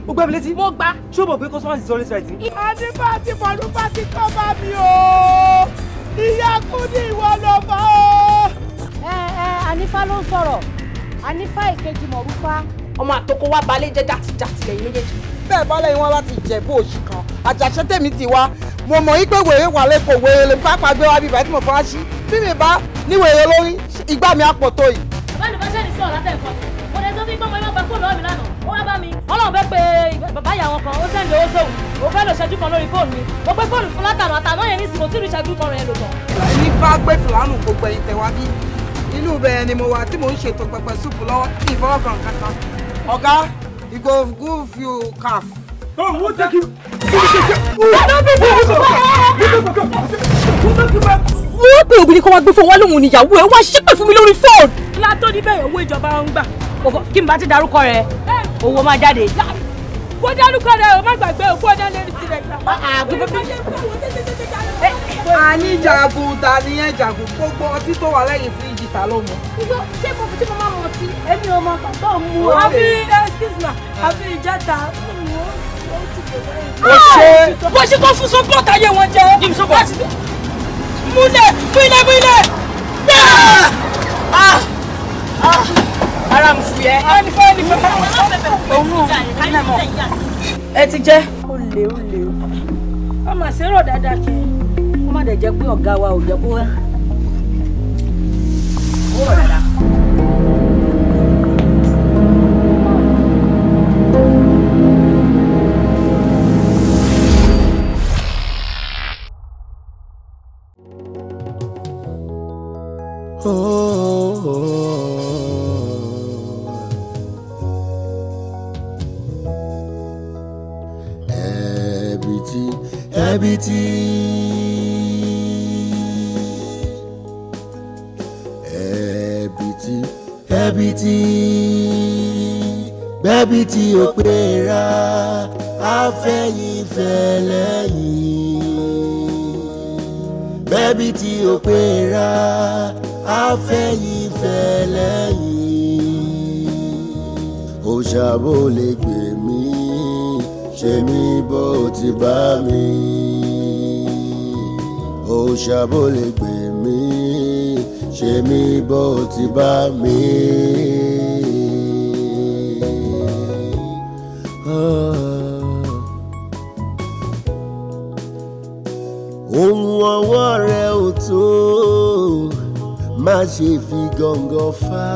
Ó gbá mi létí. Mo gbá. Ṣé o mọ̀ pé customer is always right? Ànífà àti Mọ̀rúfà ti kọ́ bá mi o. Ìyá Kúdí ìwọ ló fà o. Ẹ ẹ Ànífà ló ń sọ̀rọ̀. Ànífà ìkejì Mọ̀rúfà. Ọmọ àtọkọ wa balẹ̀ jẹ́ jàtijàti lẹ́yìn méjèèjì. Bẹ́ẹ̀ bá lẹ́yìn wọn láti jẹ̀bú òṣì kan. Àjàṣẹ́ tèmi ti wá. Mo mọ̀ yí pé wèrè wà lẹ́kọ̀ọ́ wèrè lè pápá gbé wá bíbá tí mo fọ́n sí. Bí mi bá ní wèrè lórí, ìgbà mi á pọ̀ tó yìí. Bàbá mi bá ṣẹ́ ní sọ̀rọ̀ látẹ̀kọ́. Mo lè sọ fún pé mo yóò gba fóònù lọ́wọ́ mi lánàá. Ó wá bá mi. Ọlọ́run fẹ́ pe bàbá ìyá wọn kan, ó sẹ́ndì owó sóhun. Ó fẹ́ lọ ṣẹ́jú kan lórí fóònù mi. Mo gbé fóònù fún látàná àtàná yẹn nísìnyí, mo tí ì rí ṣẹ́jú kan rẹ̀ lò tán. Ẹni bá gbé fìlànù gbogbo ẹ̀yìn tẹ̀wá bí. Inú ibẹ̀ ni mo wà tí mò ń ṣètò pẹpẹ súpù lọ́wọ́ tí ìfọwọ́kàn kankan. Ọ̀gá, you go give you calf. Oh, who take you? Wọ́n pe obìnrin kan wá gbé fún wọn lóhùn níyàwó ẹ̀ wá ṣépè fún mi lórí fóònù. Látó ní bẹ́ẹ̀ owó ìjọba ń gbà. Kí n bá ti darúkọ rẹ̀, owó máa jáde. Kó dárúkọ rẹ̀ o má gbàgbé òkú ọ̀dá lérí tirẹ̀ gbà. A ní jagun ta ni ẹ jagun gbogbo ọtí tó wà lẹ́yìn fíríjì ta ló mọ̀. Ṣé mo tí mo máa mọ̀ sí èmi ò mọ̀ tó ń mu o. Àfi excuse me, àfi ìjẹta. Ó ṣe. Bó ṣe kó fún support ayé wọn jẹ́. Múlẹ̀ múlẹ̀ múlẹ̀. Ara mi fúyẹ́. Ẹnìfẹ́ ẹnìfẹ́. Ẹ ti jẹ́. Ó lè ó lè o. Ọmọ àṣírò dáadáa kí. Ó má dẹ̀ jẹ́ pé ọ̀gá wa ò jẹ́ kó wá. Ó rọ̀ dáadáa. Ẹ̀bìtì ẹ̀bìtì ẹ̀bìtì ẹ̀bìtì bẹ́bìtì ò pé ra àfẹ́yìnfẹ́ lẹ́yìn bẹ́bìtì ò pé ra àfẹ́yìnfẹ́ lẹ́yìn òṣàbò lè gbè mí ṣe mí bó ti bá mi òṣàbò lè gbè mí ṣe mí bó ti bá mi. Ohun ọwọ́ rẹ ò tó má ṣe fi gọ̀ǹgọ̀ fà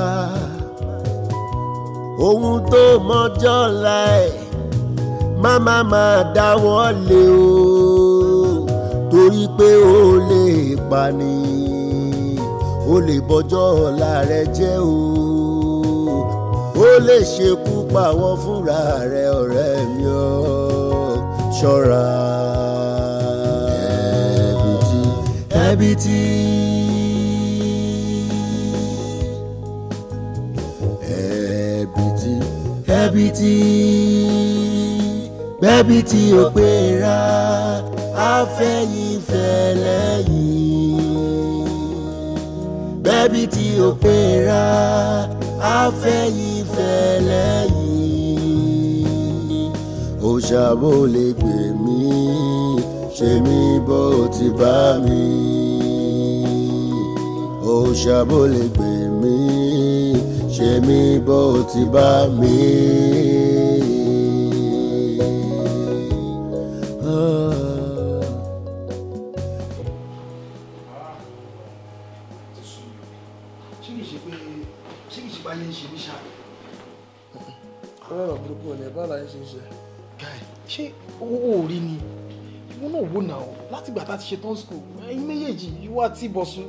ohun tó mọjọ́ la ẹ̀ má má má dáwọ́ lé o torí pé ó lè pani ó lè bọjọ́ ọ̀la rẹ jẹ́ o ó lè ṣekú pa wọ́n fúnra rẹ ọ̀rẹ́ mi ọ́ ṣọ́ra. Ẹ̀bìtì ẹ̀bìtì ẹ̀bìtì ẹ̀bìtì bẹ́bìtì ò pé ra àfẹ́yìnfẹ́ lẹ́yìn bẹ́bìtì ò pé ra àfẹ́yìnfẹ́ lẹ́yìn òṣàbò lè gbè mí ṣe mí bó ti bá mi òṣàbò lè gbè mí ṣe mí bó ti bá mi. Ọlọ́run burúkú ni báwo la ṣe ń ṣe. Guy, ṣé owó ò rí ni? Ìwọ náà wò náà látìgbà tá a ti ṣe tán school, ẹ̀yin méjèèjì, ìwọ àti Bọ̀sún,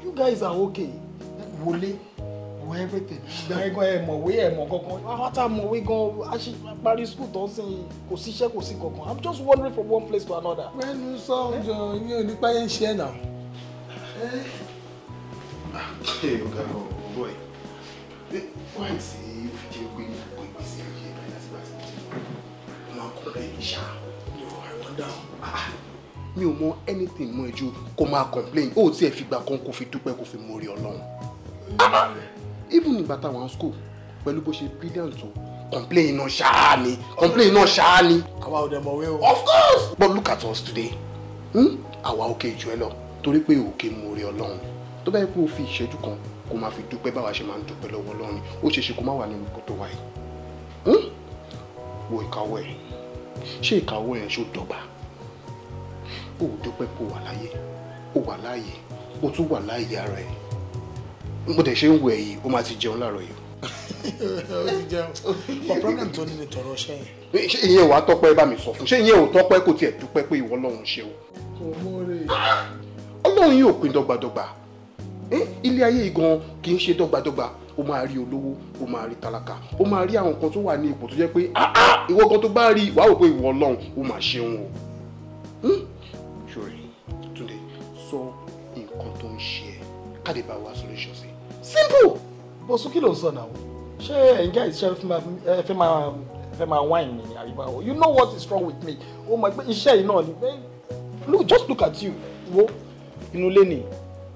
you guys are okay. Wọlé, wọ everything. Ìgbà yẹn gan ẹ mọ̀wé ẹ mọ̀ kankan. Àwọn tá a mọ̀wé gan, a ṣe parí school tán sí kò síṣẹ́ kò sí kankan. I'm just wandering from one place to another. Pẹ́ẹ́nu sọ́njọ yín ò ní páyé ń ṣe ẹ̀ náà. Ṣé ọ̀gá ọ̀bọ̀ ẹ̀? Why tí ó fi jẹ́ pé gbogbo ìgbésí ayé ẹ̀ láti bá ti ti lọ máa ń complain ṣá. No, I wonder. Mi ò mọ anything mọ́ ẹ ju kó máa complain ó tiẹ̀ fìgbà kan kó fi dúpẹ́ kó fi mórí Ọlọ́run. Even nígbà táwọn school pẹ̀lú bó ṣe brilliant tó Complain náà ṣáá ni, complain náà ṣáá ni. Àwa ò dẹ̀ mọ̀wé o. Of course! But look at us today. Àwa òkè jù ẹ lọ torí pé òkè mòore Ọlọ́run. Tó bá yẹ kó o fi ìṣẹ́jú kan kó máa fi dúpẹ́ báwa ṣe máa ń dúpẹ́ lọ́wọ́ Ọlọ́run ni, ó ṣeé ṣe kó má wà nínú ipò tó wà yìí. Wo ìkáwọ́ ẹ̀, ṣé ìkáwọ́ ẹ̀ ṣó dọ́gba? Ó dúpẹ́ pé ó wà láyé, ó wà láàyè, ó tún wà láàyè ara ẹ̀. Mo dẹ̀ ṣe ń wo ẹ̀ yìí, ó máa ti jẹun láàárọ̀ yìí. Ó ti jẹun. But problem tó ní ni tọ̀rọ̀ ṣẹ́ yẹn. Ṣé ìyẹn wàá tọ́pẹ́ bá mi sọ fún? Ṣé ìyẹn ò tọ́pẹ́ kò tiẹ̀ dúpẹ́ pé ìwọ Ọlọ́run ṣe o? Kò mórè. Ọlọ́run yóò pín dọ́gbadọ́gba. Ilé ayé yìí gan kì í ṣe dọ́gbadọ́gba. Ó máa rí olówó, ó máa rí tálákà, ó máa rí àwọn kan tó wà ní ipò tó jẹ́ pé ìwọ gan tó bá rí wàá wò pé ìwọ Ọlọ́run ó máa ṣeun o. Ṣòrí, Túndé, sọ nǹkan tó ń ṣe ẹ́ ká lè bá wa solution sí. Simple! Bọ̀sùn, kí ló ń sọ náà? Ṣé ẹ̀yin guys ṣe fẹ́ máa whine mi ni àbí báwo? You know what is wrong with me. Ó mọ̀ pé iṣẹ́ yìí náà ni. Look, just look at you. Wo inú ilé ni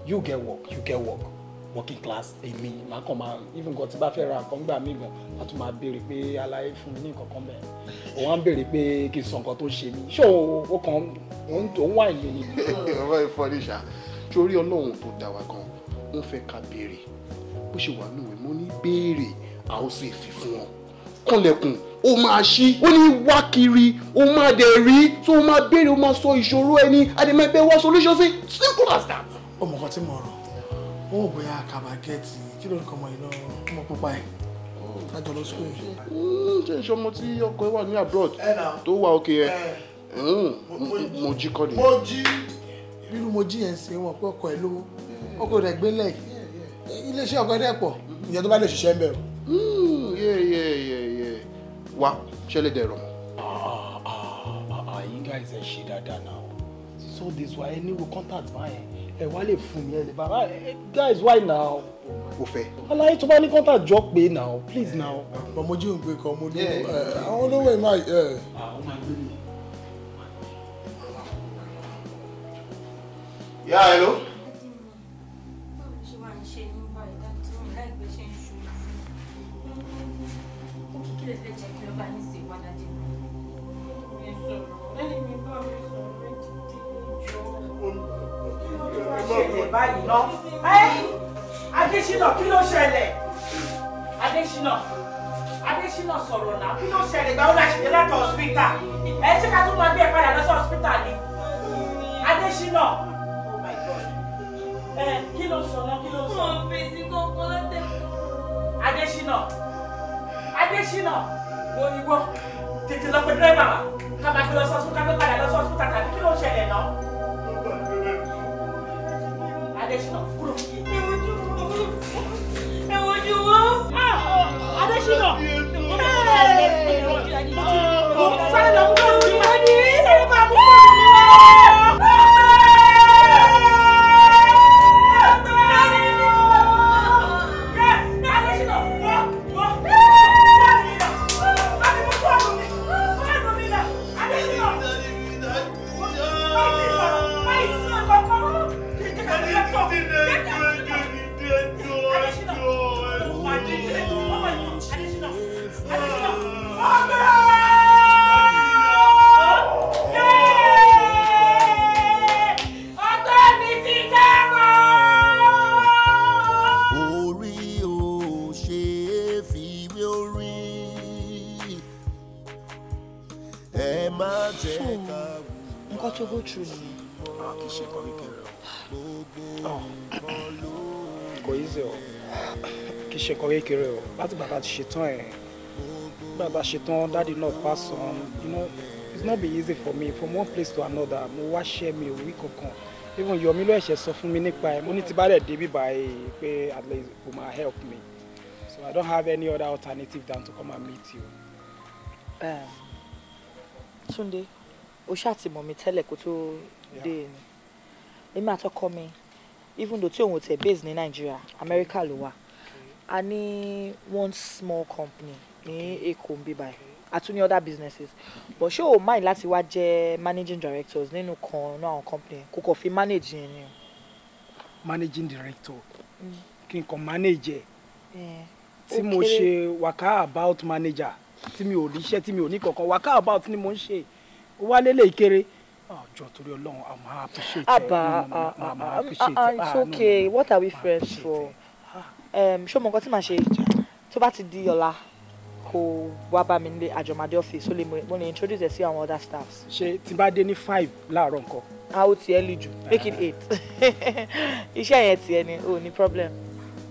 you get work, you get work. Working class, èmi, màá kàn máa even gan tí bá fẹ́ ra nǹkan gbà mí gan, a tún máa béèrè pé aláyé fún mi ní nǹkan kan bẹ́ẹ̀. Òun á ń béèrè pé kí n sọ nǹkan tó ṣe mí. Ṣé o kàn òun whine mi ni? Ọ̀rọ̀ ìfọ̀nìṣà, torí Ọlọ́run tó dá wa gan, ó fẹ́ ká béèrè. Bó ṣe wà nínú ìwé, mo ní béèrè, a ó sì fi fún wọn. Kànlẹ̀kùn, ó máa ṣí, ó ní wá kiri, ó máa dẹ̀ rí, tó máa béèrè, ó máa sọ ìṣòro ẹni, a dẹ̀ máa bẹ wá solution sí. Simple as that. Ó mọ̀ kan tí mo rò, ó wò bóyá kàbà gẹ́ẹ̀tì kí ló ń kọ́ ọmọ yìí náà, ọmọ pupa ẹ̀ lájọ lọ sukùl yìí. Ṣé ìṣe ọmọ tí ọkọ ẹ wà ní abroad tó wà òkè ẹ? Mo jí kọ́ ni. Mo jí irú mo jí yẹn ṣe wọn pé ọkọ ẹ lówó, ọkọ rẹ̀ gbélé iléeṣẹ́ ọkọ ẹ̀ pọ̀, ìyẹn tó bá lè ṣiṣẹ́ ń bẹ̀ o. Wá ṣẹlẹ̀ dẹ̀ rọ̀ mọ́. You guys ẹ ṣe dáadáa now. So this why ẹni wo contact báyẹn ẹ wá lè fún mi ẹ lè bàbá guys why now. O fẹ́. Aláyé tó bá ní contact jọ pé now please now. But mo jí òun pé kan mo ní àwọn olówó ẹ̀ máa. Àwọn máa gbé mi. Yeah, hello. Báyìí ná. Adésínà, kí ló ṣẹlẹ̀? Adésínà, Adésínà sọ̀rọ̀ náà, kí ló ṣẹlẹ̀? Ìgbà wo la ṣe dé láti hospital? Ẹ ṣé ká tún máa gbé ẹ padà lọ sí hospital ni? Adésínà, oh my God. Kí ló sọ náà? Kí ló sọ? Mo fèsì kankan látẹ̀. Adésínà, Adésínà, wo ìwọ tètè lọ pé dírẹ́bà wa ká máa gbé lọ sí hospital, ká gbé padà lọ sí hospital tàbí kí ló ṣẹlẹ̀ náà? Adésínà, kúrò. Ẹ wojú wọn. Adésínà. Sáré lọ mú fóònù mi wá. Sáré máa mú fóònù mi wá. Adésínà, wọ́ wọ́. Fóònù mi lọ. Bá mi mú fóònù mi. Fóònù mi lọ. Adésínà. Báyìí sọ̀rọ̀. Báyìí sọ̀rọ̀ kọ̀ọ̀kan. Orí ò ṣe é fi wé orí. Ẹ má jẹ́ ká nǹkan tó go through nìyẹn. Kì í ṣe nǹkan kékeré o. Kò easy o. Kì í ṣe nǹkan kékeré o. Láti gbà tá a ti ṣetán ẹ̀, gbà tá a ṣetán, daddy náà pass on. You know, it's not be easy for me from one place to another. Mo wáṣẹ́ mi ò rí kankan. Even Yomi ló ẹ̀ṣẹ̀ sọ fún mi nípa ẹ̀. Mo ní tí bá dẹ̀ dé bíbá ẹ̀ pé at least o máa help me. So I don't have any other alternative than to come and meet you. Túndé, o ṣáà ti mọ̀ mi tẹ́lẹ̀ kó tó dé ni. Èmi àtọkọ mi, even though tí òun ò tẹ̀ base ní Nàìjíríà, Amẹ́ríkà ló wà. A ní one small company ní Èkó ń bí báyìí. A tún ní other businesses. But ṣé o mind láti wá jẹ́ managing directors nínú kan náà àwọn company? Kò kàn fi manage yẹn ni o. Managing director. Kí n kàn manage ẹ̀. Tí Ó mo kéré. ṣe waka about manager. Tí mi ò ríṣẹ́, tí mi ò ní kankan, waka about ni mo ń ṣe. Ó wá lélẹ̀ ìkéré. Jọ̀ọ́ torí Ọlọ́run, a máa appreciate. Abba, it's okay. What are we friends for? Ṣé o mọ nǹkan tí màá ṣe? Tó bá ti di ọ̀la, kó wá bá mi nílé àjọmọdé ọ́fíìsì, mo lè introduce ẹ sí àwọn other staffs. Ṣé tí bá dé ní 5 láàárọ̀ nǹkan? A ó tiẹ̀ lè jù, make it 8. Iṣẹ́ yẹn tiẹ̀ ni, o ní problem.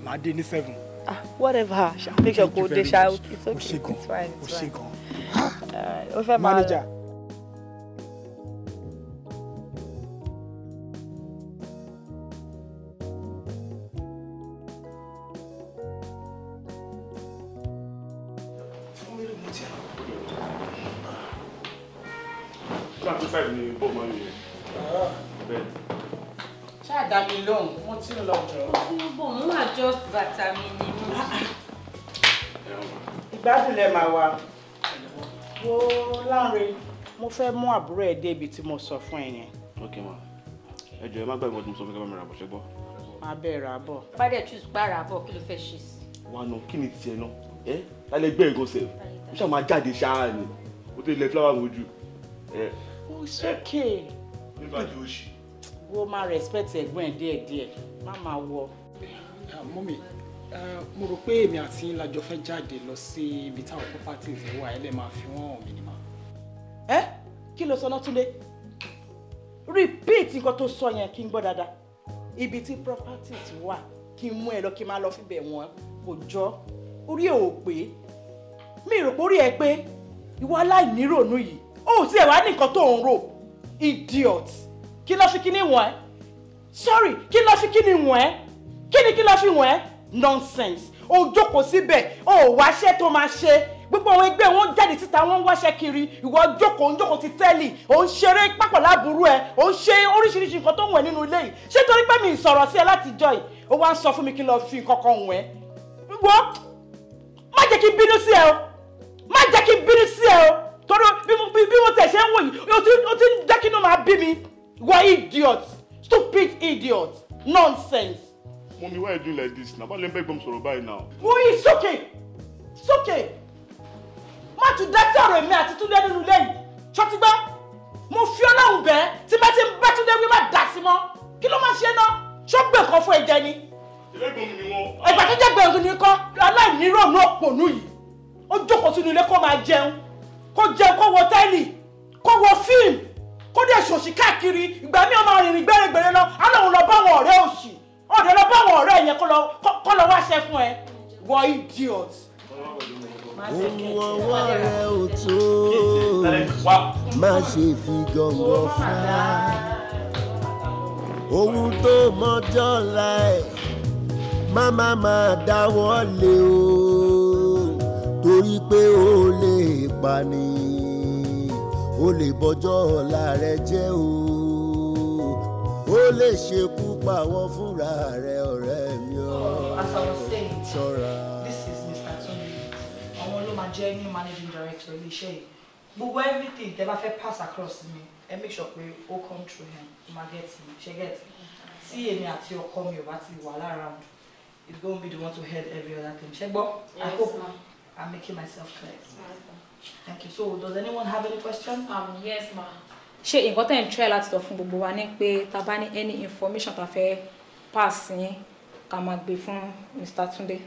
Màá dé ní 7. Ah, whatever, make sure kó dé ṣá, it's okay, it's fine, it's fine. Ó fẹ́ máa. Manager. Ṣáà dá mi lóhùn, mo ti ń lọ jọ. Mo ń adjust bàtà mi ni mo. Ìgbádùn lẹ máa wà. Wo Lánre, mo fẹ́ mú àbúrò ẹ dé ibi tí mo sọ fún ẹ yẹn. Ok ma, ẹ jọ̀ọ́ ẹ má gbàgbé ọdún mo sọ fún kí ẹ bá mi rà bọ̀, ṣé gbọ́. Má bẹ́ẹ̀ rà bọ̀. Bá dẹ̀ choose pa rà bọ̀, kí ló fẹ́ ṣe sí? Wà nù, kí ni tiẹ̀ náà? Ẹ lálẹ́ gbẹ́ ẹ̀gàn sẹ̀, ó ṣáà máa jáde ṣáà ni, ó tó ilẹ̀ fúláwà mojú. Oh, it's okay. Nígbà tí ó ṣì. Wo máa respect ẹ̀gbọ́n ẹ̀ díẹ̀díẹ̀, má máa wọ. Mọ́mì, mo rò pé èmi àti yín la jọ fẹ́ jáde lọ sí ibi táwọn properties ẹ̀ wà, ẹ lè máa fi wọ́n hàn mí ni mà. Ẹ kí ló sọ náà Túndé? Repeat nǹkan tó sọ yẹn kí n gbọ́ dáadáa. Ibi tí properties wà kí n mú ẹ lọ kí n máa lọ fíbẹ̀ wọ́n kò jọ. Orí ẹ̀ ò pé. Mi rò pé orí ẹ pé ìwọ aláìníròónú yìí. Ó ti ẹ̀ wá ní nǹkan tó ń rò. Idiot. Kí ló fi kíní wọ̀n ẹ́? Sorry, kí ló fi kíní wọ̀n ẹ́? Kí ni kí ló fi wọ̀n ẹ́? Nonsense. O jókòó síbẹ̀, o wáṣẹ́ tó máa ṣe. Gbogbo àwọn ẹgbẹ́ wọn jáde síta, wọ́n ń wáṣẹ́ kiri. Ìwọ jókòó, ń jókòó ti tẹ́lì. O ń ṣeré pápọ̀ láburú ẹ. O ń ṣe oríṣiríṣi nǹkan tó ń wẹ̀ nínú ilé yìí. Ṣé torí pé mi ì sọ̀rọ̀ sí ẹ látijọ́ yìí? O wá ń sọ fún mi kí n lọ fi nǹkan kan wọ̀n ẹ́. Wọ́n má jẹ́ kí n bínú sí ẹ o. Má jẹ́ kí n bínú sí ẹ o. Torí bí mo tẹ̀ ṣe ń wò yìí, o ti ń jẹ́ kí inú máa bí mi. Why idiot? Stupid idiot! Nonsense! Mommy, why are you doing like this now? Why let me sọ̀rọ̀ báyìí now? Wọ́n yìí sókè! Sókè! Má tún dá sí ọ̀rọ̀ èmi àti Túndé nínú ilé yìí. Ṣọtí gbọ́? Mo fi Ọlọ́run bẹ́ẹ̀ tí bá ti ń bá Túndé wí má dà sí mọ́. Kí ló máa ṣe ná? Ṣó gbé nǹkan fún ẹ̀jẹ̀ ni? Ẹ̀gbọ́n mi ni wọ́n. Ẹ̀gbà tó jẹ́ gbẹ̀ngàn ni kọ́. Aláìníròònú òpònú yìí. Ó jókòó sínú ilé kó máa jẹun. Kó jẹun kó wo tẹ́lì. Kó wo fíìmù. Kó dé ṣòṣì káàkiri, ìgbà mi ọmọ rìnrìn gbẹ́rẹ́gbẹ́rẹ́ lọ, alóhùn lọ bá àwọn ọ̀rẹ́ òṣì, ọ̀rẹ́ lọ bá àwọn ọ̀rẹ́ yẹn kó lọ wáṣẹ́ fún ẹ, wọ idiot. Ohun ọwọ́ rẹ ò tó, má ṣe fi gọ̀ǹgọ̀ fà á. Ohun tó mọjọ́ la ẹ̀, má má má dáwọ́ lé o, torí pé ó lè pa ni. Ó lè bọjọ́ ọ̀la rẹ jẹ́ o, ó lè ṣekú pa wọ́n fúnra rẹ ọ̀rẹ́ mi ọ́. As I was saying, ṣọ́ra. This is Mr. Tunde. Àwọn ló máa jẹ́ new managing director ilé-iṣẹ́ yìí. Gbogbo everything tẹ́ bá fẹ́ pass across mi, ẹ make sure pé ó come through him, ó máa get me, ṣe get. Tí èmi àti ọkọ mi ò bá ti wà lára, it's gonna be the one to head every other thing. Ṣé gbọ́? I hope I'm making myself clear. Thank you. So, does anyone have any question? Yes, ma. Ṣé nǹkan tẹ́ ń try láti sọ fún gbogbo wa ní pé tá bá ní any information tá fẹ́ pass yín ká máa gbé fún Mr. Tunde.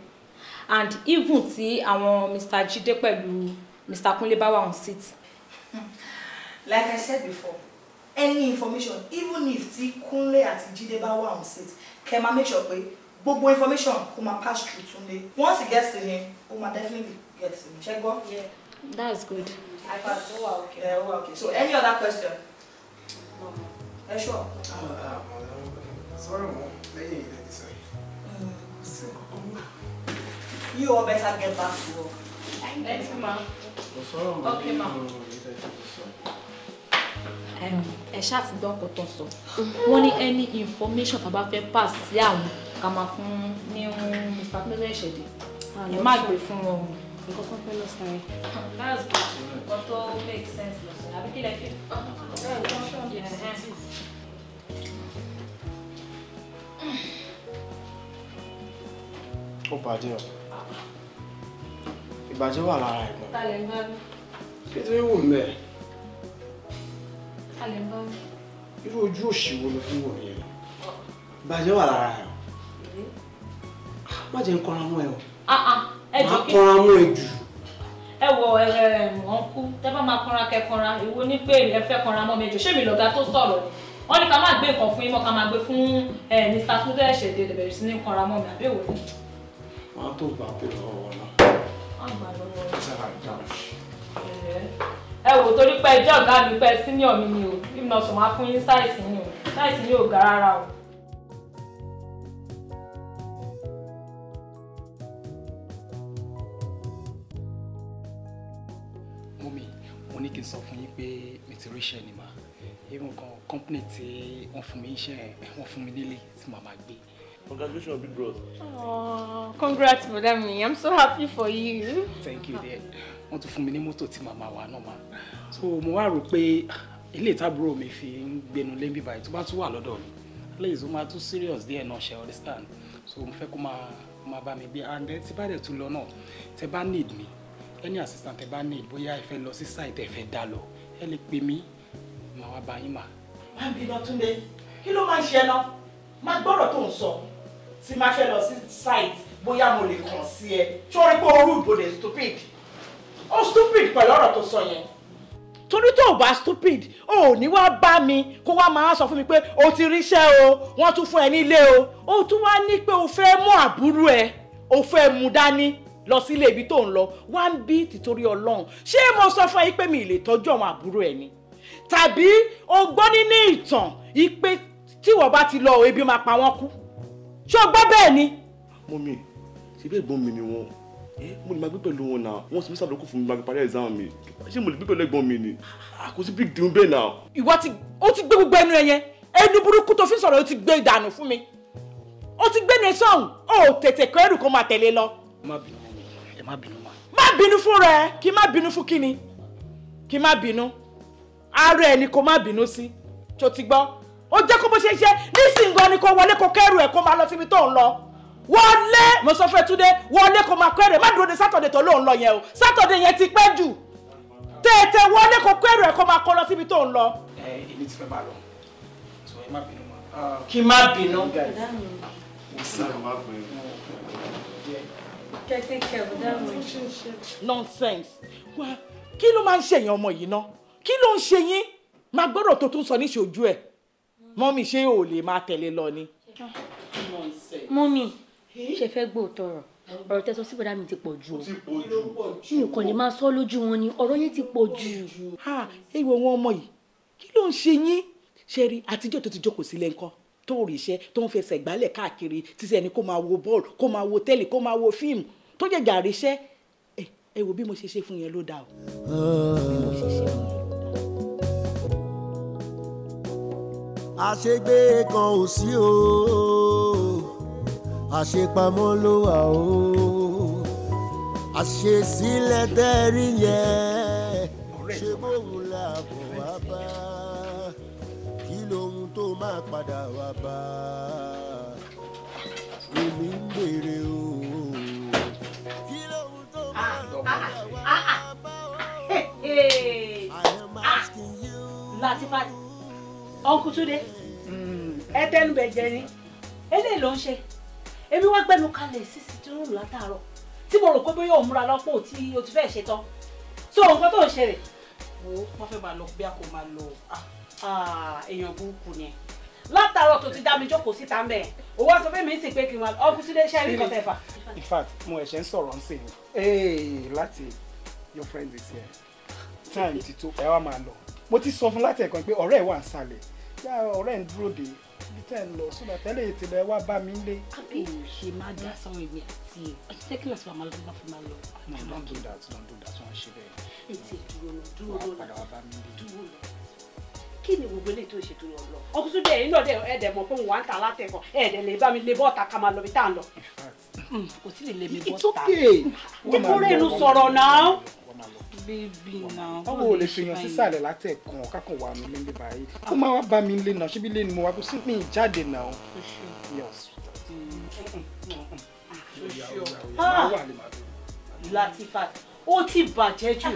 And even tí àwọn Mr. Jide pẹ̀lú Mr. Kunle bá wà on seat. Like I said before, any information, even if tí Kunle àti Jide bá wà on seat, kẹ́ máa make sure pé gbogbo information kó máa pass through Tunde. Once it gets to him, ó máa definitely get to him. Ṣé gbọ́? Yeah. That's good. I thought, oh, okay. Yeah, oh, okay. So, any other question? No. Yeah, sure. Sorry, mom. You all better get back to work. Thank you, ma. Okay, ma. Ẹ ṣáà ti gbọ́ nǹkan tó sọ. Wọ́n ní any information tá bá fẹ́ pass sí àwọn ká máa fún ní Mr. Tunde ṣẹ̀dẹ̀. Ẹ má gbé fún wọn. Nǹkan kan fẹ́ lọ sáré. That's good. Nǹkan tó make sense lọ sọ. Àbí kí lẹ fi? Ó bàjẹ́ o. Ìbàjẹ́ wà lára ẹ̀ gan. Ta lẹ̀ ń bá mi? Kí ló ń wò mẹ́? Ta lẹ̀ ń bá mi? Irú ojú òṣì wo ló fi ń wò mí yẹn? Ìbàjẹ́ wà lára ẹ̀. Má jẹ́ ń kọra mọ́ ẹ o. Ẹ jọ Má kí. kọra mọ́ ẹ jù. Ẹ wọ ẹ wọ́n kú. Tẹ́ bá máa kanra kẹ kanra, ìwo ní pé ẹ fẹ́ kanra mọ́ mi jù. Ṣé mi lọ̀gá tó sọ̀rọ̀ ni? Wọ́n ní ká má gbé nǹkan fún yín mọ́, ká máa gbé fún Mr. Tunde ẹ̀ṣẹ̀ dé bẹ̀rẹ̀ sí ní kanra mọ́ mi àbí èwo ni? Wọ́n á tó gbà pé lọ́wọ́ wọn náà. Wọ́n gbà lọ́wọ́. Ẹ wò torí pé ẹjọ́ ọ̀gá mi pé senior mi ni o, bí mo sọ máa fún yín sáìsì ni o, sáìsì yóò ga rárá o. Mummy, mo ní kí n sọ fún yín pé mi ti ríṣẹ́ ni mà. Even kan company tí wọ́n fún mi iṣẹ́, wọ́n fún mi nílé tí màá máa gbé. Congratulations, big bros. Oh, congrats, madam. I'm so happy for you. Thank you, dear. Wọ́n tún fún mi ní mọ́tò tí màmá wa náà mà. So mo wá rò pé ilé ìtàbúrò mi fi ń gbénu lé bíbá yìí tó bá tún wà lọ́dọ̀ mi. At least ó máa tún serious díẹ̀ náà ṣe understand. So mo fẹ́ kó máa bá mi gbé and then tí bá dẹ̀ tún lọ náà, tẹ bá need mi, any assistant tẹ bá need, bóyá ẹ fẹ́ lọ sí site ẹ fẹ́ dá lọ, ẹ lè pè mí, màá wá bá yín mà. Má bínú Túndé, kí ló máa ń ṣe ẹ náà? Má gbọ́rọ̀ tó ń sọ. Tí má fẹ́ lọ sí site, bóyá mo lè kàn sí ẹ. Ṣé o rí pé o rude o dẹ̀ stupid? O stupid pẹ̀lú ọ̀rọ̀ tó sọ yẹn. Torí tó o bá stupid, o ò ní wá bá mi kó wá máa sọ fún mi pé o ti ríṣẹ́ o, wọ́n tún fún ẹ nílé o. O tún wá ní pé o fẹ́ mú àbúrò ẹ, o fẹ́ mú dání lọ sílé ibi tó ń lọ. Wá ń bí tìtorí Ọlọ́run. Ṣé mo sọ fún ẹ pé mi ì lè tọ́jú àwọn àbúrò ẹ ni? Tàbí o gbọ́ nínú ìtàn ipe tí wọ́n bá ti lọ ebi máa pa wọ́n kú. Ṣé o gbọ́ bẹ́ẹ̀ ni? Mummy, ṣe bí ẹ̀gbọ́n mi ni wọ́n. Mo lè máa gbé pẹ̀lú wọn náà. Wọ́n sì mí sàlókù fún mi máa fi parí exam mi. Ṣé mo lè gbé pẹ̀lú ẹ̀gbọ́n mi ni? Kò sí big deal bẹ́ẹ̀ náà. Ìwọ ti ó ti gbé gbogbo ẹnu ẹ yẹn. Ẹnu burúkú tó fi ń sọ̀rọ̀ ó ti gbé ìdànù fún mi. Ó ti gbé ní sọ̀hún. Ó tètè kọ́ ẹrù kó máa tẹ̀lé lọ. Ẹ má bínú mummy, ẹ má bínú mà. Má bínú fún rẹ, kí má bínú fún kíni? Kí má bínú. Ara ẹ ni kó má bínú sí. Tó ti gbọ́. Ó jẹ́ kó bó ṣe ṣe nísìnyí gan ni kó wọlé kó kẹ́rù ẹ̀ kó máa lọ síbi tó ń lọ. Wọlé, mo sọ fún ẹ Túndé, wọlé kó máa kẹ́rù ẹ̀, má dúró de Sátọ̀dẹ̀ tó lóun lọ yẹn o. Sátọ̀dẹ̀ yẹn ti pẹ́ jù. Tètè wọlé kó kẹ́rù ẹ̀ kó máa kó lọ síbi tó ń lọ. Ẹ èmi ti fẹ́ máa lọ. So ẹ má bínú mà. Kí má bínú. Nonsense. Wá, kí ló máa ń ṣèyàn ọmọ yìí ná? Kí ló ń ṣe yín? Máa gbọ́dọ̀ tó tún sọ níṣojú ẹ̀. Mọ́mí ṣé o lè máa tẹ̀lé lọ ni? Mọ́mí, ṣe fẹ́ gbóòótọ́ ọ̀rọ̀. Ọ̀rọ̀ tẹ́ sọ sí bọ̀dá mi ti pọ̀ jù o. Mi ò kàn lè máa sọ lójú wọn ni, ọ̀rọ̀ yẹn ti pọ̀ jù. Ìwọ wọn ọmọ yìí, kí ló ń ṣe yín? Ṣé rí àtijọ́ tó ti jókòó sílẹ̀ ńkọ́? Tó rí iṣẹ́ tó ń fẹsẹ̀ gbálẹ̀ káàkiri títí ẹni kó máa wo bọ́ọ̀lù, kó máa wo tẹ́lì, kó máa wo fíìmù tó jẹ̀jà rí iṣẹ́. Ẹ wo bí mo ṣe ṣe fún yẹn ló dáa o. Bí mo ṣe ṣe fún yẹn. Àṣegbé kan ò sí o, àṣepamọ́ ló wà o, àṣesílẹ̀ tẹ́rí yẹn ṣe bóun là bọ̀ wá bá, kí lohun tó máa padà wá bá, èmi ń béèrè o, kí lohun tó máa padà wá bá o. I am asking you. Latifa, Uncle Túndé, ẹ tẹnu bẹ̀ jẹ ni, eléyìí ló ń ṣe. Èmi wá gbẹnu kalẹ̀ sí sitting room látàárọ̀ tí mo rò pé bóyá òun múra lọ́pọ̀ tí o ti fẹ́ ṣe tán. So nǹkan tó ń ṣe rè. Wo wọ́n fẹ́ máa lọ bí a kò máa lọ. Èèyàn burúkú ni ẹ. Látàárọ̀ tó ti dá mi jókòó síta ń bẹ̀. Òwò aṣọ fẹ́mi ń sì pé kí n máa lọ. Uncle Túndé ṣe rí nǹkan tẹ̀ fà. In fact, mo ẹ̀ṣẹ̀ ń sọ̀rọ̀ ń sìn. Hey, láti your friend is here. Time ti tó, ẹ wá máa lọ. Mo ti sọ fún láti ẹ̀kan pé ọ̀rẹ́ ẹ̀ wà ń sàlẹ̀. Yá ọ̀rẹ́ ń dúró dé ibi tẹ́ ń lọ sódà tẹ́lẹ̀ ètè lọ ẹ wá bá mi lé. Àbí ṣe máa dá sọ̀rọ̀ èmi àti ẹ̀. Jẹ́ kí lọ́sọ̀rọ̀ máa lọ bá fi máa lọ. No, don't do that, don't do that, wọ́n ṣe bẹ́ẹ̀. Ètè dúró lọ, dúró lọ. Wàá padà wá bá mi lé. Dúró lọ. Kí ni gbogbo eléyìí tó ṣe tó lọ lọ? Uncle Túndé ẹ̀yin náà ẹ̀dẹ̀ mọ̀ pé òun wà ń ta látẹ̀kọ̀ ẹ̀dẹ̀ lè bá mi lé bọ́ọ̀ta ká máa lọ bí tá à ń lọ. Kò tí lè lé mi bọ́ọ̀ta. It's okay. Kíkúrẹ́ inú sọ̀rọ̀ náà. Baby now. Báwo o lè ṣèyàn sísàlẹ̀ látẹ̀kàn kákan wà mí lé báyìí? Ó máa wá bá mi lé náà, ṣíbí lé ni mo wá kó sí mi jáde náà. Yes. Latifa, Ó ti bàjẹ́ jù.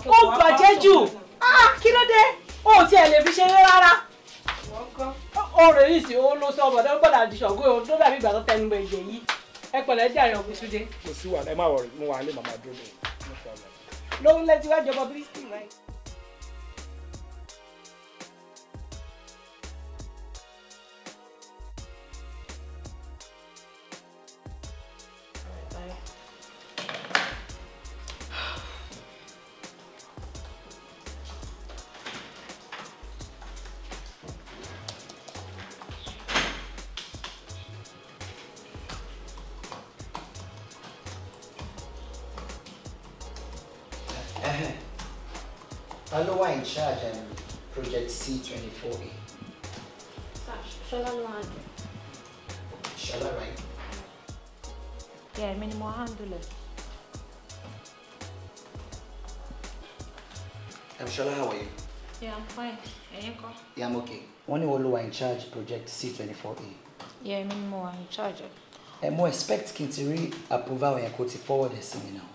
Ó bàjẹ́ jù. Ah, kí ló dé? Ó tiẹ̀ lè fi ṣeré rárá. Ó rè ní ìsìn, ó ló sọ ọmọdé gbọ́dọ̀ àdìsọ̀gó ohun tó dàbí ìgbà tó tẹnu bọ ẹ̀jẹ̀ yìí. Ẹ pẹ̀lẹ́ jàre Uncle Túndé. Kò sí wàhálà, ẹ má wọrí, mo wà lé màmá dúró dé. No problem. Lóhun lẹ́tí wá jọba Bírísítì báyìí. Ta ló wà in charge project C24A? Ṣọlá ló handle. Ṣọlá, right? Yeah, èmi ni mo handle ẹ̀. Ṣọlá, how are you? Yeah, I'm fine. Ẹ̀yin kọ́? Yeah, I'm okay. Wọ́n ní wọ́n ló wà in charge project C24A. Yeah, èmi ni mo wà in charge ẹ̀. Ẹ mo expect kí n ti rí approval yẹn kó ti forward ẹ̀ sí mi náà.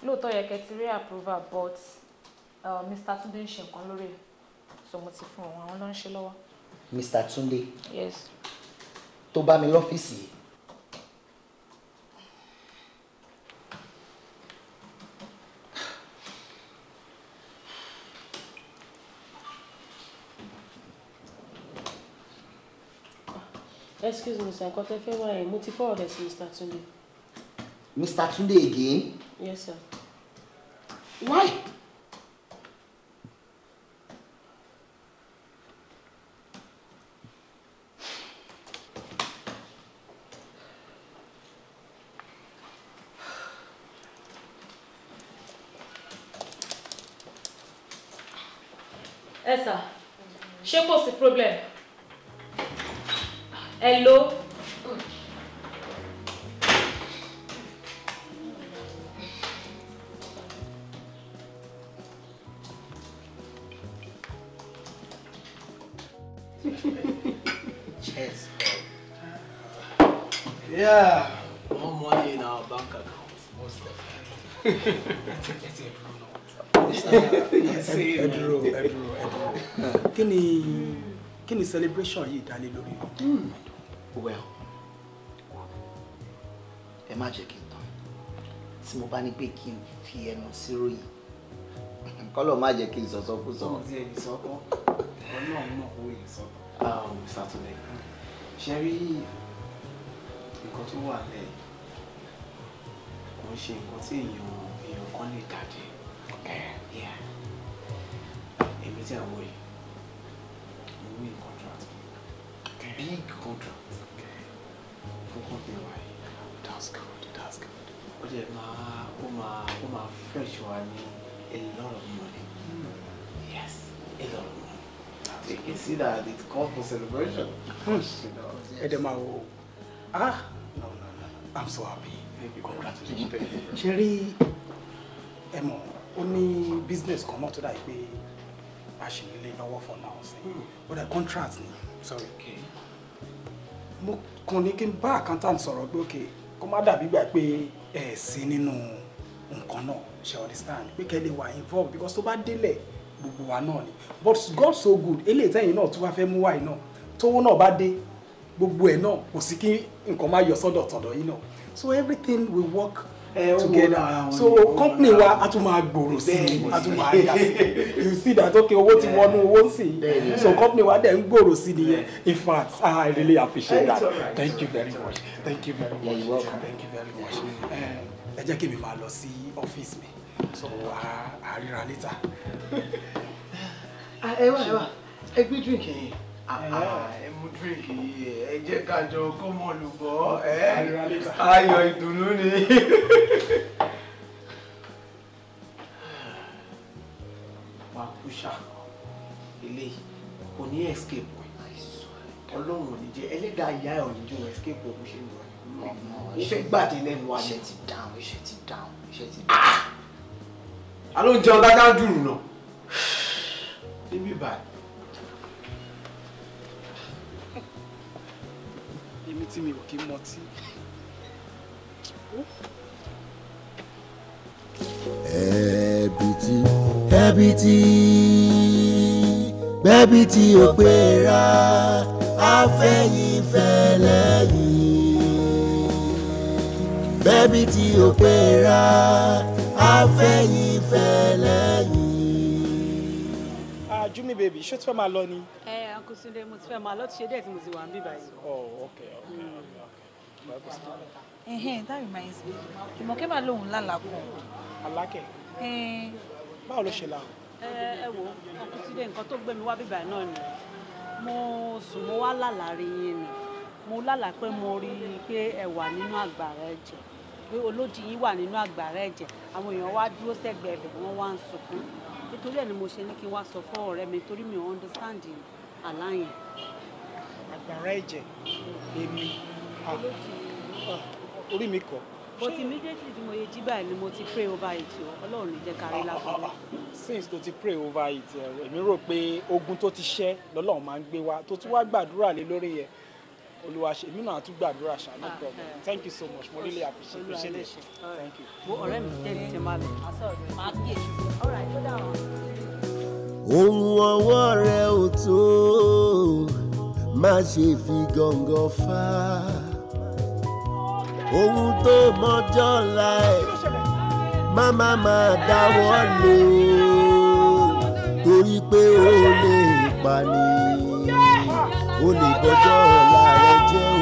Lóòótọ́ yẹ kẹ́ ti rí approval, but Mr. Tunde ń ṣe nǹkan lórí ẹ̀, so mo ti fún wọn, àwọn ló ń ṣe lọ́wọ́. Mr. Tunde? Yes. Tó bá mi lọ́fíìsì yìí. Excuse me, sir, nǹkan tẹ́ fẹ́ wá yẹn, mo ti forward ẹ̀ sí Mr. Tunde. Mr. Tunde again? Yes, sir. Why? Ẹ sà, ṣé kò sí problem? Hello? Cheers. Yeah, more money in our bank account. Most definitely. Ẹ dúró, ẹ dúró, ẹ dúró. Kí ni celebration yìí dá lé lórí? Well, ẹ má jẹ́ kí n tán. Tí mo bá ní pé kí n fi ẹnu sí ròyìn, kọ́lọ̀ má jẹ́ kí n sọ̀sọ́kúsọ. Ó ti ẹ̀yìn sọ́kọ́, Ọlọ́run náà kò yẹ sọ́kọ́. Saturday, ṣe rí nǹkan tó wà lẹ̀ kò ń ṣe nǹkan tí èèyàn kan lè dàdé. Yeah. Èmi tí àwọn yìí, mo win contract. Big contract. Fún company wa yìí. That's good, that's good. Ó dẹ̀ máa, ó máa fresh wa ní a lot of money. Yes, a lot of money. So you can see that it calls for celebration. Ẹ dẹ̀ máa wo, ah, no, no, no, I'm so happy. Congratulations. Ṣé rí ẹ mọ̀, ó ní business kan náà tó dà pé a ṣì nílé lọ́wọ́ for now sí. Ó dà contract ni, sorry. Mo kàn ní kí n bá accountant sọ̀rọ̀ pé okay, kó má dàbí gbà pé ẹ sí nínú nǹkan náà, ṣe understand, pé kẹ́ lè wà involved because tó bá délẹ̀ gbogbo wa náà ni. But God so good, eléyìí tẹ́yìn náà tó bá fẹ́ mú wáyé náà, tówó náà bá dé, gbogbo ẹ̀ náà kò sí kí nǹkan má yọ sọ́dọ̀ tọ̀dọ̀ yìí náà. So everything will work together. So company wa a tún máa gbòòrò sí i, a tún máa yà sí i. You see that okay, owó ti wọnú owó sí i. So company wa dẹ̀ ń gbòòrò sí i nìyẹn. In fact, I really appreciate that. Thank you very much. Thank you very much. Thank you very much. Ẹ jẹ́ kí mi máa lọ sí ọ́fíìsì mi. So a ríra later. Ẹ wá, ẹ wá, ẹ gbé drink yẹn. Ẹ mú drink yìí, ẹ jẹ́ ká jọ kó mọ̀ lùbọ́, ẹ ayọ̀ ìdùnnú ni. Wà á kú ṣá, eléyìí kò ní escape ẹ̀. Ọlọ́run ò ní jẹ́, ẹlẹ́dàá ìyá ẹ̀ ò ní jẹ́ òun escape ẹ̀ bó ṣe ń lọ. Ó fẹ́ gbàdé lẹ́nu wa ni. Iṣẹ́ ti dáhùn, iṣẹ́ ti dáhùn, iṣẹ́ ti dáhùn. A ló ń jẹun dáadáa dùrù náà. Níbí báyìí. Èmi tí mi ò kí mọtí. Gbẹ́bìtì gbẹ́bìtì ò pera afẹ́yìnfẹ́ lẹ́yìn. Gbẹ́bìtì ò pera afẹ́yìnfẹ́ lẹ́yìn. Jumi baby, ṣé o ti fẹ́ máa lọ ni? Ẹ Uncle Túndé, mo ti fẹ́ máa lọ, ti ṣe díẹ̀ tí mo ti wà ń bí báyìí. Oh, okay. That reminds me. Jùmọ̀kẹ́ máa lóun lálàá kan. Alákẹ̀? Báwo ló ṣe la? Ẹ wo, Uncle Túndé, nǹkan tó gbé mi wá bíbá náà ni. Mo sùn, mo wá lálàá rí yín ni. Mo lálàá pé mo rí i pé ẹ wà nínú àgbàrá ẹ̀jẹ̀. Pé olódì yín wà nínú àgbàrá ẹ̀jẹ̀. Àwọn èèyàn wá dúró sẹ́gbẹ̀ẹ́ ibẹ̀, wọ́n wá ń sunkún. Nítorí ẹ̀ ni mo ṣe ní kí n wá sọ fún ọ̀rẹ́ mi torí mi ò understand àlá yẹn. Àgbàrá ẹ̀jẹ̀ èmi orí mi kọ. But immediately tí mo yẹ jí báyìí ni mo ti pray over it o, Ọlọ́run ní jẹ́ ká rí lábúrú. Since tó ti pray over it, èmi rò pé ogun tó ti ṣẹ́ lọ́lọ́run máa ń gbé wá tó tún wá gbàdúrà lé lórí yẹn. Olúwa ṣe èmi náà tún gbàdúrà ṣá, no problem. Thank you so much, mo really appreciate it. Thank you. Wo ọ̀rẹ́ mi jẹ́ ìtẹ̀ máa lọ. Máa kí èṣù. All right, ó dà wọ́n. Ohun ọwọ́ rẹ ò tó, má ṣe fi gọ̀ǹgọ̀ fà á. Ohun tó mọjọ́ la ẹ̀ má má má dáwọ́ lé o, torí pé ó lè pani, ó lè bọjọ́ ọ̀la rẹ jẹ́ o,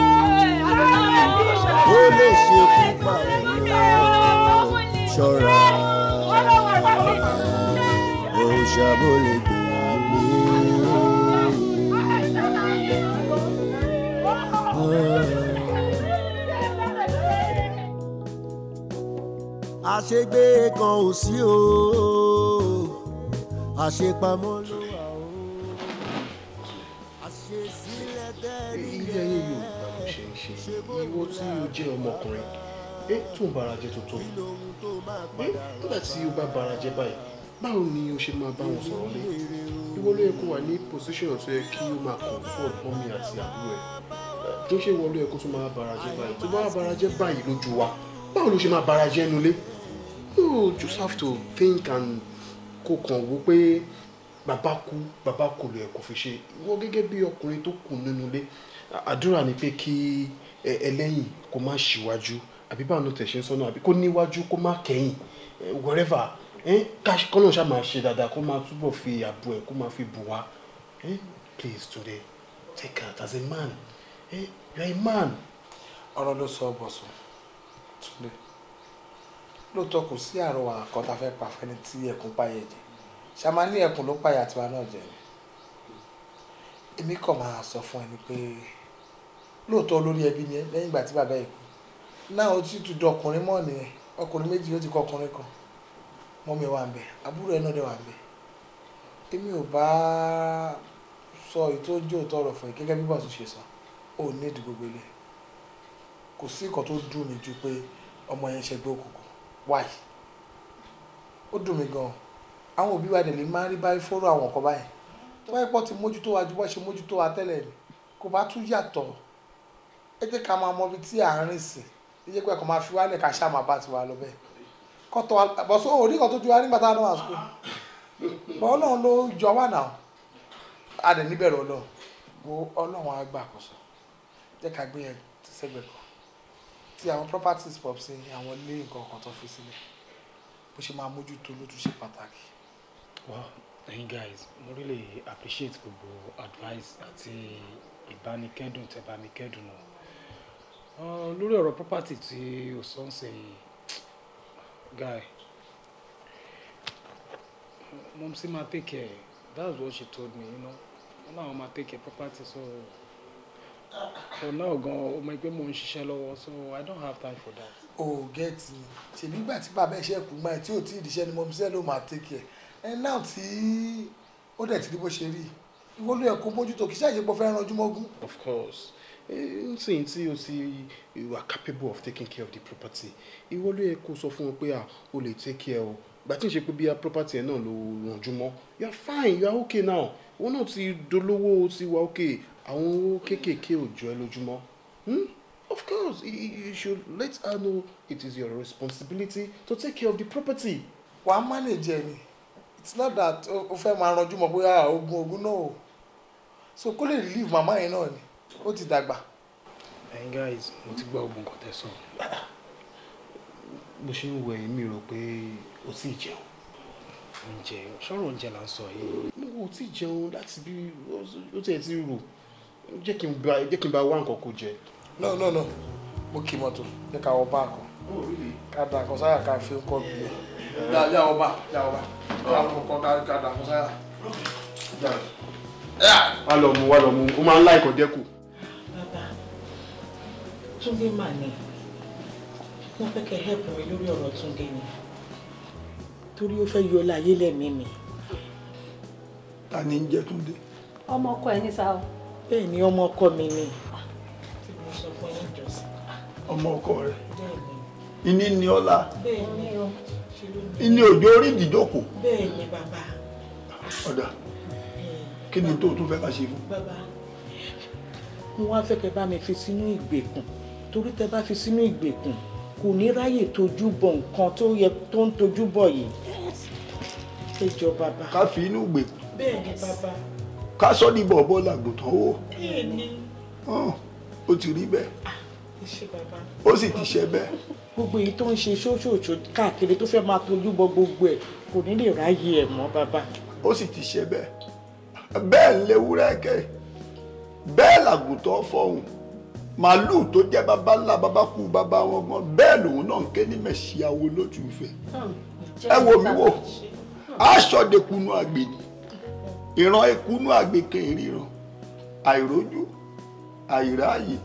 ó lè ṣekú pa èèyàn. Ṣọ́ra ó ṣàbọ̀lẹ̀ gbé mi. Àṣegbé kan ò sí o, àṣepamọ́ ló wà o, àṣesílẹ̀ tẹ́lẹ̀. Ilé ayé Yorùbá ló ṣe ń ṣe. Ìwọ tí o jẹ́ ọmọkùnrin tó ń bara jẹ́ tuntun, nígbà tí o bá bara jẹ́ báyìí, báwo ni o ṣe máa bá wọn sọ̀rọ̀ lé? Ìwọ ló yẹ kó wà ní position tó yẹ kí o máa comfort mọ́mí àti àbúrò ẹ̀. Kí n ṣe ìwọ ló yẹ kó tún máa bara jẹ́ báyìí? Tó bá bara jẹ́ báyìí lójú wa, báwo ló ṣe máa bara jẹ́ nulẹ̀? You just have to think and kó kàn wò pé bàbá kú bàbá kò lè kò fi ṣe. Ìwọ gẹ́gẹ́ bí ọkùnrin tó kù nínú ilé, àdúrà ni pé kí ẹlẹ́yìn kó má ṣíwájú, àbí báwo ló tẹ̀ ṣe ń sọ́nà, àbí kó níwájú kó má kẹ́yìn, wherever kọ́nà ṣáà máa ṣe dáadáa, kó máa túbọ̀ fi àbò ẹ̀ kó máa fi bù wá. Please Túndé, take heart as a man. You are a man. Ọ̀rọ̀ ló sọ Bọ̀sùn Túndé. Lóòótọ́ kò sí àrọwà kan tá a fẹ́ pa fẹ́ni tí ẹkùn páyẹ jẹ, ṣàmà ní ẹkùn ló páyà tiwa náà jẹ ni. Èmi kàn máa sọ fún ẹni pé lóòótọ́ olórí ẹbí ni ẹ lẹ́yìn ìgbà tí bàbá ẹ̀ kú náà, ó ti tún dọkùnrin mọ́ nìyẹn. Ọkùnrin méjì ó ti kọ ọkùnrin kan, mọ́mí wà ń bẹ̀, àbúrò ẹ̀ náà dẹ̀ wà ń bẹ̀. Èmi ò bá sọ èyí tó jẹ́ òótọ́ ọ̀rọ̀ fún ẹ gẹ́gẹ́ bí Bọ̀sùn ṣe sọ, ò ní ìdí gbogbo ilé. Kò sí nǹkan tó dùn mí ju pé ọmọ yẹn ṣẹgbẹ́ òkùnkùn. Why? Ó dùn mí gan. Àwọn òbí wa dẹ̀ lè máa ń rí báyìí fọ́rọ̀ àwọn nǹkan báyìí. Tó bá yẹ pọ́ ti mójútó wa ju bó ṣe mójútó wa tẹ́lẹ̀ ni, kò bá tún yàtọ̀. Ẹ jẹ́ ká máa mọ ibi tí à ń rìn sí. Ẹ jẹ́ pé ẹ̀kọ́ máa fi wálẹ̀ ká ṣáà máa bá tiwa lọ bẹ́ẹ̀. Kọ́tọ̀ Bọ̀sùn ò rí nǹkan tó ju wa nígbà táwọn náà wà school. Bọ́ Ọlọ́run ló jọ wá náà. A dẹ̀ níbẹ̀rù Ọlọ́run. Wo Ọlọ́run á gbà àkóso. Jẹ́ ká gbé yẹn sẹ́gbẹ̀ẹ́ kan. Tí àwọn properties pop sí àwọn ilé nǹkan kan tó fi sílẹ̀, bó ṣe máa mójútó ló tún ṣe pàtàkì. Wow, ẹ̀yin guys, mo really appreciate gbogbo advice àti ìbánikẹ́dùn tẹ́ bá mi kẹ́dùn náà. Lórí ọ̀rọ̀ property tí o sọ ń ṣe yìí, guy, mumsy máa take care. That's what she told me. Wọ́n náà máa take care property, so for now gan, o mọ̀ pé mo ń ṣiṣẹ́ lọ́wọ́, so I don't have time for that. O get me. Ṣèbí ìgbà tí bàbá ẹ̀ ṣe kú gbà ẹ̀ tí ò tí ì ríṣẹ́ ni mumsy ẹ̀ ló máa take care ẹ̀ náà, tí ó dẹ̀ ti rí bó ṣe rí, ìwọ ló yẹ kó mójútó, kì í ṣàṣepọ̀ fẹ́ ranjú mọ́gún. Of course, nsìn tí o ti you are capable of taking care of the property, ìwọ ló yẹ kó sọ fún wọn pé ah, o lè take care o. Gbà tí n ṣe pé bí a property ẹ náà ló ranjú mọ́, you are fine, you are okay now. Wọn náà ti dolówó, o ti wà okay, àwọn owó kéékèèké ò jọ ẹ lójúmọ́. Of course, you should let her know it is your responsibility to take care of the property. Wàá manage ẹ ni. It's not that o fẹ́ máa ranjú mọ́ bóyá ogun náà o. So kó lè relieve màmá yẹn náà ni, ó ti dàgbà. Ẹ̀yin guys, mo ti gbọ́ ogun kan tẹ́ sọ. Bó ṣe ń wọ ẹ̀yìn mi rò pé o ti jẹun. Oúnjẹ, ṣọ́rọ̀ oúnjẹ là ń sọ yìí. Mo ò tí jẹun láti bí ó tiẹ̀ ti rò. Jẹ́ kí n bá wá nǹkan kó jẹ. No, no, no. Mo kì í mọ́tò, jẹ́ ká wọ báàkù. Ká da nǹkan sáyà ká fi ń kọ́ bilẹ̀. Yà wọ bá, yà wọ bá. Ká mú nǹkan ká da nǹkan sáyà. Wá lọ mu, wá lọ mu, ó máa ń láìkọ̀ dẹ́kù. Bàbá, Túndé mà ní. Wọ́n fẹ́ kẹ́ help mi lórí ọ̀rọ̀ Túndé ni. Torí ó fẹ́ yọ láyé lẹ́mìí mi. Ta ni ń jẹ́ Túndé? Ọmọ ọkọ ẹ ní sá o. Bẹ́ẹ̀ ni ọmọ ọkọ mi ni. Tí mo sọ fún yín jọ̀sìn. Ọmọ ọkọ rẹ. Bẹ́ẹ̀ ni. Iní ni ọlá. Bẹ́ẹ̀ ni o. Iní òjò orí ìdíjókòó. Bẹ́ẹ̀ ni bàbá. Ọ̀dà, kí ni tó tún fẹ́ ká ṣe fún? Bàbá, mo wá fẹ́ kẹ́ bá mi fi sínú ìgbèkùn. Torí tẹ́ bá fi sínú ìgbèkùn, kò ní ráyè tójú bọ nǹkan tó yẹ tó ń tójú bọ̀ yìí. Ẹ jọ̀ọ́ bàbá. Ká fi inú ìgbèkùn. Bẹ́ẹ̀ ni bàbá. Ká sọ ní bọ̀bọ̀ làgùntàn ó. Bẹ́ẹ̀ ni. Ó ti rí bẹ́ẹ̀. Ẹ ṣé bàbá. Ó sì ti ṣe bẹ́ẹ̀. Gbogbo èyí tó ń ṣe ṣóṣòṣò káàkiri tó fẹ́ máa tójú bọ gbogbo ẹ̀ kò ní lè ráyè ẹ̀ mọ́ bàbá. Ó sì ti ṣe bẹ́ẹ̀. Bẹ́ẹ̀ ń léwúrẹ́ kẹ́. Bẹ́ẹ̀ làgùntàn fọhùn. Màálù tó jẹ́ bàbá ńlá bàbá kú bàbá wọn gan bẹ́ẹ̀ lòun náà ń ké ní mẹ̀síáwó lójú ìfẹ́. Ẹ wo mi wò, aṣọ dekunu àgbè ni, ìran ekunu àgbè kan ìríran, àìrójú, àìráàyè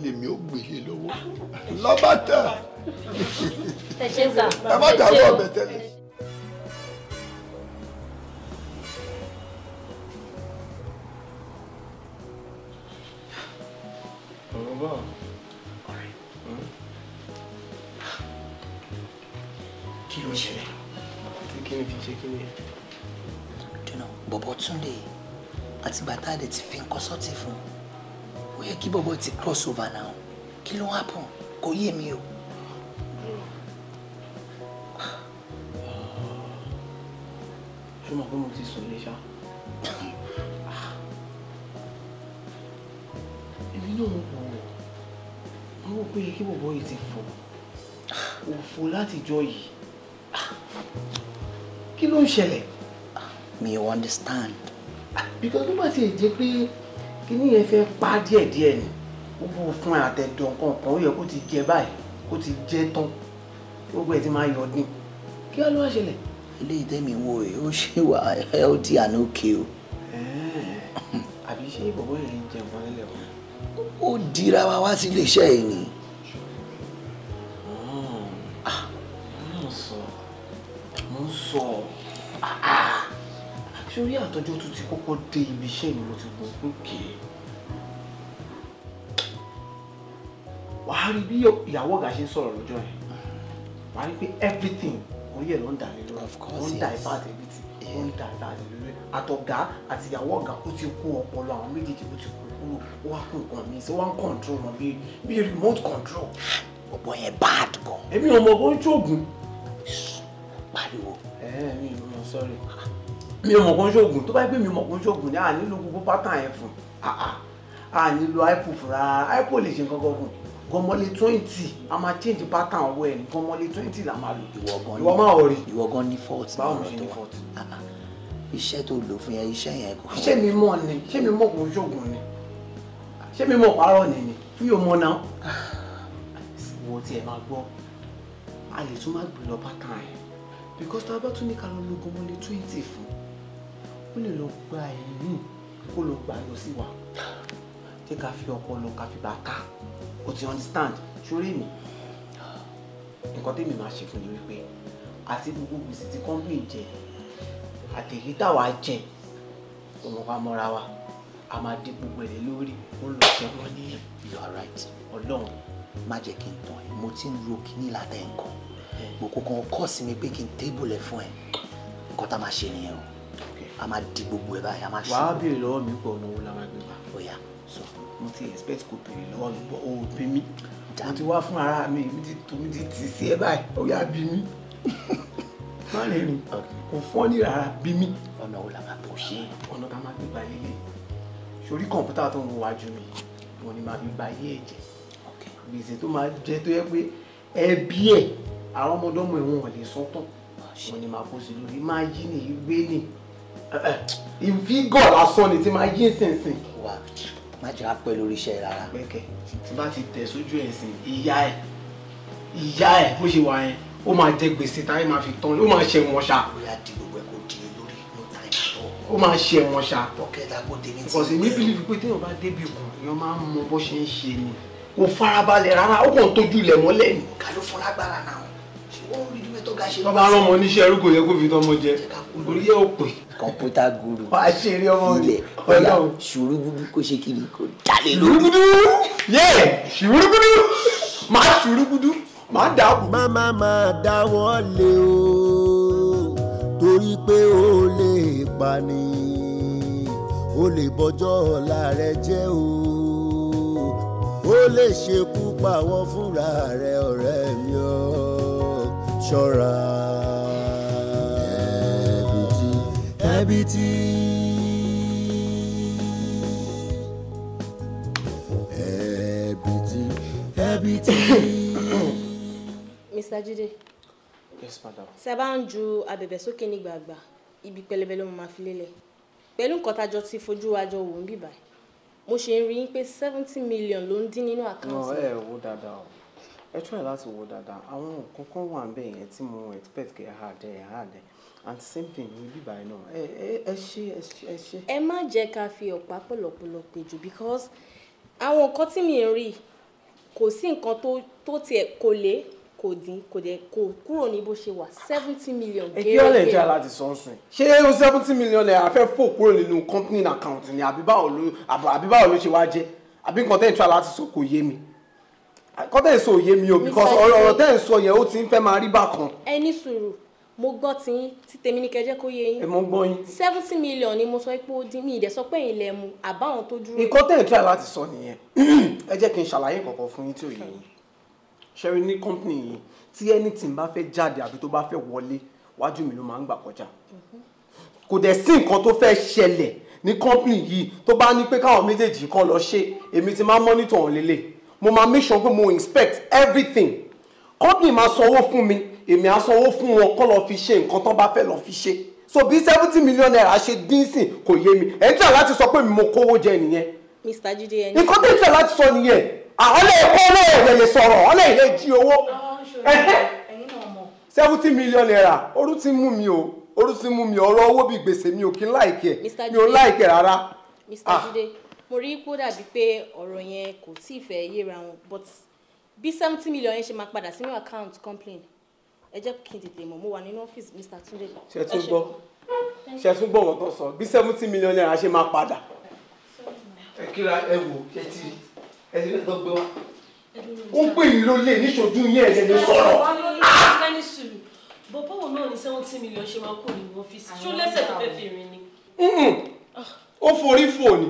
lèmi ò gbélé lọ́wọ́. Lọ́ba tẹ̀. Ẹ ṣé sà. Ẹ má dàrú ọbẹ̀ tẹ́lẹ̀. Kí ló ń ṣẹlẹ̀? Tí kí ni fi ṣe kí ni? Dùnà, bọ̀bọ̀ Túndé àtìgbà tá a dẹ̀ ti fi nǹkan sọ́tì fún ó yẹ kí bọ̀bọ̀ ti cross over now. Kí ló happen? Kò yé mi o. Ṣé o mọ̀ pé mo ti sùn lé ṣá? Èmi náà ń wò ó. Mo rò pé kí bọ̀bọ̀ yìí ti fò. Òfò látijọ́ yìí. Kí ló ń ṣẹlẹ̀? Mi ò understand. Because tó bá ti jẹ́ pé kíní yẹn fẹ́ pa díẹ̀díẹ̀ ni, gbogbo fún àtẹ̀dọ̀ nǹkan kan ó yẹ kó ti jẹ báyìí, kó ti jẹ tán, gbogbo ẹ̀ ti máa yọ dín. Kí wá ló wá ṣẹlẹ̀? Eléyìí tẹ́mi wo ẹ̀ ó ṣe wà healthy and okay o. Àbí ṣé bọ̀bọ̀ yẹn ń jẹ nǹkan lẹ́lẹ̀ o? Ó dira wa wá sí iléeṣẹ́ yìí ni. Mo ń sọ sórí àtọ́jọ́ tó ti kọ́kọ́ dé ibi iṣẹ́ mi mo ti gbọ́ pé kè é wàá rí bí ìyàwó ọ̀gá ṣe ń sọ̀rọ̀ lọ́jọ́ yẹn, wàá rí pé everything orí ẹ̀ ló ń dà lé lórí, ló ń dà ìbáàdì everything, ló ń dà ìbáàdì lórí àtọ̀gá àti ìyàwó ọ̀gá ó ti kó ọpọlọ àwọn méjèèjì ó ti kó kúrò, ó wá kó nǹkan mi sí wá ń control wọn bí remote control. Ọ̀pọ̀ yẹn bad gan. Èmi ò mọ̀ bó ń ṣoògùn. Pariwo. Mi ò mọ̀, sorry. Mi ò mọ̀ kó ń ṣoògùn, tó bá gbé mi mọ̀ kó ń ṣoògùn ni à nílò gbogbo pátá yẹn fún. À nílò ipo fún rárá, ipo lè ṣe nǹkan kan fún. Gọmọlé 20, a máa change pattern ọwọ́ ẹ̀ ní gọmọlé 20 la máa lò. Ìwọ máa rí. Ìwọ gan ní fault. Báwo ni ṣe ní fault? Iṣẹ́ tó lò fún yẹn, iṣẹ́ yẹn kò. Ṣé mi mọ̀ ni? Ṣé mi mọ̀ kó ń ṣoògùn ni? Ṣé mi mọ̀ pààrọ̀ ni ni? Fún yóò mọ̀ náà. Wo tiẹ̀ máa gbọ́, a lè tún máa gbé lọ pattern yẹn. Because tá a bá tún ní ká lọ lo gọmọlé 20 fún, ó lè lọ gba ẹ̀yìn kó lọ gbà lọ sí wa. Jẹ́ ká fi ọpọlọ ká fi bá ká. O ti understand? Ṣoré mi, nǹkan tèmi máa ṣe fún ni wípé àti gbogbo gbèsè tí company jẹ àtèyí táwa jẹ òun wa mọ́ra wa, a máa dé gbogbo ẹ̀ lórí, ó ń lọ jẹ wọ́n ní. You are right. Ọlọ́run. Má jẹ́ kí n tàn ẹ́, mo ti ń ro kíní látẹ̀ nǹkan. Gbogbo kan kọ́ sí mi pé kí n tébùlẹ̀ fún ẹ. Nǹkan tá a máa ṣe nìyẹn o. A máa di gbogbo ẹ báyìí, a máa ṣe. Wàá béèrè lọ́wọ́ mi pé ọ̀nà wo la máa gbé gbà. Ó yá, sọ fún mi. Mo ti expect kò béèrè lọ́wọ́ mi bọ́, o ò bí mi. Mo ti wá fún ara mi, mi ti tó, mi ti tì sí ẹ báyìí, ó yá bí mi. Má rẹ́rìn. Kò fọ́nì rárá bí mi. Ọ̀nà wo la máa bọ̀ ṣe? Ọ̀nà tá a máa gbégbá lélẹ̀. Sórí kọ̀ǹpútà tó ń wo wájú mi, wọn ni màá fi gba ayé ẹ̀jẹ̀. Gbèsè tó máa jẹ tó yẹ pé ẹbí ẹ̀ àwọn ọmọdọ́mọ ẹ̀wọ̀n ò lè sán tán. Wọn ni màá kó sí lórí, máa yí ni gbé ni. Ìfígọ̀ lásán ni tí máa yí ìsinsìn. Wà má jẹ́ á pẹ́ lórí iṣẹ́ rárá. Pẹ́kẹ́ tí bá ti tẹ̀ sójú ẹ̀ sìn, ìyá ẹ̀ bó ṣe wà yẹn, ó máa jẹ gbèsè táyé máa fi tán, ó máa ṣe wọn ṣá. Bóyá di gbogbo ẹ̀ kó di lórí no time at all. Ó máa ṣe wọn ṣá. Pọ́kẹ́tà kó dé ní ti. Because èmi believe pé téèyàn bá débi kan, èèyàn máa ń mọ bó ṣe ń ṣe ni. Kò farabalẹ̀ rárá, ó kàn tójú ilẹ̀ mọ́lẹ̀ ni. Ọ̀gá ló fún lágbára náà. Ṣé wọ́n rí dúpẹ́ tó ga ṣe? Tọ́ bá rán ọmọ oníṣẹ́ ẹrú kò yẹ kó fi tọmọ jẹ. Orí ẹ̀ ò pè. Kọ̀ǹpútà guru. Wàá ṣe eré ọmọ mi. Ilẹ̀ ọ̀yà ṣùrùgùdù kó ṣe kiri kó dálé lórí. Ṣùrùgùdù! Yẹ́ ṣùrùgùdù! Màá ṣùrùgùdù! Màá dàbò. Má má má dáwọ́ lé o, torí pé ó lè pani, ó lè bọjọ́ ọ̀la rẹ jẹ́ o, ó lè ṣekú pa wọ́n fúnra rẹ ọ̀rẹ́ mi o, ṣọ́ra. Ẹ̀bìtì ẹ̀bìtì ẹ̀bìtì ẹ̀bìtì. Mr. Jide. Yes, madam. Tí a bá ń ju abẹ̀bẹ̀ sókè ní gbàgbà, ibi pẹlẹbẹ ló máa fi lélẹ̀. Pẹ̀lú nǹkan tájọ ti fojú wa jọ wò ń bì báyìí. Mo ṣe ń rí i pé 70 million ló ń dín nínú àkáǹtì. No, ẹ wo dáadáa o. Ẹ try láti wo dáadáa. Àwọn nǹkan kan wà níbẹ̀ yẹn tí mo expect kẹ́ ẹ hard ẹ hard ẹ. And same thing ní bíbá yìí náà. Ẹ ṣe ẹ ṣe ẹ ṣe. Ẹ má jẹ́ ká fi ọ̀pá pọ̀lọpọ̀lọ pè jù because àwọn nǹkan tí mi ń rí kò sí nǹkan tó tiẹ̀ kò lé kò dín kò dẹ̀ kò kúrò ní bó ṣe wà 70 million gẹ́gẹ́. Kí ọ̀lẹ́ jẹ́ láti sọ ń sìn. Ṣé 70 million naira fẹ́ fò kúrò nínú company account ni àbí báwo ló ṣe wá jẹ́? Àbí nǹkan tẹ́ ń try láti sọ kò yé mi. Nǹkan tẹ́ ń sọ ò yé mi o because ọ̀rọ̀ tẹ́ ń sọ yẹn ó ti ń fẹ́ máa rí bákan. Ẹ ní sùúrù, mo gbọ́ tiyín tí tèmi ní kẹjẹ́ kó yé yín. Ẹ mọ̀ ń gbọ́ yín. 70 million ni mo sọ pé ó dín mi ìdẹ̀ sọ pé ìlẹ̀ mu àbáwọn tó dúró. Nǹkan tẹ́ ń try láti sọ nìyẹn. Ẹ jẹ́ kí n ṣàlàyé nǹkan fún yín tí ò yé yín. Ṣẹ́rí ní company yìí tí anything bá fẹ́ jáde àbí tó bá fẹ́ wọlé wájú mi ló máa ń gbà kọjá. Kò dẹ̀ sí nǹkan tó fẹ́ ṣẹlẹ̀ ní company yìí tó bá ní pé káwọn méjèèjì kan lọ ṣe, èmi ti máa monitor wọn lélẹ̀. Mo máa make sure pé mo inspect everything. Company máa sanwó fún mi, èmi á sanwó fún wọn kọ́ lọ fi ṣe nǹkan tó bá fẹ́ lọ fi ṣe. So bí 70 million naira ṣe dín sìn kò yé mi. Ẹ̀ ń tẹ̀ láti sọ pé mi mo kówó jẹ nìyẹn. Mr. Jide ẹni. Nǹkan tó ń tẹ̀ láti sọ nìyẹn. Àwọn lè kó owó ẹ̀rẹ̀ lè sọ̀rọ̀, wọ́n lè lè jí owó. 70 million naira, orú ti mú mi o, orú ti mú mi, ọ̀rọ̀ owó bíi gbèsè mi ò kí ń láìkẹ́, mi ò láìkẹ́ rárá. Mr. Jide, mo rí pé ó dàbí pé ọ̀rọ̀ yẹn kò tí ì fẹ́ yéra wọn, but bí 70 million yẹn ṣe máa padà sínú account complain, ẹ jẹ́ kí n tètè mọ̀, mo wà nínú ọ́fíìsì Mr. Tunde. Ṣé tún gbọ́? Ṣé tún gbọ́ wọ́n tó sọ? Bí 70 million naira ṣe máa padà. Ẹ kíra ẹ wò, ṣe ti rí. Ẹ ti rí tó gbé wá. Ó ń pè yín ló lè níṣojú yín ẹ̀ lè sọ̀rọ̀. Bọ̀ báwo náà ni 70 million ṣe máa kó nínú ọ́fíìsì? Ṣó lẹ́sẹ̀ tó fẹ́ fi rìn ni? Ó forí fò ni.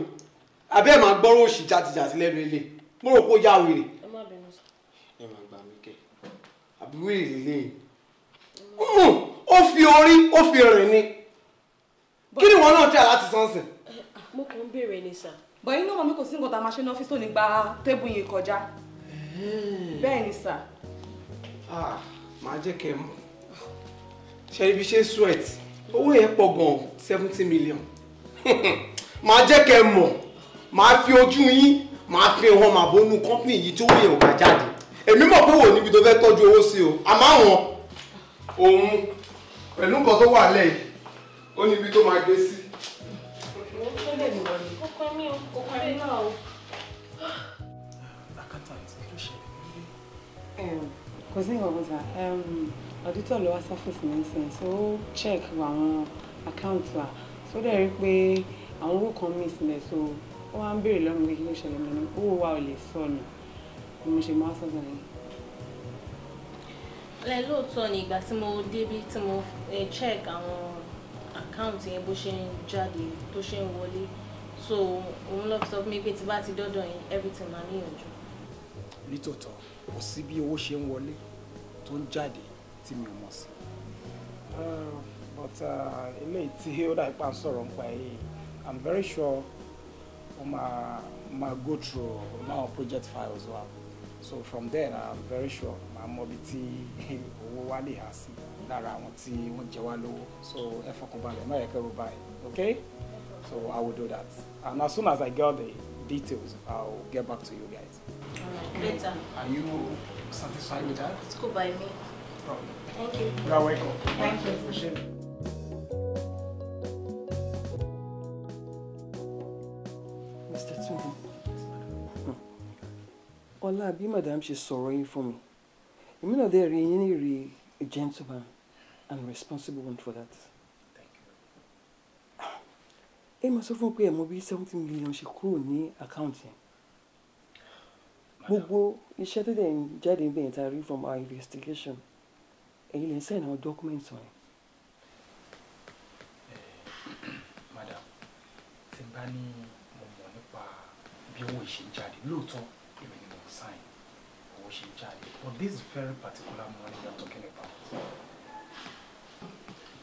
Àbí ẹ̀ máa gbọ́rọ̀ òṣì jàtìjàtì lẹ́nu ilé. Mo rò pé ó yá wèrè. Ẹ má bínú. Ẹ máa gbà mí kẹ́. Àbí wèrè lélẹ̀ yìí. Ó fi orí, ó fi rìn ni. Kí ni ìwọ náà tẹ̀ láti sọ́nsìn? Mo kàn ń béèrè ni sà. Bọ̀ inú mọ̀ mi kò sí nǹkan tá a máa ṣe ní ọ́fíìsì tó ní gba tébù yìí kọjá. Bẹ́ẹ̀ ni sà. Màá jẹ́ kẹ́ ẹ mọ̀. Ṣé ibi ṣe sweat? Owó yẹn pọ̀ gan-an, 70 million. Màá jẹ́ kẹ́ ẹ mọ̀. Màá fi ojú yín, màá fi hàn màá bónú company yìí tí owó yẹn ò bá jáde. Èmi mọ̀ pé wò níbi tó fẹ́ tọ́jú owó sí o. Àmọ́ àwọn òun pẹ̀lú nǹkan tó wà lẹ́yìn, ó níbi tó máa gbé sí. Kò sí nǹkan kan sá, auditor ló wá sọ́fíìsì mi nísìnyí, so ó check àwọn account wa, so ó dẹ̀ rí pé àwọn owó kan miss níbẹ̀, so ó wá ń béèrè lọ́rùn pé kí ló ṣẹlẹ̀ mọ́ ni owó wa ò lè sọnù bí mo ṣe máa sọ̀tọ̀ yẹn. Lẹ lóòótọ́ ni ìgbà tí mo débí tí mo check àwọn account yẹn bó ṣe ń jáde tó ṣe ń wọlé, so òun lọ sọ fún mi pé tí bá ti dọ́dọ̀ yín everything máa níyànjú. Nítòótọ́ kò sí bí owó ṣe ń wọlé tó ń jáde tí mi ò mọ̀ sí, But eléyìí tí ó dà ipá ń sọ̀rọ̀ nípa yìí, I'm very sure ó máa go through now project files wa. So from there, I'm very sure màá mọ ibi tí owó wa lè há sí lára àwọn tí wọ́n jẹ wá lówó. So ẹ fọkànbalẹ̀, má yẹ kẹ́rù báyìí, okay? So I will do that. And as soon as I get the details, I'll get back to you guys. All right, later. Are you satisfied with that? It's cool by me. Problem. Thank you. You are welcome. Thank you. Appreciate it. Mr. Tunde. Ọlá, bí madam ṣe sọ̀rọ̀ yín fún mi, èmi náà dẹ̀ rí yín ní rí a gentleman and responsible one for that. Thank you. Ẹ máa sọ fún pé ẹ mọ bí 70 million ṣe kúrò ní account yẹn. Gbogbo iṣẹ́ tó dẹ̀ ń jáde níbẹ̀ yẹn tá a rí from our investigation, ẹ̀yin lè sign àwọn documents wọ̀nyẹn. Madam, tí n bá ní mo mọ̀ nípa bí owó ṣe ń jáde, lóòótọ́ èmi ni mo ń sign owó ṣe ń jáde, but this very particular money we are talking about,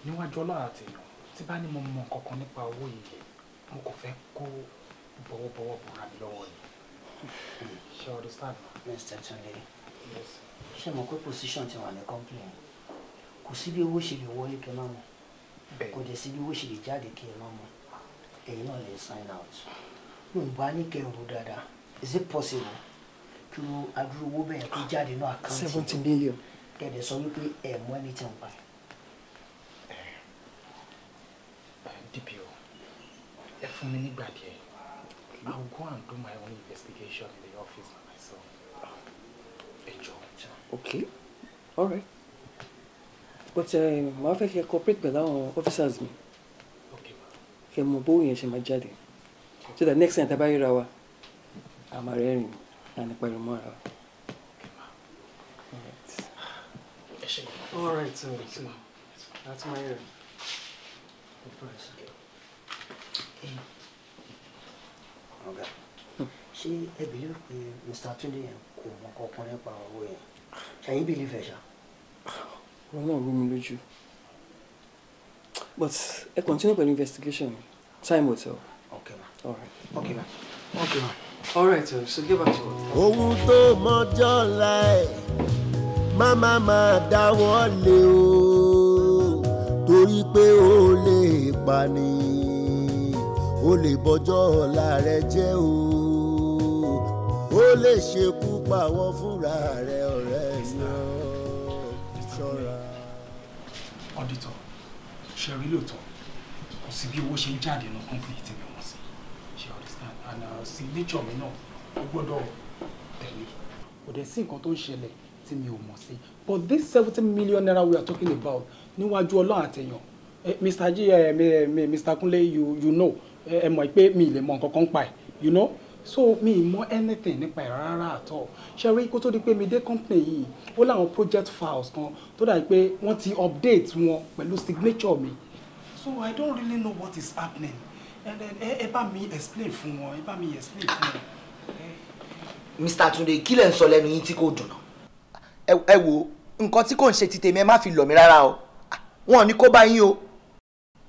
níwájú Ọlọ́run àti èèyàn, tí bá ní mo mọ̀ nǹkan kan nípa owó yìí, mo kò fẹ́ kó bọ̀wọ̀bọ̀wọ̀ bọ̀ra mi lọ́wọ́ ni. Ṣé o understand ma? Mr. Tunde, Yes. ṣé mo pé position ti wà ní company, kò sí bí owó ṣe lè wọlé kí ẹ má mọ̀, kò dẹ̀ sí bí owó ṣe lè jáde kí ẹ má mọ̀. Ẹ̀yin náà lè sign out. Mo ń bá ní kẹ́ ẹ rò dáadáa. Is it possible kí o adúrú owó bẹ́ẹ̀ kó jáde ní account? 70 million. Kẹ̀dẹ̀ sọ wípé ẹ̀ mú anything pa. DPO, ẹ fún mi nígbà díẹ̀. I will go and do my own investigation in the office by myself. Ẹ jọ̀ọ́. Okay, all right. But màá fẹ́ kí ẹ cooperate pẹ̀lú àwọn officers mi. Kẹ́ mọ bówó yẹn ṣe máa jáde. So that next time tá a bá ríra wa, a máa rẹ́rìn-ín, à ní pariwo mọ́ ara wa. Ẹ ṣé. All right, so that's my area. Ọ̀gá, ṣé ẹ believe pé Mr. Tunde yẹn kò mọ kankan nípa owó yẹn? Ṣàyìn believe ẹ̀ ṣá? Ọ̀rọ̀ náà rú mi lójú. But ẹ continue pẹ̀lú investigation. Time will tell. Okay ma. All right. Okay ma. Okay ma. All right, so get back to us. Ohun tó mọjọ́ la ẹ̀ má má má dáwọ́ lé o, torí pé ó lè pani, ó lè bọjọ́ ọ̀la rẹ jẹ́ o, ó lè ṣekú pa wọ́n fúnra rẹ. Ọ̀rẹ́ mi, ọ́ ṣọ́ra. Auditor, ṣe rí lóòótọ́, kò sí bí owó ṣe ń jáde nínú company tí mi wọ́n sí. Ṣe understand? And signature mi náà ó gbọ́dọ̀ tẹ̀lé. Kò dẹ̀ sí nǹkan tó ń ṣẹlẹ̀ tí mi ò mọ̀ sí. But this ₦70 million we are talking about, níwájú Ọlọ́run àtẹ̀yàn, Mr. G, Mr. Kunle, you know, ẹ mọ̀ pé mi ì lè mọ nǹkan kan pa ẹ̀. So mi ì mọ̀ anything nípa ẹ̀ rárá at all. Ṣe rí, kó tó di pé mi dé company yìí, ó láwọn project files kan tó dàbí pé wọ́n ti update wọn pẹ̀lú signature mi. So I don't really know what is happening. And then ẹ bá mi explain fún wọn, ẹ bá mi explain fún wọn. Mr. Tunde, kí lẹ̀ ń sọ lẹ́nu yín tí kò dùn náà? Ẹ wo nǹkan tí kò ń ṣe ti tèmi, ẹ má fi lọ̀ mí rárá o. Wọn ò ní kó bá yín o.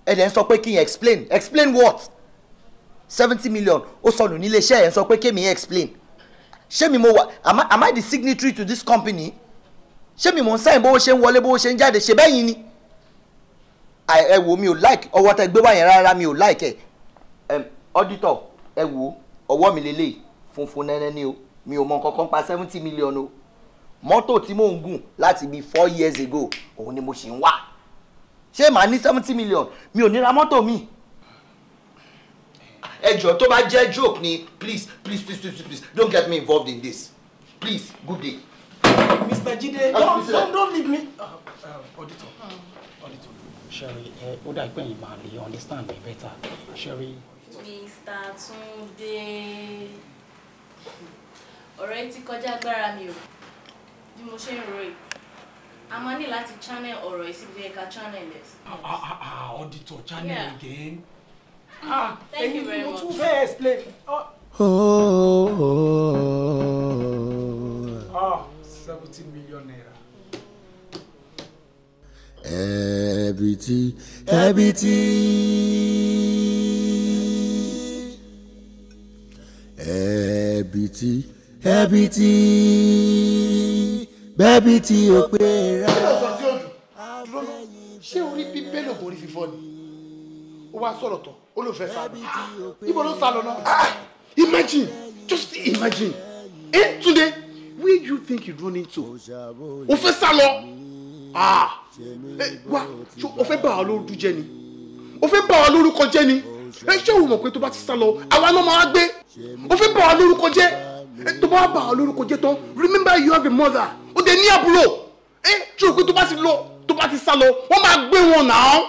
Ẹ dẹ̀ ń sọ pé kí n explain. Explain what? 70 million ó sọnù nílé iṣẹ́, ẹ̀ ń sọ pé kémi explain. Ṣé mi mo wà, am I the signatory to this company? Ṣé mi mò ń sign bówó ṣe ń wọlé, bówó ṣe ń jáde? Ṣe bẹ́yìn ni? Ẹ wo, mi ò like ọwọ́ tẹ gbé wá yẹn rárá, mi ò like ẹ. Auditor, ẹ wo ọwọ́ mi lélẹ̀, funfun nẹ́nẹ́ ni o. Mi ò mọ nǹkan kan pa 70 million o. Mọ́tò tí mò ń gùn láti bíi 4 years ago, òun ni mo ṣì ń wà. Ṣé màá ní 70 million? Mi ò ní ra mọ́tò mi. Ẹ jọ̀ọ́, tó bá jẹ́ joke ni, please, please, please, please, please, don't get me involved in this, please. Good day. Mr. Jide, don't leave me. Auditor, auditor. Sherry, ó dà pé ẹ̀yin máa lè understand me better. Sherry. Mr. Tunde, ọ̀rọ̀ yìí ti kọjá agbára mi o. Bí mo ṣe ń ro yìí, a máa ní láti channel ọ̀rọ̀ yìí síbi tó yẹ ká channel ẹ̀ sí. Ah, ah, ah, auditor, channel again. Ah, Thank you very mo much. tún fẹ́ explain. Oh. Ah, ₦70 million. Ẹbí. Ẹ̀bìtì ẹ̀bìtì ẹ̀bìtì ẹ̀bìtì bẹ́bìtì ò pé rà. Kí ló sọ tí ó dùn? Dúró, ṣé orí bíbélì ògùn orí fífọ́ ni? Ó wá sọ̀rọ̀ tán, ó ló fẹ́ sá lọ. Ibo ló sá lọ náà? Imagine, just imagine. Eh, Túndé, where do you think you run into? O fẹ́ sá lọ. Ah, wá, ṣé o fẹ́ bà wá lórúkọ jẹ́ ni? O fẹ́ bà wá lórúkọ jẹ́ ni? Ẹ ṣé o mọ̀ pé tó bá ti sá lọ, àwa náà máa gbé. O fẹ́ bà wá lórúkọ jẹ́. Tó bá bà wá lórúkọ jẹ́ tán, remember you have a mother. O dẹ̀ ní àbúrò. Ẹ ṣé o pé tó bá ti lọ, tó bá ti sá lọ, wọ́n máa gbé wọn náà.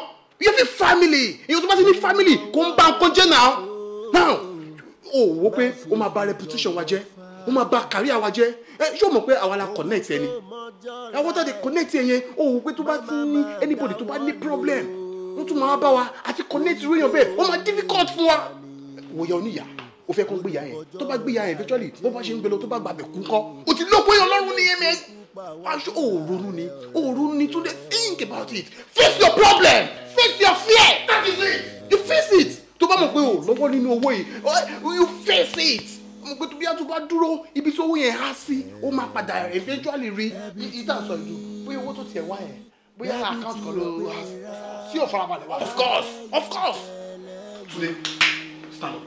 You have a family. Èyàn tó bá ti ní family kò ń bà nǹkan jẹ́ náà. Now, o wò pé o máa bà reputation wa jẹ́, o máa bà career wa jẹ́. Ẹ ṣé o mọ̀ pé àwa la connect ẹni? Àwọn tó ti connect ẹ yẹn, o wò pé tó bá ti ní anybody tó bá ní problem, wọ́n tún máa bá wa àti connect irú èèyàn bẹ́ẹ̀, ó máa difficult fún wa. Wòye oníyà, o fẹ́ kó gbé ìyá yẹn, tó bá gbé ìyá yẹn eventually, bó bá ṣe ń gbé lọ tó bá gbàgbẹ́ kú ńkọ́. O ti lóko èèyàn lọ́rùn ní ẹ̀mẹ́. Aṣọ òòrùn ni, òòrùn ni Túndé, think about it. Face your problem, face your fear, that is it. You face it. Tó bá mọ̀ pé o lọ́wọ́ nínú owó yìí, you face it. Mo pé tó bí a tó bá dúró, ibi tí owó yẹn há sí, ó máa padà eventually rí. Ìtàn sọ ìlú, bóyá owó tó tiẹ̀ wá yẹn, bóyá account kan ló há sí. Sí ò farabalẹ̀ wá. Of course, of course. Túndé, stand up.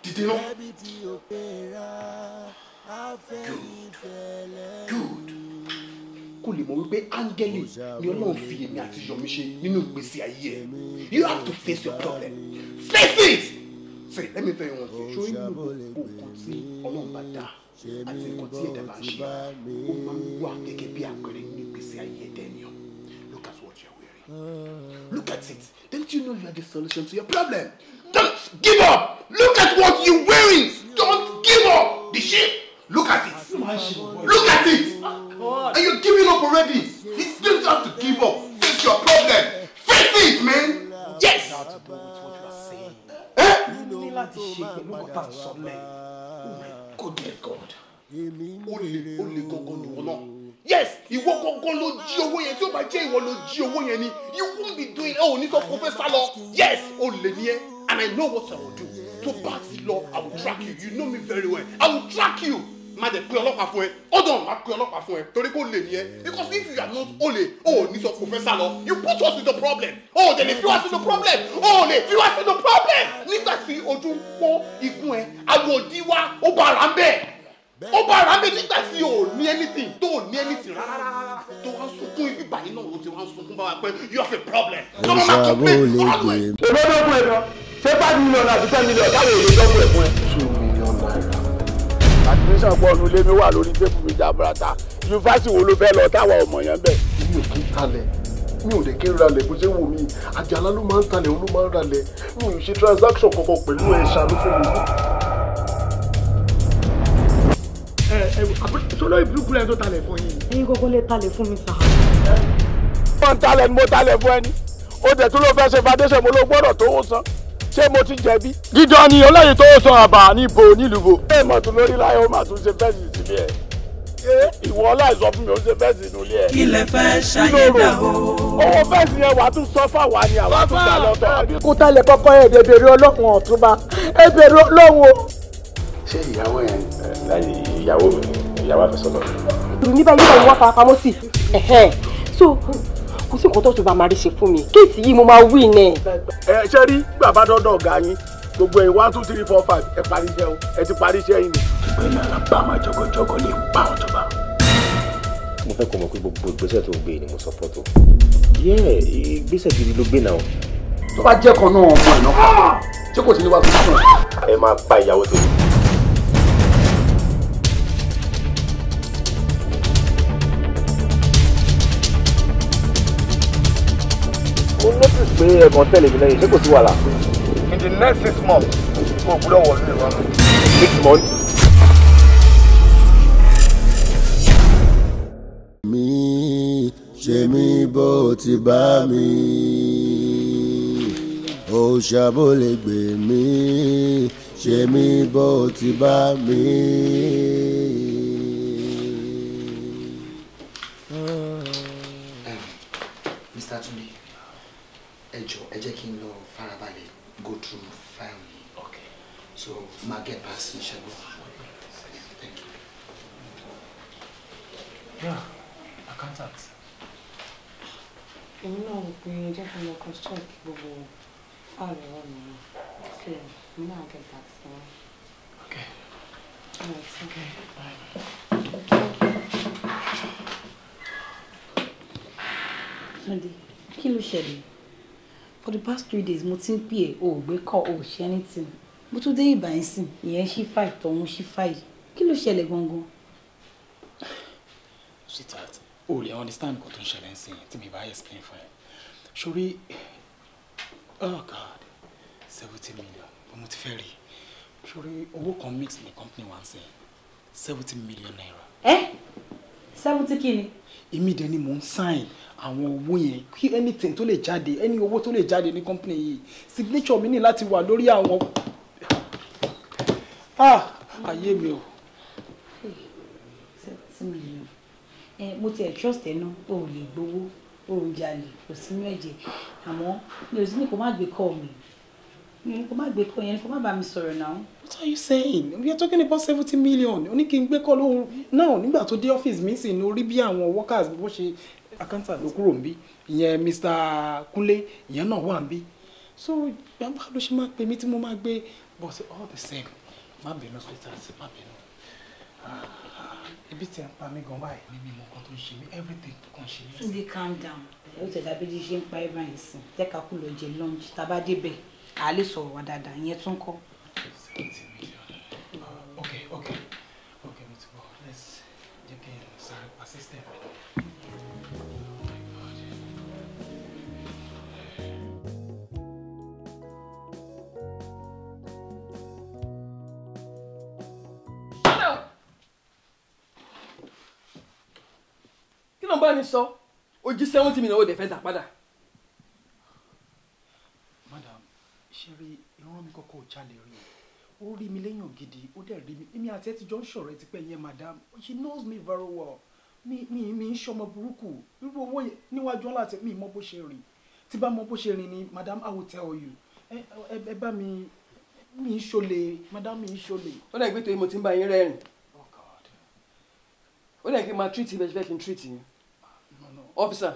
Dìde náà. Good, good. Kò lè mọ̀ wípé áńgẹ́lì ni Ọlọ́run fi èmi àti Yọ̀mí ṣe nínú ìgbésí ayé ẹ̀. You have to face your problem. Face it! See, let me tell you one thing. Ṣé inú gbogbo nǹkan tí Ọlọ́run bá dá àti nǹkan tí ẹ̀dá bá ń ṣe, ó máa ń wà gẹ́gẹ́ bí àpẹẹrẹ nínú ìgbésí ayé ẹ̀dá ènìyàn. Look at what you're wearing. Look at it. Don't you know you are the solution to your problem? Don't give up! Look at what you're wearing! Don't give up! The shape! Look at it! Look at it! And you're giving up already! You don't have to give up! Face your problem! Face it, man! Yes! Oh my goodness, God! Olè gangan ni wọ́n náà. Yes! Ìwọ gangan ló jí owó yẹn. Tí ó bá jẹ́ ìwọ ló jí owó yẹn ni, you won't be doing ẹ ò ní sọ kó fẹ́ sá lọ. Yes! Olè ni ẹ́. And I know what I will do. Tó bá ti lọ, I will track you. You know me very well. I will track you. Má dẹ̀ pé ọlọ́pàá fún ẹ. Hold on, má pé ọlọ́pàá fún ẹ. Torí kò lè ní ẹ. Because if you are not olè, o ò ní sọ kò fẹ́ sá lọ. You put us in the problem. O ò dẹ̀ lè fi wá sínú problem. O ò lè fi wá sínú problem. Nígbà tí ojú ń pọ́n igun ẹ, àwòdì wa, ó bá ara ń bẹ̀. Ó bá ara ń bẹ̀ nígbà tí o ò ní anything, tó ò ní anything rárá. Tó wá ń sunkún ibi báyìí náà ló ti wá ń sunkún bá wa pé you have a problem. Tó máa máa complain always. Èló ló kún ẹ gan? Ṣé 5 million àti 10 million táwọn èlò dọ́kun ẹ̀ fún ẹ? ₦2 million. Admission pọ̀ nu lé mi wà lórí table mi jaburata. Yunifásitì wo ló fẹ́ lọ táwọn ọmọ yẹn bẹ̀? Mi ò kí ń talẹ̀, mi ò dẹ̀ kí ń ralẹ̀ bó ṣe wù mí. Àjàlá ló máa ń talẹ̀, òun ló máa ń ralẹ̀. Mi ò ṣe transaction kankan pẹ̀lú ẹ̀, ṣàánú fún mi. Ẹ ẹ ṣọlá ìbúrúkú lẹ́yìn tó talẹ̀ fún yín. Ẹ̀yin gbogbo lè talẹ̀ fún mi sà. Wọ́n ń talẹ̀ ni mo talẹ̀ fún ẹni. Ó dẹ̀ tún ló fẹ́ ṣe foundation, mo ló gbọ́dọ̀ tó ó san. Ṣé mo ti jẹ̀bi? Dídán ni ọlọ́yin tó san àbá níbo nílùú bo. Ẹ mọ̀ tún lórí láyé ó máa tún ṣe fẹ́ǹsì sílé ẹ̀. Ṣé ìwọ ọláìsọ fún mi ó ṣe fẹ́ǹsì inú ilé ẹ̀? Kí lẹ fẹ́ ṣàyẹ̀dá o? Owó fẹ́ǹsì yẹn wàá tún sọ fáwa ni àwa tún gbà lọ́tọ̀. Kó talẹ̀ kọ́kọ́ ẹ̀ dẹ̀ bèrè Ọlọ́run ọ̀túnba ẹ bèrè Ọlọ́run o. Ṣé ìyàwó yẹn láyé ìyàwó mi ìyàwó àfẹ́sọ́nà mi? Ní báyìí nígbà wọ́n fara pamọ́ sí. So kò sí nǹkan tó tún bá máa rí ṣe fún mi. Case yìí mo máa wí ní. Ẹ ṣe rí bàbá dọ́dọ̀ ọ̀gá yín gbogbo ẹ̀ 1 2 3 4 5 ẹ parí iṣẹ́ o, ẹ ti parí iṣẹ́ yín ni. Ìpínlẹ̀ Alabama jọgọjọgọ lè pa ọ̀tọ̀ba. Mo fẹ́ kó mọ̀ pé gbogbo ìgbésẹ̀ tó gbé ni mo support o. Yeah, ìgbésẹ̀ gidi ló gbé náà. Tó bá jẹ́ kan náà ọmọ ẹ̀ náà pa, ṣé kò sí ní wàá tuntun? Ẹ máa pa ìyàwó tèmi. Mo notice pé ẹ̀kan tẹ̀lé mi lẹ́yìn, ṣé kò sí wàhálà? In the next 6 months, o gbúdọ̀ wọ̀ ní ìrọ̀rùn. 6 months? Mi ṣe mí bó ti bá mi, òòṣà bó lè gbè mí, ṣe mí bó ti bá mi. Mr. Tunde, Ẹ jọ̀ọ́, ẹ jẹ́ kí n lọ farabalẹ̀ go through file yìí. Okay. So máa get back sí ṣẹ́gun. Thank you. Yeah, accountant. Èmi náà rò pé ẹ jẹ́ kí n lọ cross check gbogbo file ọwọ́ mi náà. So èmi náà get back sí wọn. Okay. All right, okay. Bye. Túndé, kí ló ṣẹlẹ̀? For the past 3 days mo ti ń pè ẹ́, o ò gbé call, o ò ṣe anything. Mo tún dé ìbà yín sìn, ìyẹn ṣí file, tọ̀hún ṣí file. Kí ló ṣẹlẹ̀ gangan? Sweetheart, o lè understand nǹkan tó ń ṣẹlẹ̀ ń sìn tí mi bá explain fún ẹ. Sori, oh God, 70 million, bó mo ti fẹ́ rí. Sori, owó kan mix ní company wa ń sìn, ₦70 million. Ẹ́, 70 kí ni? Èmi dẹ̀ ni mò ń sign àwọn owó yẹn. Kí anything tó lè jáde, any owó tó lè jáde ní company yìí, signature mi ní láti wà lórí àwọn. Ah, ayé mi o. 70 million. Ẹ mo tiẹ̀ trust ẹ náà, o ò lè gbowó, o ò jalè, kò sínú ẹ̀jẹ̀. Àmọ́ mi ò sí ní kó má gbé call mi. Mi ò ní kó má gbé call yẹn, kó má bá mi sọ̀rọ̀ náà. What are you saying? We are talking about 70 million. Ó ní kí n gbé call òun náà nígbà tó dé ọ́fíìsì mi sì ní orí bí àwọn workers bó ṣe accountant ló kúrò níbí. Ìyẹn Mr. Kúnlé, ìyẹn náà wà níbí. So báwo ló ṣe máa pè mí tí mo máa gbé? But all the same, má bínú, sweetheart, má bínú. Ibi tí ẹ ń pa mí gan báyìí ní mímọ kan tó ń ṣe mí, everything tó kàn ṣe mí. Túndé, calm down. Ó tẹ̀lé abéjì ṣe ń pa ẹ́ báyìí sìn. Jẹ́ ká kú lọ jẹ lunch. Tá a bá débẹ̀, à lè sọ̀rọ̀ wa dáadáa. Ìyẹn tún kọ́. 70 million. Okay, mo ti bọ̀. Let's jẹ́ kí n sáré pa system mi. Oh my God. Kí ló ń bá mi sọ? O jí 70 million, ó dẹ̀ fẹ́ dà padà. Madam, ṣe rí ìran mi kọ́kọ́ ò jalè rí. Ó rí mi léèyàn gidi, ó dẹ̀ rí mi. Èmi àti ẹ ti jọ ń ṣọ̀rẹ́ tipẹ́ yẹn, madam. She knows me very well. Mi ń ṣọmọ burúkú. Irú owó yẹn níwájú ọlá àti mi mọ bó ṣe rìn. Tí bá mọ bó ṣe rìn ni, madam, I will tell you. Ẹ bá mi, mi ń ṣọlẹ̀, madam, mi ń ṣọlẹ̀. Ó dẹ̀ gbé torí mo ti ń bá yín rẹ́rìn. Ó dẹ̀ kí n máa treat yín bẹ́ẹ̀ ṣe fẹ́ kí n treat yín. Officer,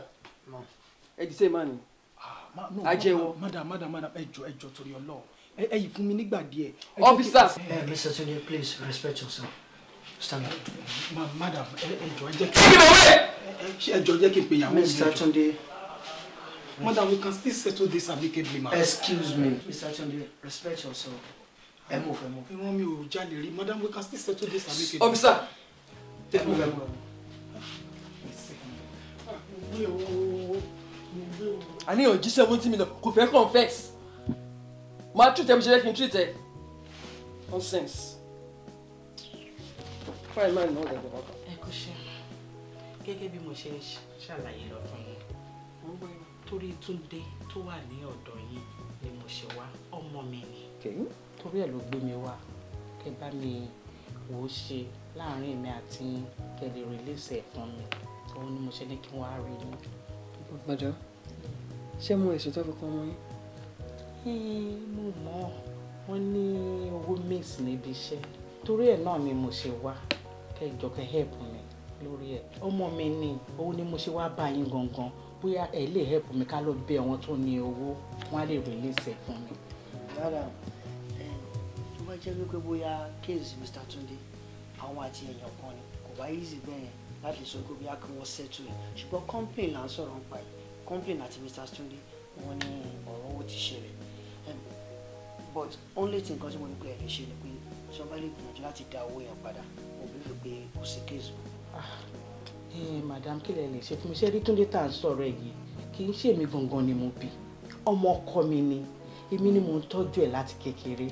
ẹ di sẹ́yìn máa ní. No, Ajẹ́wọ́. Madam, madam, madam, ẹ jọ̀ọ́, ẹ jọ̀ọ́, torí Ọlọ́run. Ẹ yìí fún mi nígbà díẹ̀. Officer. Hey, Mr. Tunde, please respect yourself. Stand up. Madam, ẹ jọ̀ọ́, ẹ jẹ́ kí. Ẹ jọ̀ọ́, jẹ́ kí n pe ìyàwó mi. Mr. Tunde. Madam, we can still settle this amicably, ma. Excuse me. Mr. Tunde, respect yourself. Ẹ move, ẹ move. Ìran mi ò jalè rí. Madam, we can still settle this amicably. Officer. Ẹ move, ẹ move. Gbé o, mo gbé o. Àníyàn jí 70 million, kò fẹ́ confess. Máa treat ẹ bí ṣe fẹ́ kí n treat ẹ. Nonsense. Fine man náà dẹ̀ bọ̀. Ẹ kú ṣe. Gẹ́gẹ́ bí mo ṣe ń ṣàlàyé lọ fún yín, torí Túndé tó wà ní ọ̀dọ̀ yín ni mo ṣe wá. Ọmọ mi ni, torí ẹ̀ ló gbé mi wá, kẹ́ bá mi wò ó ṣe láàrin èmi àti yín, kẹ́ lè release ẹ̀ fún mi. Òun ni mo ṣe ní kí wọ́n á rí yín. Madam, ṣé mo ẹ̀sùn tó fi kan ọmọ yín? Mo mọ̀. Wọ́n ní owó miss níbi iṣẹ́. Torí ẹ̀ náà ni mo ṣe wá, kẹjọ kẹ́ help mi lórí ẹ̀. Ọmọ mi ni. Òun ni mo ṣe wá bá yín gangan, bóyá ẹ lè help mi ká lọ bẹ̀ àwọn tó ní owó, wọ́n á lè release ẹ̀ fún mi. Madam, tó bá jẹ́ wípé bóyá case Mr. Tunde, àwọn àti èèyàn kan ni, kò bá easy bẹ́ẹ̀ yẹn láti sọ pé bóyá kí wọ́n settle ẹ̀, ṣùgbọ́n company là ń sọ̀rọ̀ nípa ẹ̀. Company àti Mr. Tunde, wọ́n ní ọ̀rọ̀ owó ti ṣẹlẹ̀. But only thing kan tí mo ní pé ẹ lè ṣe ni pé tí wọ́n bá lè gbìyànjú láti dá owó yẹn padà, mo believe pé kò sí case mọ́. Madam, kí lẹ lè ṣe fún mi? Ṣé rí Túndé tá à ń sọ̀rọ̀ ẹ̀ yìí, kì í ṣe èmi gangan ni mo bí. Ọmọ ọkọ mi ni. Èmi ni mò ń tọ́jú ẹ̀ láti kékeré.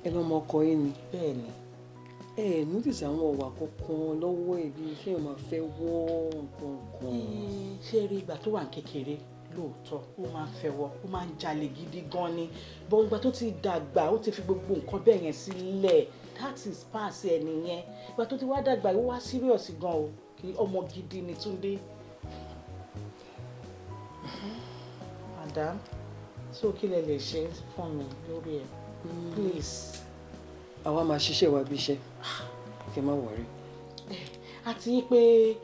Ẹ lọ́mọ ọkọ yín ni? Bẹ́ẹ̀ ni. Ẹ ẹ notice àwọn ọ̀wà kankan lọ́wọ́ ẹ̀, bíi kéèyàn máa fẹ́ wọ́ nǹkan kan? Ṣé rí ìgbà tó wà ní kékeré, lóòótọ́, ó máa ń fẹ́wọ́, ó máa ń jalè gidi gan ni. But ìgbà tó ti dàgbà, ó ti fi gbogbo nǹkan bẹ́ẹ̀ yẹn sílẹ̀. That is pass ẹ̀ nìyẹn. Ìgbà tó ti wá dàgbà, ó wá serious gan o. Kí ọmọ gidi ni Túndé. Madam. So kí lẹ lè ṣe fún mi lórí ẹ̀, please. Àwa máa ṣiṣẹ́ wa bí iṣẹ́, kí ẹ má worry. Àti pé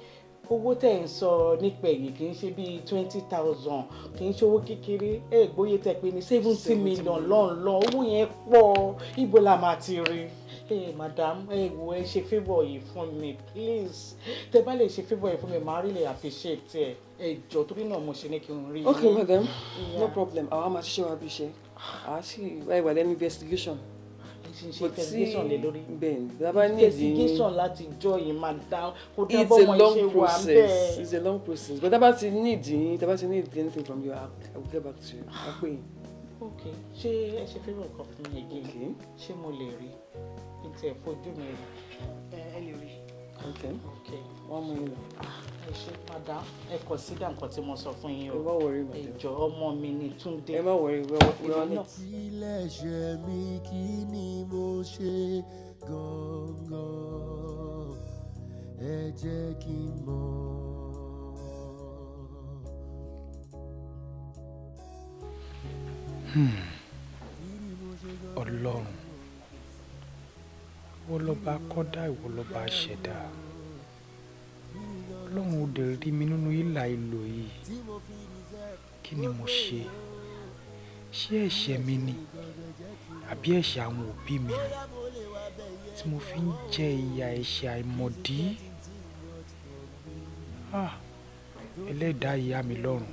owó tẹ̀ ń sọ nípa èyí kì í ṣe bíi 20,000, kì í ṣe owó kékeré. Ẹ gbóyè tẹ̀ pé ní 70 million lọ́nlọ́. Owó yẹn pọ̀, ibo la máa ti rí? Ẹ madam, ẹ wo, ẹ ṣe favour yìí fún mi, please. Tẹ bá lè ṣe favour yìí fún mi, màá really appreciate ẹ. Ẹ jọ̀ọ́, torí náà mo ṣe ní kí n rí yín. Okay madam, no problem. Àwa máa ṣiṣẹ́ wa bí iṣẹ́, àá sì wà lẹ́nu investigation. Ṣe ṣe investigation lé lórí? Bẹ́ẹ̀ni, bàbá ní ìdí Investigation láti jọ yìí, madam, kò dábọ̀ mọ iṣẹ́ wa bẹ́ẹ̀. It's a long process, but tá bá ti need yín, tá bá ti need anything from you, I will get back to you. A pè yín. Ok, ṣé ẹ ṣe favour kan fún mi again? Ṣé mo lè rí kí n tiẹ̀ fojú mi rí? Ẹ lè rí. Ok, wọ́n mú yín lọ. Ẹ ṣé madam, ẹ consider nǹkan tí mo sọ fún yín o. Ẹ má worry, madam. Ẹ jọ̀ọ́, ọmọ mi ni Túndé. Ẹ má worry, we on it. Ilé ṣe mi, kí ni mo ṣe gangan? Ẹ jẹ́ kí n mọ̀. Ọlọ́run, ìwọ lọba kọ́dá, ìwọ lọba ṣẹ̀dá. Ọlọ́run, ó dẹ̀ rí mi nínú ìlà ìlò yìí. Kí ni mo ṣe? Ṣé ẹ̀ṣẹ̀ mi ni àbí ẹ̀ṣẹ̀ àwọn òbí mi ni tí mo fi ń jẹ ìyà ẹ̀ṣẹ̀ àìmọ̀dí? Ah, ẹlẹ́dàá ìyá mi lọ́run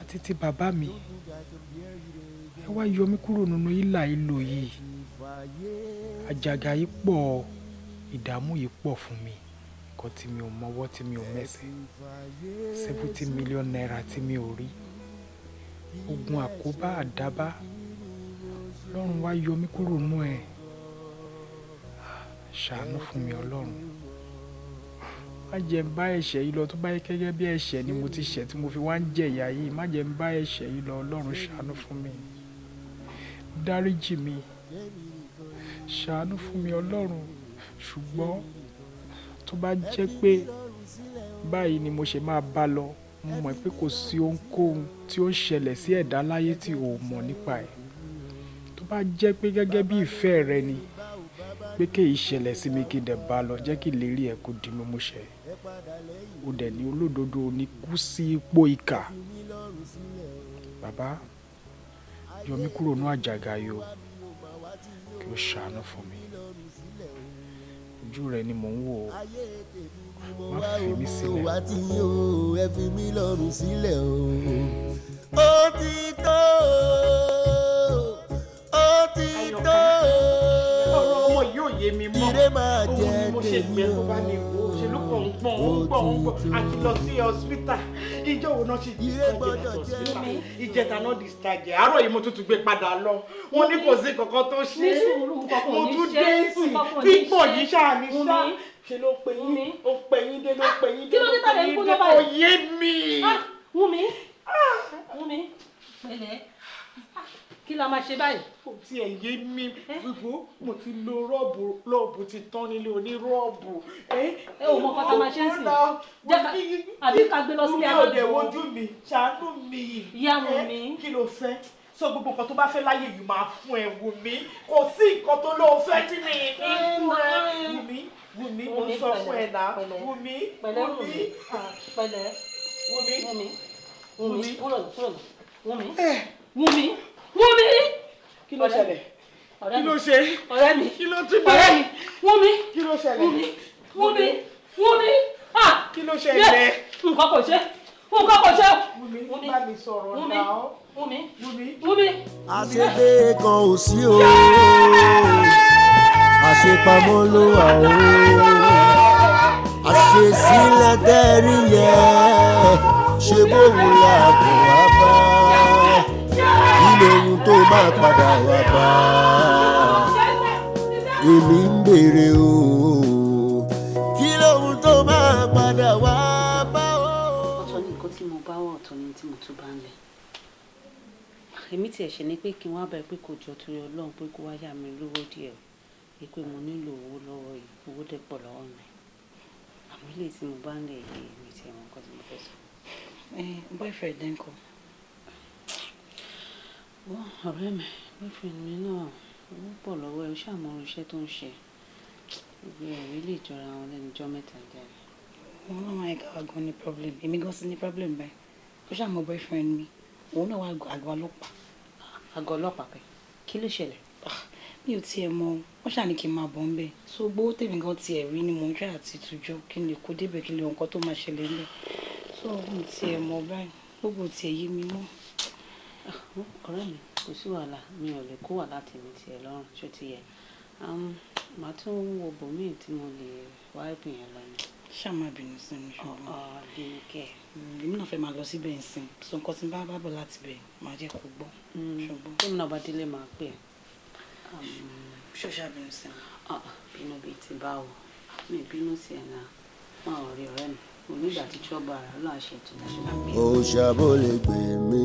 àti ti bàbá mi, ẹ wá yọ mí kúrò nínú ìlà ìlò yìí. Àjàgà yìí pọ̀, ìdààmú yìí pọ̀ fún mi. Nǹkan tí mi ò mọwọ́, tí mi ò mẹsẹ̀, ₦70 million tí mi ò rí, ogun àkóbá àdábá. Ọlọ́run, wá yọ mí kúrò nínú ẹ̀. Ṣàánú fún mi, Ọlọ́run. Má jẹ́ ń bá ẹ̀ṣẹ̀ yìí lọ. Tó bá yẹ gẹ́gẹ́ bí ẹ̀ṣẹ̀ ni mo ti ṣẹ̀ tí mo fi wá ń jẹ̀yà yìí, má jẹ́ ń bá ẹ̀ṣẹ̀ yìí lọ. Ọlọ́run, ṣàánú fún mi, dáríjì mi, ṣàánú fún mi, Ọlọ́run. Ṣùgbọ́n tó bá jẹ́ pé báyìí ni mo ṣe máa bá lọ, mo mọ̀ pé kò sí ohunkóhun tí ó ń ṣẹlẹ̀ sí ẹ̀dá láyé tí o ò mọ̀ nípa ẹ̀. Tó bá jẹ́ pé gẹ́gẹ́ bí ìfẹ́ rẹ ni pé kéyìí ṣẹlẹ̀ sí mi, kí n dẹ̀ bá lọ, jẹ́ kí ìlérí ẹ̀ kó di mímú ṣẹ. Ó dẹ̀ ní olódodo ní kú sí ipò ìkà. Bàbá, yọ mí kúrò ní àjàgà yìí o, kí o ṣàánú fún mi. Ojú rẹ ni mò ń wò ó, má fi mí sílẹ̀. Wá tí o ẹ fi mí lọ́rùn sílẹ̀ o. Ó ti tó, ó ti tó. Ọ̀rọ̀ ọmọ yìí ò yé mi mọ́. Ire máa Òun jẹ́ ni mo ṣe tèmi pé kó bá mi wò ó. Ṣe ló kàn ń gbọ̀n, ó ń gbọ̀n, ó ń gbọ̀n. Àti lọ sí hospital, ìjọ wo náà ṣe discharge láti hospital? Ìjẹta náà discharge. Àárọ̀ yìí mo tún tún gbé padà lọ, wọ́n ní kò sí kankan tó ṣe Ní sùúrù, nǹkan kan ò Mo ní tún ṣe, dé sí nǹkan kan ò ní pípọ̀ ṣe. yìí ṣáà ní ṣá. Wùnmí. Ṣe ló pe yín, ó pe yín dé, ló pe yín dé, Kí ló dé ló pe tàbí yín kú dé ló kò báyìí? yé mi. Ah, Wùnmí, Wùnmí, pẹ̀lẹ́. Kí la máa ṣe báyìí? Kò tiẹ̀ yé mi gbogbo. Mo ti lo Robb, Robb ti tán nílé onírọ́ọ̀bù. Ẹ ò mọ nǹkan tá a máa ṣe ń sìn. Jẹ́ ká àbí ká gbé lọ sílé Mi ò alágbo. dẹ̀ wojú mi, ṣàánú mi. Ìyá Wùnmí. Kí ló fẹ́? Sọ gbogbo nǹkan tó bá fẹ́ láyé yìí, máa fún ẹ. Wùnmí, kò sí nǹkan tó lóo fẹ́ tí mi ní fún ẹ. Wùnmí, Wùnmí, mo sọ fún ẹ náà, Wùnmí. Pẹ̀lẹ́. Wùnmí. Wùnmí, pẹ̀lẹ́. Wùnmí. Wùnmí, Wùnmí, kúrò kúrò. Wùnmí, Wùnmí, Wùnmí. Kí ló ṣẹlẹ̀? Ọ̀rẹ́ Kí mi. ló ṣe? Ọ̀rẹ́ mi. Kí ló tún dé? Ọ̀rẹ́ mi, Wùnmí. Kí ló ṣẹlẹ̀? Wùnmí, Wùnmí, Wùnmí, ah. Kí ló ṣẹlẹ̀? Nǹkan kò ṣe, nǹkan kò ṣe. Wùnmí, bá mi sọ̀rọ̀ Wùnmí, náà. Wùnmí, Wùnmí. Wùnmí. Àṣegbé kan ò sí o, àṣepamọ́ ló wà o, àṣesílẹ̀ tẹ́rí yẹ ṣe bóun la kò wá bá. Kí lóhun tó máa padà wá bá? Èmi ń béèrè o, kí lóhun tó máa padà wá bá o. Ọ̀tọ̀ ní nǹkan tí mo bá wà, ọ̀tọ̀ ní tí mo tún bá ń lẹ̀. Èmi tiẹ̀ ṣe ni pé kí n wá bá ẹ pé kò jọ, torí Ọlọ́run, pé kó wá yá mi lówó díẹ̀ o, pé mo nílò owó lọ́wọ́ yìí. Owó dẹ̀ pọ̀ lọ́wọ́ mi, àmọ́ ilé tí mo bá ń lẹ̀ yìí, mi tiẹ̀ mọ nǹkan tí mo fẹ́ sọ. Boyfriend ẹ̀ ńkọ́? Wọ́n ọ̀rẹ́ mi, boyfriend mi náà, owó pọ̀ lọ́wọ́ ẹ̀, ó ṣàmọ́ iṣẹ́ tó ń ṣe. Gbogbo ẹ̀rí lè jọra wọn lẹ́nu ọjọ́ mẹ́ta jáde. Òun náà máa ń ká wa gan ní problem. Èmi gan sí ní problem báyìí. Ó ṣàmọ́ boyfriend mi. Òun náà wá àgọ́ ọlọ́pàá. Àgọ́ ọlọ́pàá pẹ̀. Kí ló ṣẹlẹ̀? Mi ò tiẹ̀ mọ̀, wọ́n ṣáà ní kí n máa bọ̀ ńbẹ̀. So gbówó tèmi gan tiẹ̀ rí ni mò ń try àti tùjọ kí n lè kó débẹ̀ kí n lè nǹkan tó máa ṣẹlẹ̀ ńbẹ̀. So mi ò tiẹ̀ mọ̀ báyìí, gbogbo tiẹ̀ yé mi mọ́. Ọ̀rẹ́ mi, kò sí wàhálà, mi ò lè kó wàhálà tèmi tiẹ̀ lọ́rùn, ṣó ti yẹ. Màá tún wo bòmíì tí mo lè wá ìpín yẹn lọ ni. Ṣáà má bínú sí mi ṣùgbọ́n. Bínú kẹ̀. Èmi náà fẹ́ máa lọ síbẹ̀ nsìn. So nǹkan tí n bá bá bọ̀ láti bẹ̀ máa jẹ́ kó gbọ́. Ṣùgbọ́n. Tèmi náà bá délé máa pè é. Ṣó ṣáà bínú sí mi? Bínú bíi ti báwo. Mi bínú sí ẹ̀ náà. Máa ò rí ọ̀rẹ́ mi. Mo ní ìgbà tí trọ́bù ara ló àṣẹ tó. Òòṣà bó lè gbè mí,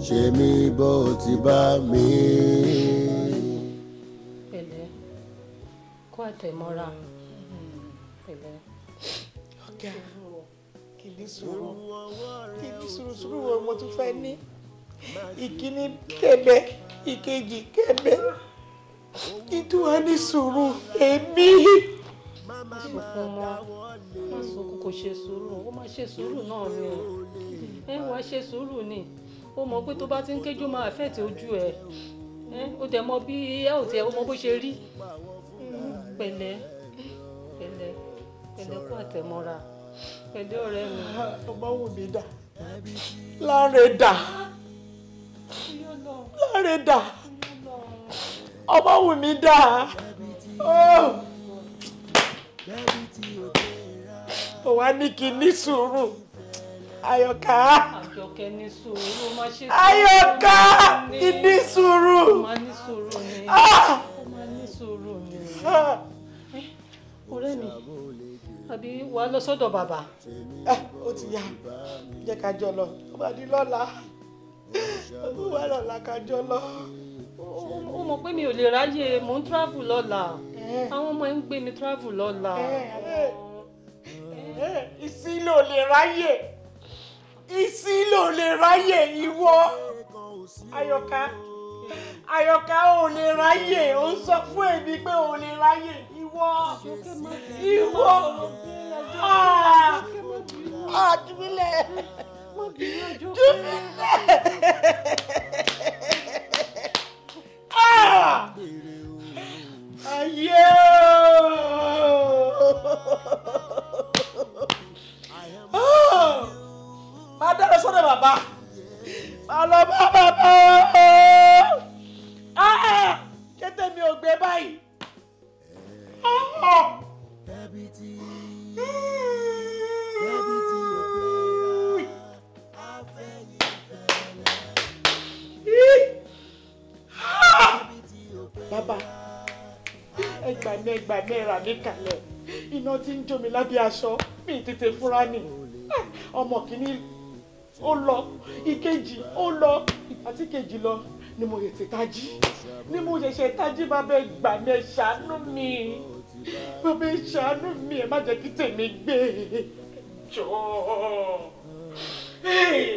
ṣe mí bó ti bá mi. Pẹ̀lẹ́, kó àtẹ̀mọ́ra. Pẹ̀lẹ́. Ọ̀gá, kì í ní sùúrù, kì í ní sùúrù, sùúrù wo mo tún fẹ́ ní? Ìkíní kébé, ìkejì kébé, kí tún wá ní sùúrù èmi. Má sunkún mọ́, má sunkún, kò ṣe sùúrù, ó má ṣe sùúrù náà ni. Ẹ wàá ṣe sùúrù ni. Ó mọ̀ pé tó bá ti ń kéjú máa affect ojú ẹ. Ó dẹ̀ mọ bí ẹ ò tiẹ̀, ó mọ bó ṣe rí. Pẹ̀lẹ́, pẹ̀lẹ́, pẹ̀lẹ́ kó àtẹ̀mọ́ra. Pẹ̀lẹ́ ọ̀rẹ́ mi. Ọmọ wù mí dà, Láre dà, Láre dà, ọmọ wù mí dà. Ó wá ní kí n ní sùúrù. Àyọ̀ká. Àjọkẹ́ ní sùúrù, má ṣe sùúrù. Àyọ̀ká kí ní sùúrù. Ó máa ní sùúrù ni. Ó máa ní sùúrù ni. Ọ̀rẹ́ mi, àbí wà á lọ sọ́dọ̀ bàbá? Ó ti yá, jẹ́ ká jọ lọ. Ó bá di lọ́la. Ó wà lọ́la ká jọ lọ. Ó mọ̀ pé mi ò lè ráyè, mò ń travel lọ́la. Àwọn ọmọ ẹ̀ ń gbé mi travel lọ́la. Ìsílò lè ráyè. Ìsílò lè ráyè ìwọ. Àyọ̀ká. Àyọ̀ká ò lè ráyè. Ó ń sọ fún èmi pé ò lè ráyè. Ìwọ. Ìwọ. Jùmílẹ̀. Jùmílẹ̀. Ayé ooo. Máa dára sọ́dọ̀ bàbá. Máa lọ bá bàbá ooo. Ṣé tèmi ò gbé báyìí? Bàbá, ẹ gbà mí, ẹ rà mí kalẹ̀. Iná tí ń jó mi lábẹ́ aṣọ, mi tètè fúnra ni. Ọmọ kìíní ó lọ, ìkejì ó lọ, ìgbà tí kejì lọ ni mo ṣẹ̀ṣẹ̀ tají. Ni mo ṣẹ̀ṣẹ̀ tají, bàbá ẹ gbà mí, ẹ ṣàánú mi. Bàbá ẹ ṣàánú mi, ẹ má jẹ́ kí tèmi gbé. Jọ̀ọ́.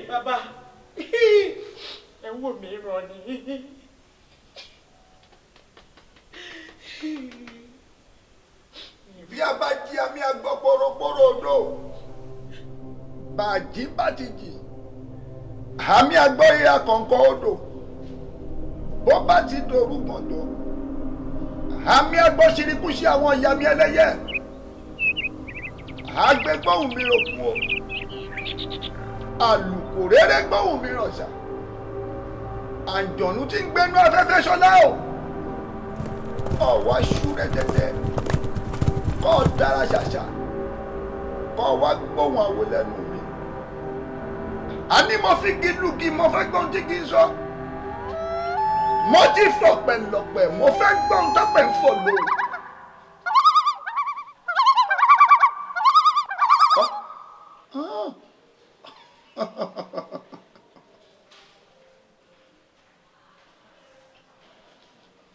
Bàbá, ẹ wò mí ràn ní. Bí a bá jí àmì àgbọ̀ poroporo odò, bàjí bá ti jì, àmì àgbọ̀ ìhà kọ̀ọ̀kan odò, bó bá ti dòru gbọ̀ndọ̀, àmì àgbọ̀ ṣirikú sí àwọn ìyá mi ẹlẹ́yẹ, àgbẹ̀gbọ̀hùn mi rògùn o, àlùkò rere gbọ̀hùn mi rọ̀ṣà, àǹjọ̀nú tí ń gbénú afẹ́fẹ́ ṣọlá o, ọ̀wá ṣú rẹ̀dẹ̀dẹ̀, kọ́ ọ dára ṣàṣà, kọ́ ọ wá gbóhùn àwo lẹ́nu mi. Àní mo fi igi lùgì, mo fẹ́ gbọ́n tí kì í sọ. Mo ti fọ̀pẹ̀ lọ̀pẹ̀, mo fẹ́ gbọ́n tọ́pẹ̀ ń fọ̀ lò.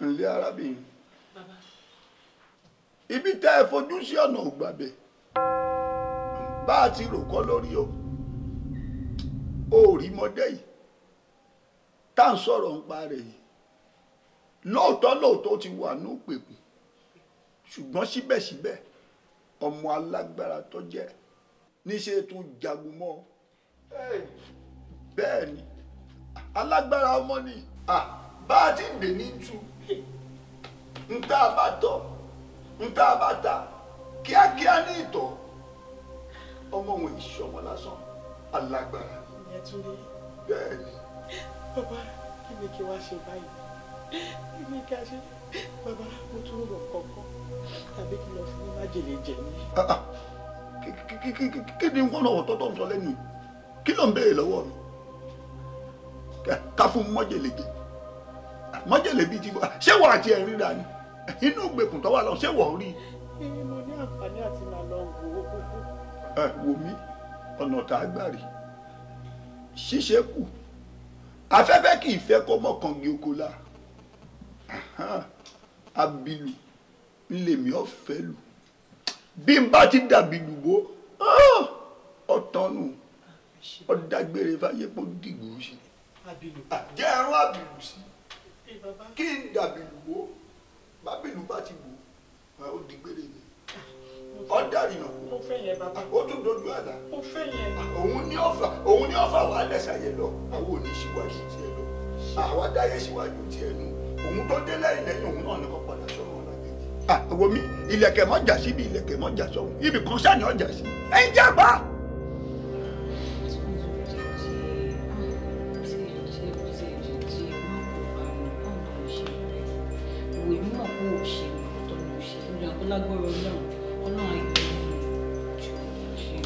Ǹlẹ́ arábìnrin, ibi tẹ́ ẹ fojú sí ọ̀nà ògbàbẹ̀ bá a ti rò kọ́ lórí o, ò rí mọdé yìí, Tá à ń sọ̀rọ̀ nípa rẹ̀ yìí, lóòótọ́ lóòótọ́ ti wà ní òpèkùn, ṣùgbọ́n síbẹ̀síbẹ̀ ọmọ alágbára tó jẹ́ níṣẹ́ tún jagun mọ́. Bẹ́ẹ̀ ni alágbára ọmọ ni bá a ti ń dè ní tu ń tá a bá tọ̀ ń tá a bá ta kíákíá ní ìtọ̀ ọmọ òun ìṣọmọ lásán alágbára. Bẹ́ẹ̀ ni. Bàbá, kí ni kí wá ṣe báyìí? Kí ni ká ṣe? Bàbá, mo tún rò kọ̀ọ̀kan tàbí kí lọ fún májèlé jẹ ní. Kí ni wọ́n lọ́wọ́ tọ́tọ́ ń sọ lẹ́nu yìí? Kí ló ń béèrè lọ́wọ́ mi? Ká fún májèlé jẹ. Májèlé bíi ti bọ́. Ṣé wọ́n àti ẹ̀ ríra ni? Inú ìgbèkùn tó wà lọ, ṣé wọ́n rí? Mo ní àǹfààní àti máa lọ wò ó. Ẹ wò mí, ọ̀nà tá a gbà rí. Ṣíṣe kù. Afẹ́fẹ́ kì í fẹ́ kó mọ̀kàngi oko la. Abilu ńlẹ̀mí ọ̀fẹ́ lù. Bí n bá ti dàbí lùbó, ọ̀tọ̀nù ọ̀dàgbére fáyé pọ̀ dìgbò sí. Jẹ́ ẹ̀rọ àbìlù sí. Kí n dàbí lùbó, bábìlù bá ti bò, ó dìgbére ni. Ọ̀dàrìnà ó tún dojú àlá. Òun ní ọ̀fà wà lẹ́sàyẹ lọ, àwọn ò ní síwájú tiẹ̀ lọ. Àwa dáyé síwájú tiẹ̀ nu. Òun tó dé lẹ́yìn lẹ́yìn òun náà ni kò padà sọ̀rọ̀ ọ̀làkejì. Àwọn mi ilẹ̀kẹ̀ mọ́ jà síbi ilẹ̀kẹ̀ mọ́ jà sọ̀hún ibì kan sáà ni ọjà sí. Ẹ̀yin jẹ́ àgbà. Ìwé mímọ̀ kó o ṣe ọ̀tọ̀ ni o ṣe lórí agbólágbọ́rọ̀ náà ọlọ́run ayé mi jù ṣe.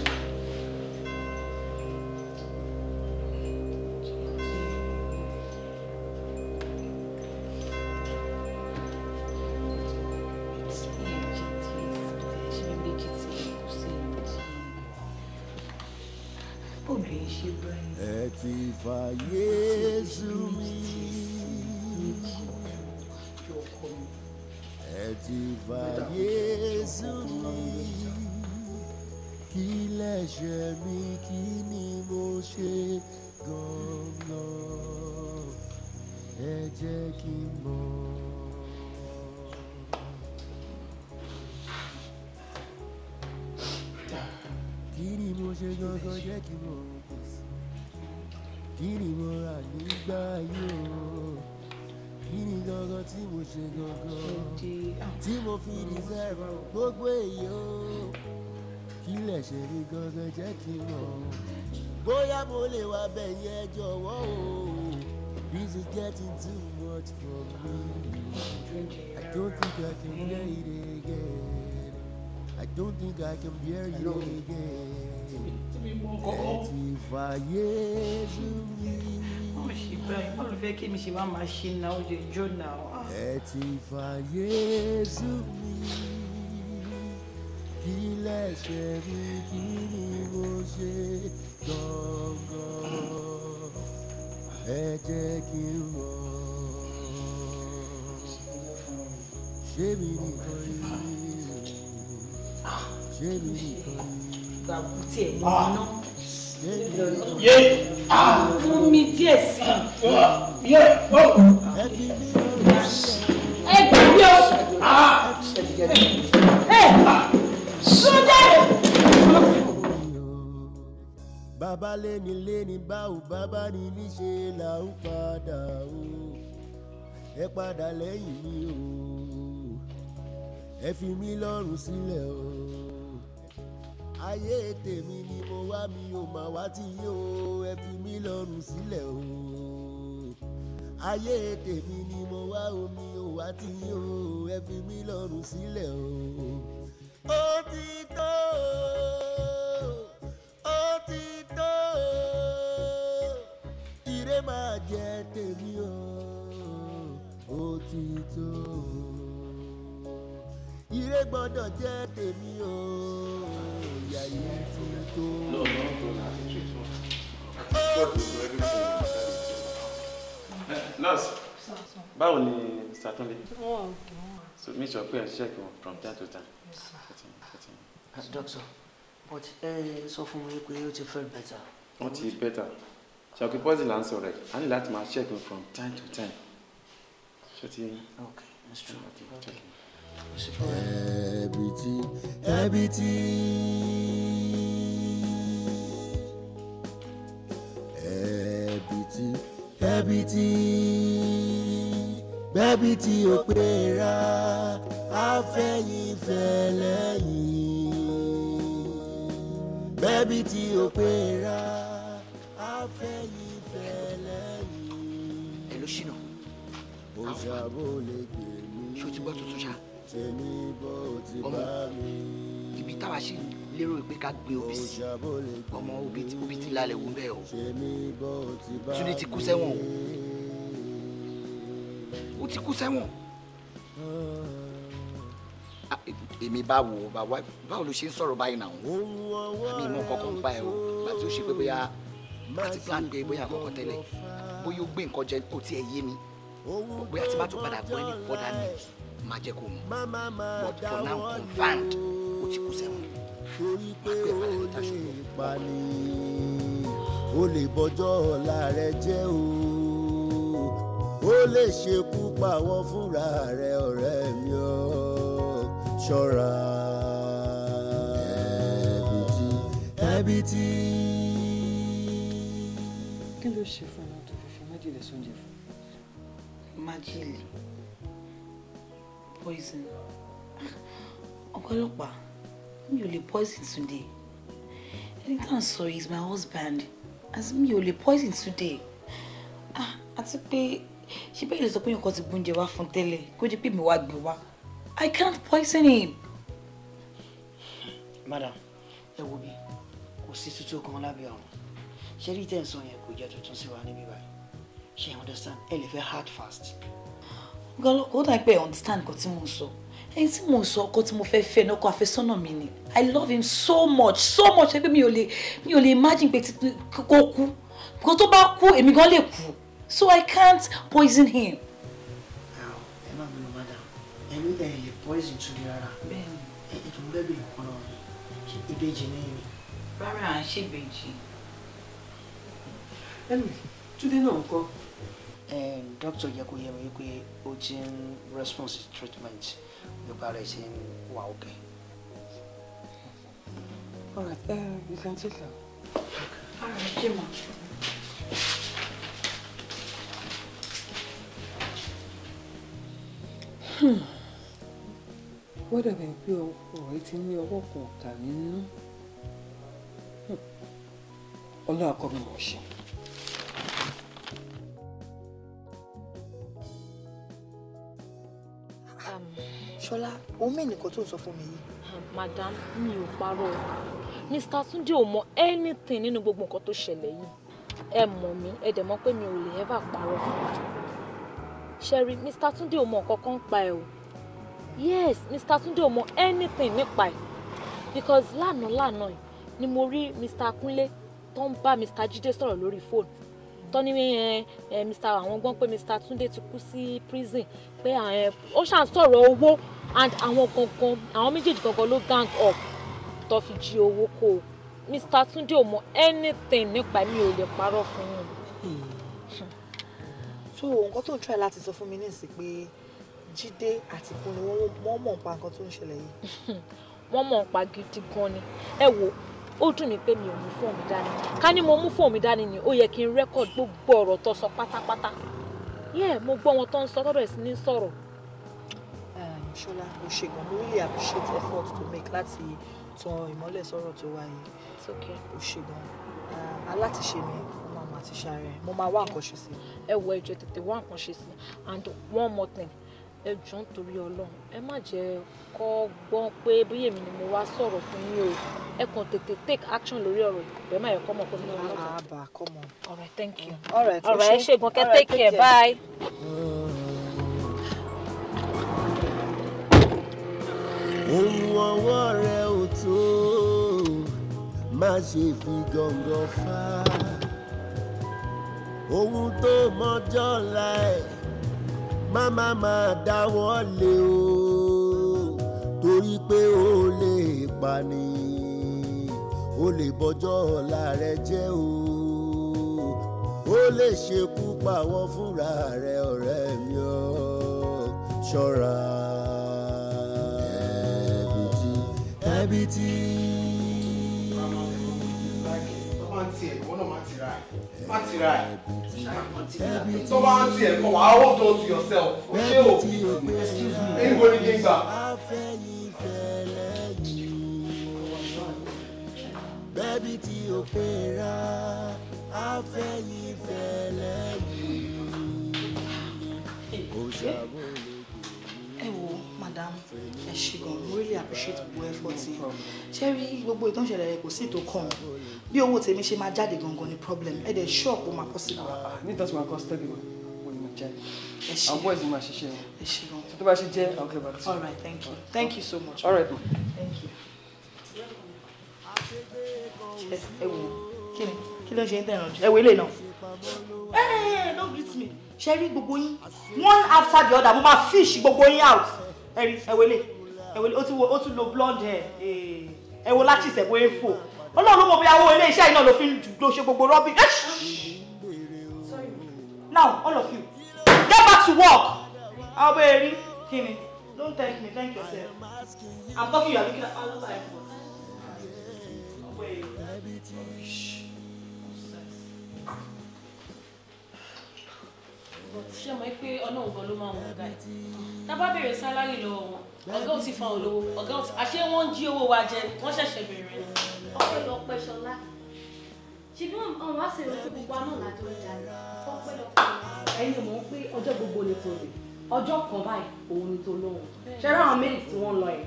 Ẹ ti fàyè sú mi. Ẹ ti fàyè sú mi. Kí lẹ̀ṣẹ̀ mi, kí ni mo ṣe gan-an? Ẹ jẹ́ kí n mọ̀. Kí ni mo ṣe gangan, jẹ́ kí n mọ̀. Kí ni mo rà nígbà yìí o? Kí ni gangan tí mo ṣe gangan tí mo fi deserve gbogbo èyí o? Kí lẹ̀ṣẹ̀ mi gangan, jẹ́ kí n mọ̀. Bóyá mo lè wá bẹ̀ yẹn, jọ̀wọ́ o. This is getting too much for me. I don't think I can bear it again. I don't think I can bear it again. Ẹ ti fàyè sú mi. Wọ́n ṣe báyìí, wọ́n lè fẹ́ kí mi ṣe wá máa ṣe náà, ó jẹ jó náà. Ẹ ti fàyè sú mi. Kí lẹ̀ṣẹ̀ mi, kí ni mo ṣe gangan? Ẹ jẹ́ kí n mọ̀. Ṣé mi nìkan ni? Ṣé mi nìkan ni? Gbàgbọ́ tí ẹ̀ mú iná. Fún mi díẹ̀ sí i. Ẹ gbàgbé o. Ẹ Túndé. Bàbá léni léni báwo bàbá ní níṣe là ń padà o. Ẹ padà lẹ́yìn mi o. Ẹ fi mí lọ́rùn sílẹ̀ o. Ayé tèmi ni mo wá, mi ò mà wá tí yín o. Ẹ fi mí lọ́rùn sílẹ̀ o. Ayé tèmi ni mo wá o, mi ò wá tí yín o. Ẹ fi mí lọ́rùn sílẹ̀ o. Ó ti tó, ó ti tó, ire máa jẹ tèmi o. Ó ti tó, ire gbọ́dọ̀ jẹ́ tèmi o. Ìyá yìí ti tó. Nurse, báwo ni Sàtúndé? So make sure pé ẹ check wọn from time to time. Yes, sir. Doctor, but ẹ sọ fún mi pé ó ti feel better. Wọ́n ti better. Ṣàkóso poison là ń sọ̀rọ̀ ẹ̀, a ní láti máa check him from time to time. Ṣé ti yẹn? Okay, that's true. Okay. Ẹ̀bìtì ẹ̀bìtì ẹ̀bìtì ẹ̀bìtì bẹ́bìtì ò pé ra àfẹ́yìnfẹ́ lẹ́yìn bẹ́bìtì ò pé ra àfẹ́yìnfẹ́ lẹ́yìn. Ẹ ló ṣìnà. Ó ṣàbò lè gbè mí. Ṣé o ti gbọ́ tuntun ṣá? Tèmi bó ti Ọmọ, bá mi. ibi táwa ṣì lérò pé ká gbé obì sí, ọmọ, obì tí lálẹ́ wò bẹ́ẹ̀ o. Tèmi bó ti bá Túndé ti kú sẹ́wọ̀n o, ó ti kú sẹ́wọ̀n. Ah, èmi báwo báwo ló ṣe ń sọ̀rọ̀ báyìí náà? Àmì ìmọ̀ kankan ń pa ẹ̀ o. Ìgbà tí ó ṣe pé bóyá àti plan pé bóyá àkọ́kọ́ tẹ́lẹ̀, bóyá ó gbé nǹkan jẹ, kò tiẹ̀ yé mi. Bóyá tí bá tún padà gbọ́ any further news, máa jẹ́ kó mọ̀, but for now, confirmed, ó ti kú sẹ́wọ̀n. Torí pé ó lè pani, ó lè bọjọ́ ọ̀la rẹ jẹ́ o, ó lè ṣekú pa wọ́n fúnra rẹ, ọ̀rẹ́ mi ò ṣọ́ra. Ẹ̀bìtì ẹ̀bìtì. Kí ló ṣe fún ẹ tó fi fi májèlé sóúnjẹ fún? Májèlé, poison? Ọ̀pọ̀lọpàá, mi ò lè poison today. Ẹni tá à ń sọ is my husband, as mi ò lè poison today. Ah, àti pé ṣé bẹ́ẹ̀ lè sọ pé nǹkan ti gbóúnjẹ wá fún tẹ́lẹ̀ kó jẹ́ pé mi wá gbé wá? I can't poison him. Madam, ẹ wo bí kò sí tuntun kan lábẹ́ ọ̀run. Ṣé rí tẹ̀ ń sọ yẹn, kò jẹ́ tuntun sí wa níbí báyìí. Ṣé you understand? Ẹ lè fẹ́ hard fast. Ọ̀gá, ó dà pé ẹ understand nǹkan tí mo ń sọ. Ẹni tí mo ń sọ, ọkọ tí mo fẹ́ fẹ́ ní, ọkọ àfẹ́sọ́nà mi ni. I love him so much, so much, pé mi ò lè imagine pé kó kú, because tó bá kú, èmi gan lè kú, so I can't poison him. Ẹ má bínú, madam, ẹni ẹ lè poison Túndé rárá. Bẹ́ẹ̀ni. Ẹ ètò ń bẹ́ẹ̀ bí nǹkan lọ́wọ́ mi, ṣé ìbejì ní mi? Rárá, à ń ṣèbejì. Anyway, Túndé náà ń kọ́? Doctor jẹ́ kó yé mi wípé ó ti ń response to treatment, nípa rẹ̀ ṣe ń wà okay. All right, you can take her. All right, ṣé ma. Wọ́n dàbí pé ọ̀rọ̀ yìí ti ní ọwọ́ kan ọ̀tà nínú. Ọlọ́run akọ́ mi mọ̀ ṣe. Ṣọlá, òun mí nìkan tó ń sọ fún mi yìí? Madam, mi ò parọ́ o. Mr. Túndé ò mọ anything nínú gbogbo nǹkan tó ṣẹlẹ̀ yìí. Ẹ mọ̀ mí, ẹ dẹ̀ mọ̀ pé mi ò lè ever parọ́ fún un. Sherry, Mr. Túndé ò mọ nǹkan kan pa ẹ o. Yes, Mr. Túndé ò mọ anything nípa ẹ, because lánàá lánàá yìí ni mo rí Mr. Kúnlé tó ń bá Mr. Jídé sọ̀rọ̀ lórí fóònù, tó ní ẹ ẹ Mr. àwọn gbọ́n pé Mr. Túndé ti kú sí prison, pé ó ṣàn sọ̀rọ̀ owó, and àwọn gangan, àwọn méjèèjì gangan ló gang up tó fi jí owó kó o. Mr. Túndé ò mọ anything nípa, mi ò lè parọ́ fún yín. So nǹkan tó ń try láti sọ fún mi nísìsiyìí pé Jídé àti Kúnlé, wọ́n mọ̀ nípa nǹkan tó ń ṣẹlẹ̀ yìí? Wọ́n mọ̀ nípa gidi gan ni. Ẹ wo, ó dùn mí pé mi ò mú fóònù mi dání. Ká ní mo mú fóònù mi dání ni, ó yẹ kí n record gbogbo ọ̀rọ̀ tó sọ pátápátá. Yeah, mo gbọ́ wọn tó ń sọ, tó bẹ̀rẹ̀ sí ní sọ̀rọ̀. Ṣọlá, o ṣe gan. Mo really appreciate effort to make láti tan ìmọ́lẹ̀ sọ̀rọ̀ tó wáyé. It's okay. O ṣe gan. Alátiṣe mi, mo máa ma ti ṣàárẹ̀, mo máa wá nǹkan ṣe sí. Ẹ wo, ẹ jọ̀ọ́, tètè wá nǹkan ṣe sí. And one more thing, ẹ jọ̀ọ́, nítorí Ọlọ́run, ẹ má jẹ́ kó gbọ́n pé bí èmi ni mo wá sọ̀rọ̀ fún yín o. Ẹ kàn tètè take action lórí ọ̀rọ̀ yìí bẹ́ẹ̀, má yẹ kó mọ̀ pé mi ò lọ́dọ̀. Àbá, come on. All right, thank you. All right. All right, ẹ ṣé gan. Kẹ́ take care, bye. Ohun ọwọ́ rẹ ò tó, má ṣe fi gàngàn fà. Ohun tó mọjọ́ la ẹ̀ má má má dáwọ́ lé o, torí pé ó lè pani, ó lè bọjọ́ ọ̀la rẹ jẹ́ o, lè ṣekú pa wọ́n fúnra rẹ̀ ọ̀rẹ́ mi ò ṣọ́ra. Ẹbí tí. Tó bá ń tiẹ̀ ìwọ náà má tira ẹ̀, má tira ẹ̀. Tó bá ń tiẹ̀ kọ̀ wá, hold on to yourself. O ṣé o, èyí wo ni kí n gbà? Bẹ́bí tí o pè ra afẹ́yìnfẹ́lẹ́ yìí. Ẹ wo madam, ẹ ṣé gan, mo really appreciate gbogbo effort yín. Ṣé rí gbogbo ìtàn ìṣẹ̀lẹ̀ rẹ kò sí ètò kàn mí. Bí owó tèmi ṣe máa jáde gangan ni problem. Ẹ dẹ̀ sure pé ó máa possible. Nítorí wọn kọ́ steady wọn, wọ́n ní máa jáde. Ẹ ṣé. Àwọn boys máa ṣiṣẹ́ wọn. Ẹ ṣé gan. Tó bá ṣe jẹ́, I'll get back to you. All right, thank you. Thank you so much. All right, ma. Thank you. Ẹ wo, kí ni? Kí ló ń ṣe ń tẹ̀ràn jù? Ẹ wo eléyìí náà. Hey, don't greet me. Ṣé rí gbogbo yín? One after the other, mo máa fish gbogbo yín out. Ẹ rí, ẹ wo eléyìí. Ẹ wo eléyìí, ó tún lo blonde hair. Ẹ wo lashes ẹ̀ bóyá ń fò. Ọlọ́run ló mọ̀ bóyá owó ilé iṣẹ́ yìí náà ló fi ń lọ ṣe gbogbo rọ́bì. Now, all of you, get back to work. Àwọn eri, kí ni? Don't thank me, thank yourself. I'm talking, you are looking at all my effort. But ṣé mọ̀ pé Ọlọ́run gan ló máa ń wọ ọ̀gá ẹ̀? Tá bá béèrè sálárì lọ́wọ́ wọn, ọ̀gá ò ti fa olówó, ọ̀gá ò ti àṣé wọ́n ń jí owó wa jẹ, wọ́n ṣẹ̀ṣẹ̀ bẹ̀rẹ̀ ni. Ọpẹ́lọpẹ́ Ṣọlá. Ṣebí wọn wá sí ìròyìn gbogbo àná lájọ ń jalè. Ọpẹ́lọpẹ́. Ẹ̀yin mọ̀ pé ọjọ́ gbogbo ni tòlè, ọjọ́ kan báyìí òun ni tòlóhùn. Ṣé rí àwọn méjì tí wọ́n lọ yẹn?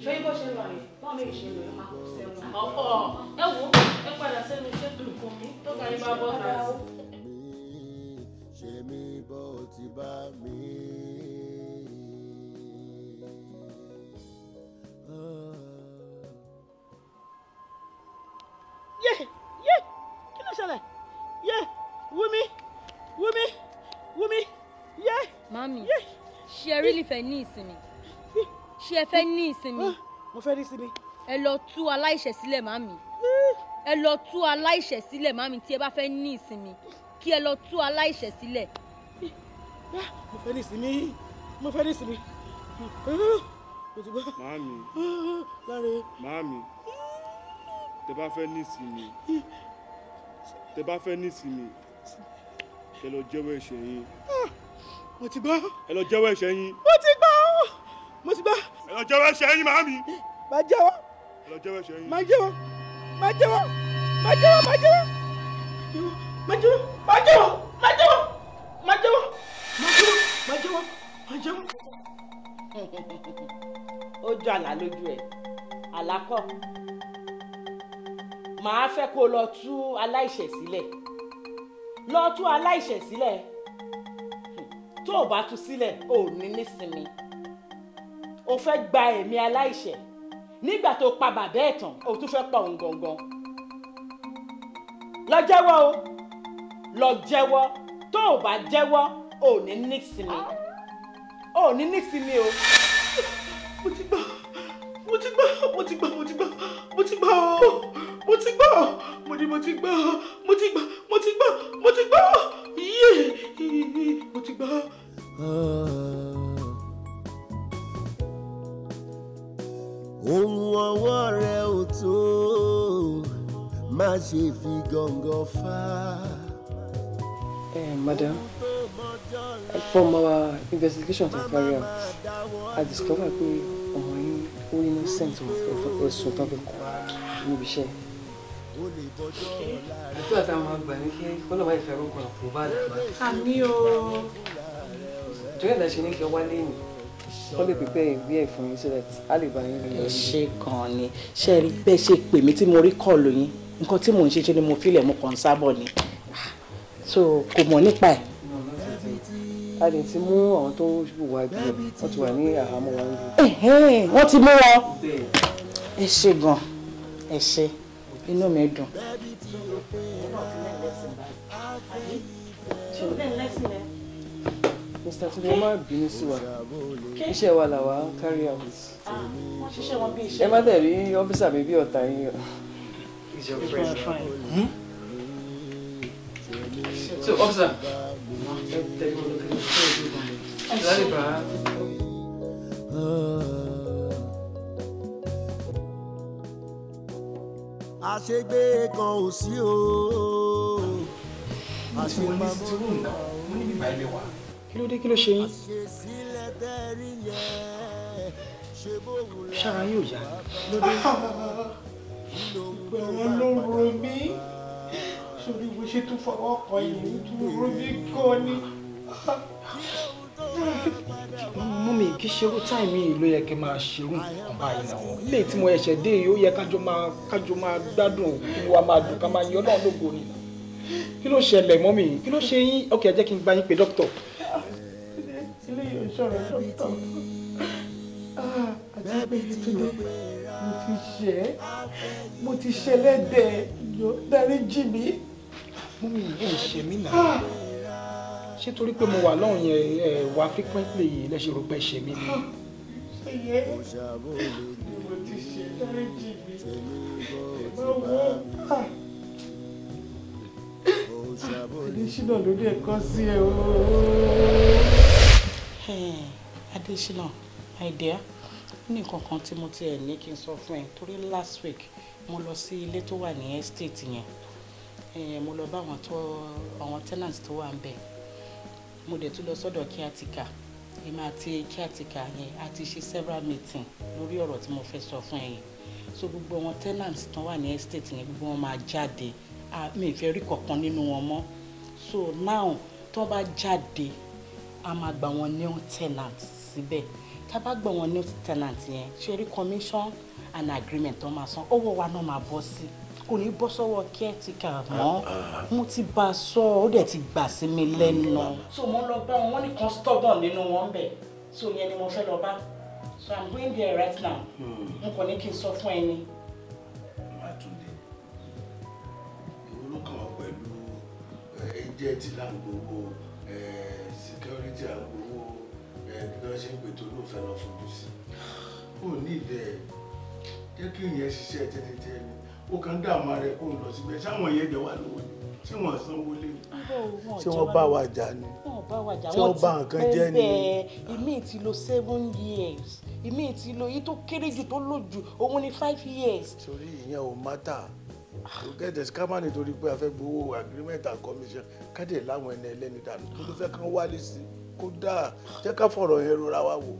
Ṣé bó ṣe lọ yẹn? Báwọn méjì ṣe lọ yẹn máa kó sẹ́wọ̀n. Ọ̀pọ̀ ẹ wo ẹ padà sẹ́nu iṣẹ́ nǹkan mi tó ga ní bá bọ́ ta. Ṣe mí bó ti bá mi. Yé yé, kí ló ṣẹlẹ̀? Yé, Wúmi, Wúmi, Wúmi, yé. Mami, ṣé ẹ really fẹ́ ní ìsinmi? Ṣé ẹ fẹ́ ní ìsinmi? Mo fẹ́ ní ìsinmi. Ẹ lọ tú aláìṣẹ̀ sílẹ̀ mami. Ẹ lọ tú aláìṣẹ̀ sílẹ̀ mami tí ẹ bá fẹ́ ní ìsinmi. Kí ẹ lọ tú aláìṣẹ̀ sílẹ̀. Mo fẹ́ ní ìsinmi. Mo fẹ́ ní ìsinmi. Mo ti gbọ́. Màámi. Láre. Màámi. Tẹ bá fẹ́ ní ìsinmi. Tẹ bá fẹ́ ní ìsinmi. Ẹ lọ jẹ́wọ́ ẹ̀ṣẹ̀ yín. Mo ti gbọ́. Ẹ lọ jẹ́wọ́ ẹ̀ṣẹ̀ yín. Mo ti gbọ́. Mo ti gbọ́. Ẹ lọ jẹ́wọ́ ẹ̀ṣẹ̀ yín màámi. Má jẹ́wọ́. Ẹ lọ jẹ́wọ́ ẹ̀ṣẹ̀ yín. Má jẹ́wọ́. Má jẹ́wọ́. Má jẹ́wọ́. Má jẹ́wọ́. Má jẹ́wọ́. Má jẹ́wọ́. Má jẹ́wọ́. Má jẹ́wọ́. Má jẹ́wọ́. Má jẹ́wọ́. Má jẹ́wọ́. Ó jọ àlá lójú ẹ̀, àlá kọ́. Màá fẹ́ kó lọ tú aláìṣẹ̀ sílẹ̀. Lọ tú aláìṣẹ̀ sílẹ̀. Tó o bá tú sílẹ̀, o ò ní nísinmi. O fẹ́ gba ẹ̀mí aláìṣẹ̀. Nígbà tó pa bàbá ẹ̀ tán, o tún fẹ́ pa òun gangan. Lọ jẹ́wọ́ o. Lọ jẹ́wọ́. Tó o bá jẹ́wọ́, o ò ní nísinmi. O ò ní nísinmi o. Mo ti gbọ́. Mo ti gbọ́. Mo ti gbọ́. Mo ti gbọ́. Mo ti gbọ́ o. Mo ti gbọ́. Mo ní mo ti gbọ́. Mo ti gbọ́. Mo ti gbọ́. Mo ti gbọ́. Yé! Mo ti gbọ́. Ohun ọwọ́ rẹ ò tó, má ṣe fi gọ̀ǹgọ̀ fà. Madam, from our investigation to carry out, I discovered pé ọmọ yín ó innocent of ẹ̀sùn tó fi kàn níbi iṣẹ́. Àdúrà táwọn àgbà ní kí kọ́lọ̀ máa ìfẹ́ orúkọ àpò bá àdàbà. Àmì o. Torí ẹ̀dá ṣe ní kí wá lẹ́yìn, kọ́ lè prepare ìwé ẹ̀ fún yín so that a lè bá yín lọ. Ẹ ṣé gan-an ni. Ṣé ẹ rí bẹ́ẹ̀ ṣe pè mí tí mo rí kọ́ọ̀lù yín? Nǹkan tí mò ń ṣe ṣe ni mo filẹ̀ mo kàn ń sábọ̀ ni. So kò mọ̀ nípa ẹ̀. A lè ti mú àwọn tó wà bí wọ́n ti wà ní àhámọ́ wa níbí. Wọ́n ti mú wọn. Ẹ ṣé gan-an, ẹ ṣé, inú mi dùn. Mr. Tunde, ẹ má bínú sí wa. Iṣẹ́ wa làwa ń carry out. Ẹ má dẹ̀ rí ọ́físà mi bí ọ̀tá yín o. He's your friend. So, officer, ẹ tẹ̀lé wọn lọ kí ẹ lè bá. Àṣegbé kan ò sí o. Àṣepamọ́ mo ní bíbá ilé wa. Kí ló dé, kí ló ṣe yín? Ṣára yóò yá ni. Ló dé. Ìgbẹ̀rún ló ro mí. Sórí bó ṣe tún fọwọ́ kan yìí tún ro mí gan ni. Mummy, kí ṣerú táìmì yìí ló yẹ kí n máa ṣerú nǹkan báyìí náà. Ilé tí mo ẹ̀ṣẹ̀ dé yìí ó yẹ kájọ máa gbádùn, kí wa máa dùn, ká máa yan Ọlọ́run lógo ni. Kí ló ṣẹlẹ̀ mummy? Kí ló ṣe yín? Ok, ẹ jẹ́ kí n gba yín pé dókítà. Ilé yóò sọ̀rọ̀ dókítà. Àti pé Túndé, mo ti ṣẹ̀ ẹ́, mo ti ṣẹlẹ́dẹ̀, yóò dáríjì mí. Mummy, ẹ ṣe mí náà. Ṣé torí pé mo wà lọ́hùn yẹn ẹ wá frequently yìí lẹ ṣe rò pé ṣe mí ni? Ṣé yẹ mo ti ṣe dáríjì mí? Ẹ má wọ Adéṣínà ló dé kọ́ sí ẹ o. Adéṣínà, my dear, ní nǹkan kan tí mo tiẹ̀ ní kí n sọ fún ẹ torí last week mo lọ sí ilé tó wà ní estate yẹn. Mo lọ bá àwọn tenants tó wà ń bẹ̀. Mo dẹ̀ tún lọ sọ́dọ̀ caretaker. Èmi àti caretaker yẹn a ti ṣe several meeting lórí ọ̀rọ̀ tí mo fẹ́ sọ fún ẹ yẹn. So gbogbo àwọn tenants tó wà ní estate yẹn gbogbo wọn máa jáde. Mi ì fẹ́ rí kankan nínú wọn mọ́. So now tó bá jáde a máa gba wọn new tenant síbẹ̀. Tá bá gba wọn new tenant yẹn, ṣe rí commission and agreement tó máa san, owó wa náà máa bọ́ sí. Kò ní bọ́ sọ́wọ́ caretaker mọ́. Mo ti bá a sọ, ó dẹ̀ ti gbà sí mi lẹ́nu. So mo lọ bá wọn, wọ́n ní kan stubborn nínú wọn bẹ̀. So yẹn ni mo fẹ́ lọ bá. So I'm going there right now. N kò ní kí n sọ fún ẹni. Màtúndé, ìwọ ló kàn wá pẹ̀lú agent láǹgbowó, security àgbowó, bí wọ́n ṣe ń pè tó ló fẹ́ lọ fojú sí. Ó ní ìdẹ jẹ́ kí ìyẹn ṣiṣẹ́ tẹ́tẹ́tẹ́ ni. Ó kàn dààmú ara ẹ̀ kó ń lọ síbẹ̀. Ṣáwọn yẹn jẹ wá lówó ni? Ṣé wọ́n sanwó lé ni? Ṣé wọ́n bá wa jà ni? Ṣé wọ́n bá nǹkan jẹ́ ni? Ìmíì ti lò 7 years. Ìmíì ti lò èyí tó kéré jù tó lò jù òun ni 5 years. Torí ìyẹn ò mátà. Kò gẹ́gẹ́ ká má nítorí pé a fẹ́ gbowó agreement and commission ká dẹ̀ láwọn ẹni ẹlẹ́ni dànù tó ló fẹ́ kán wálé sí kó dáa jẹ́ ká fọ̀rọ̀ yẹn rora wa wò.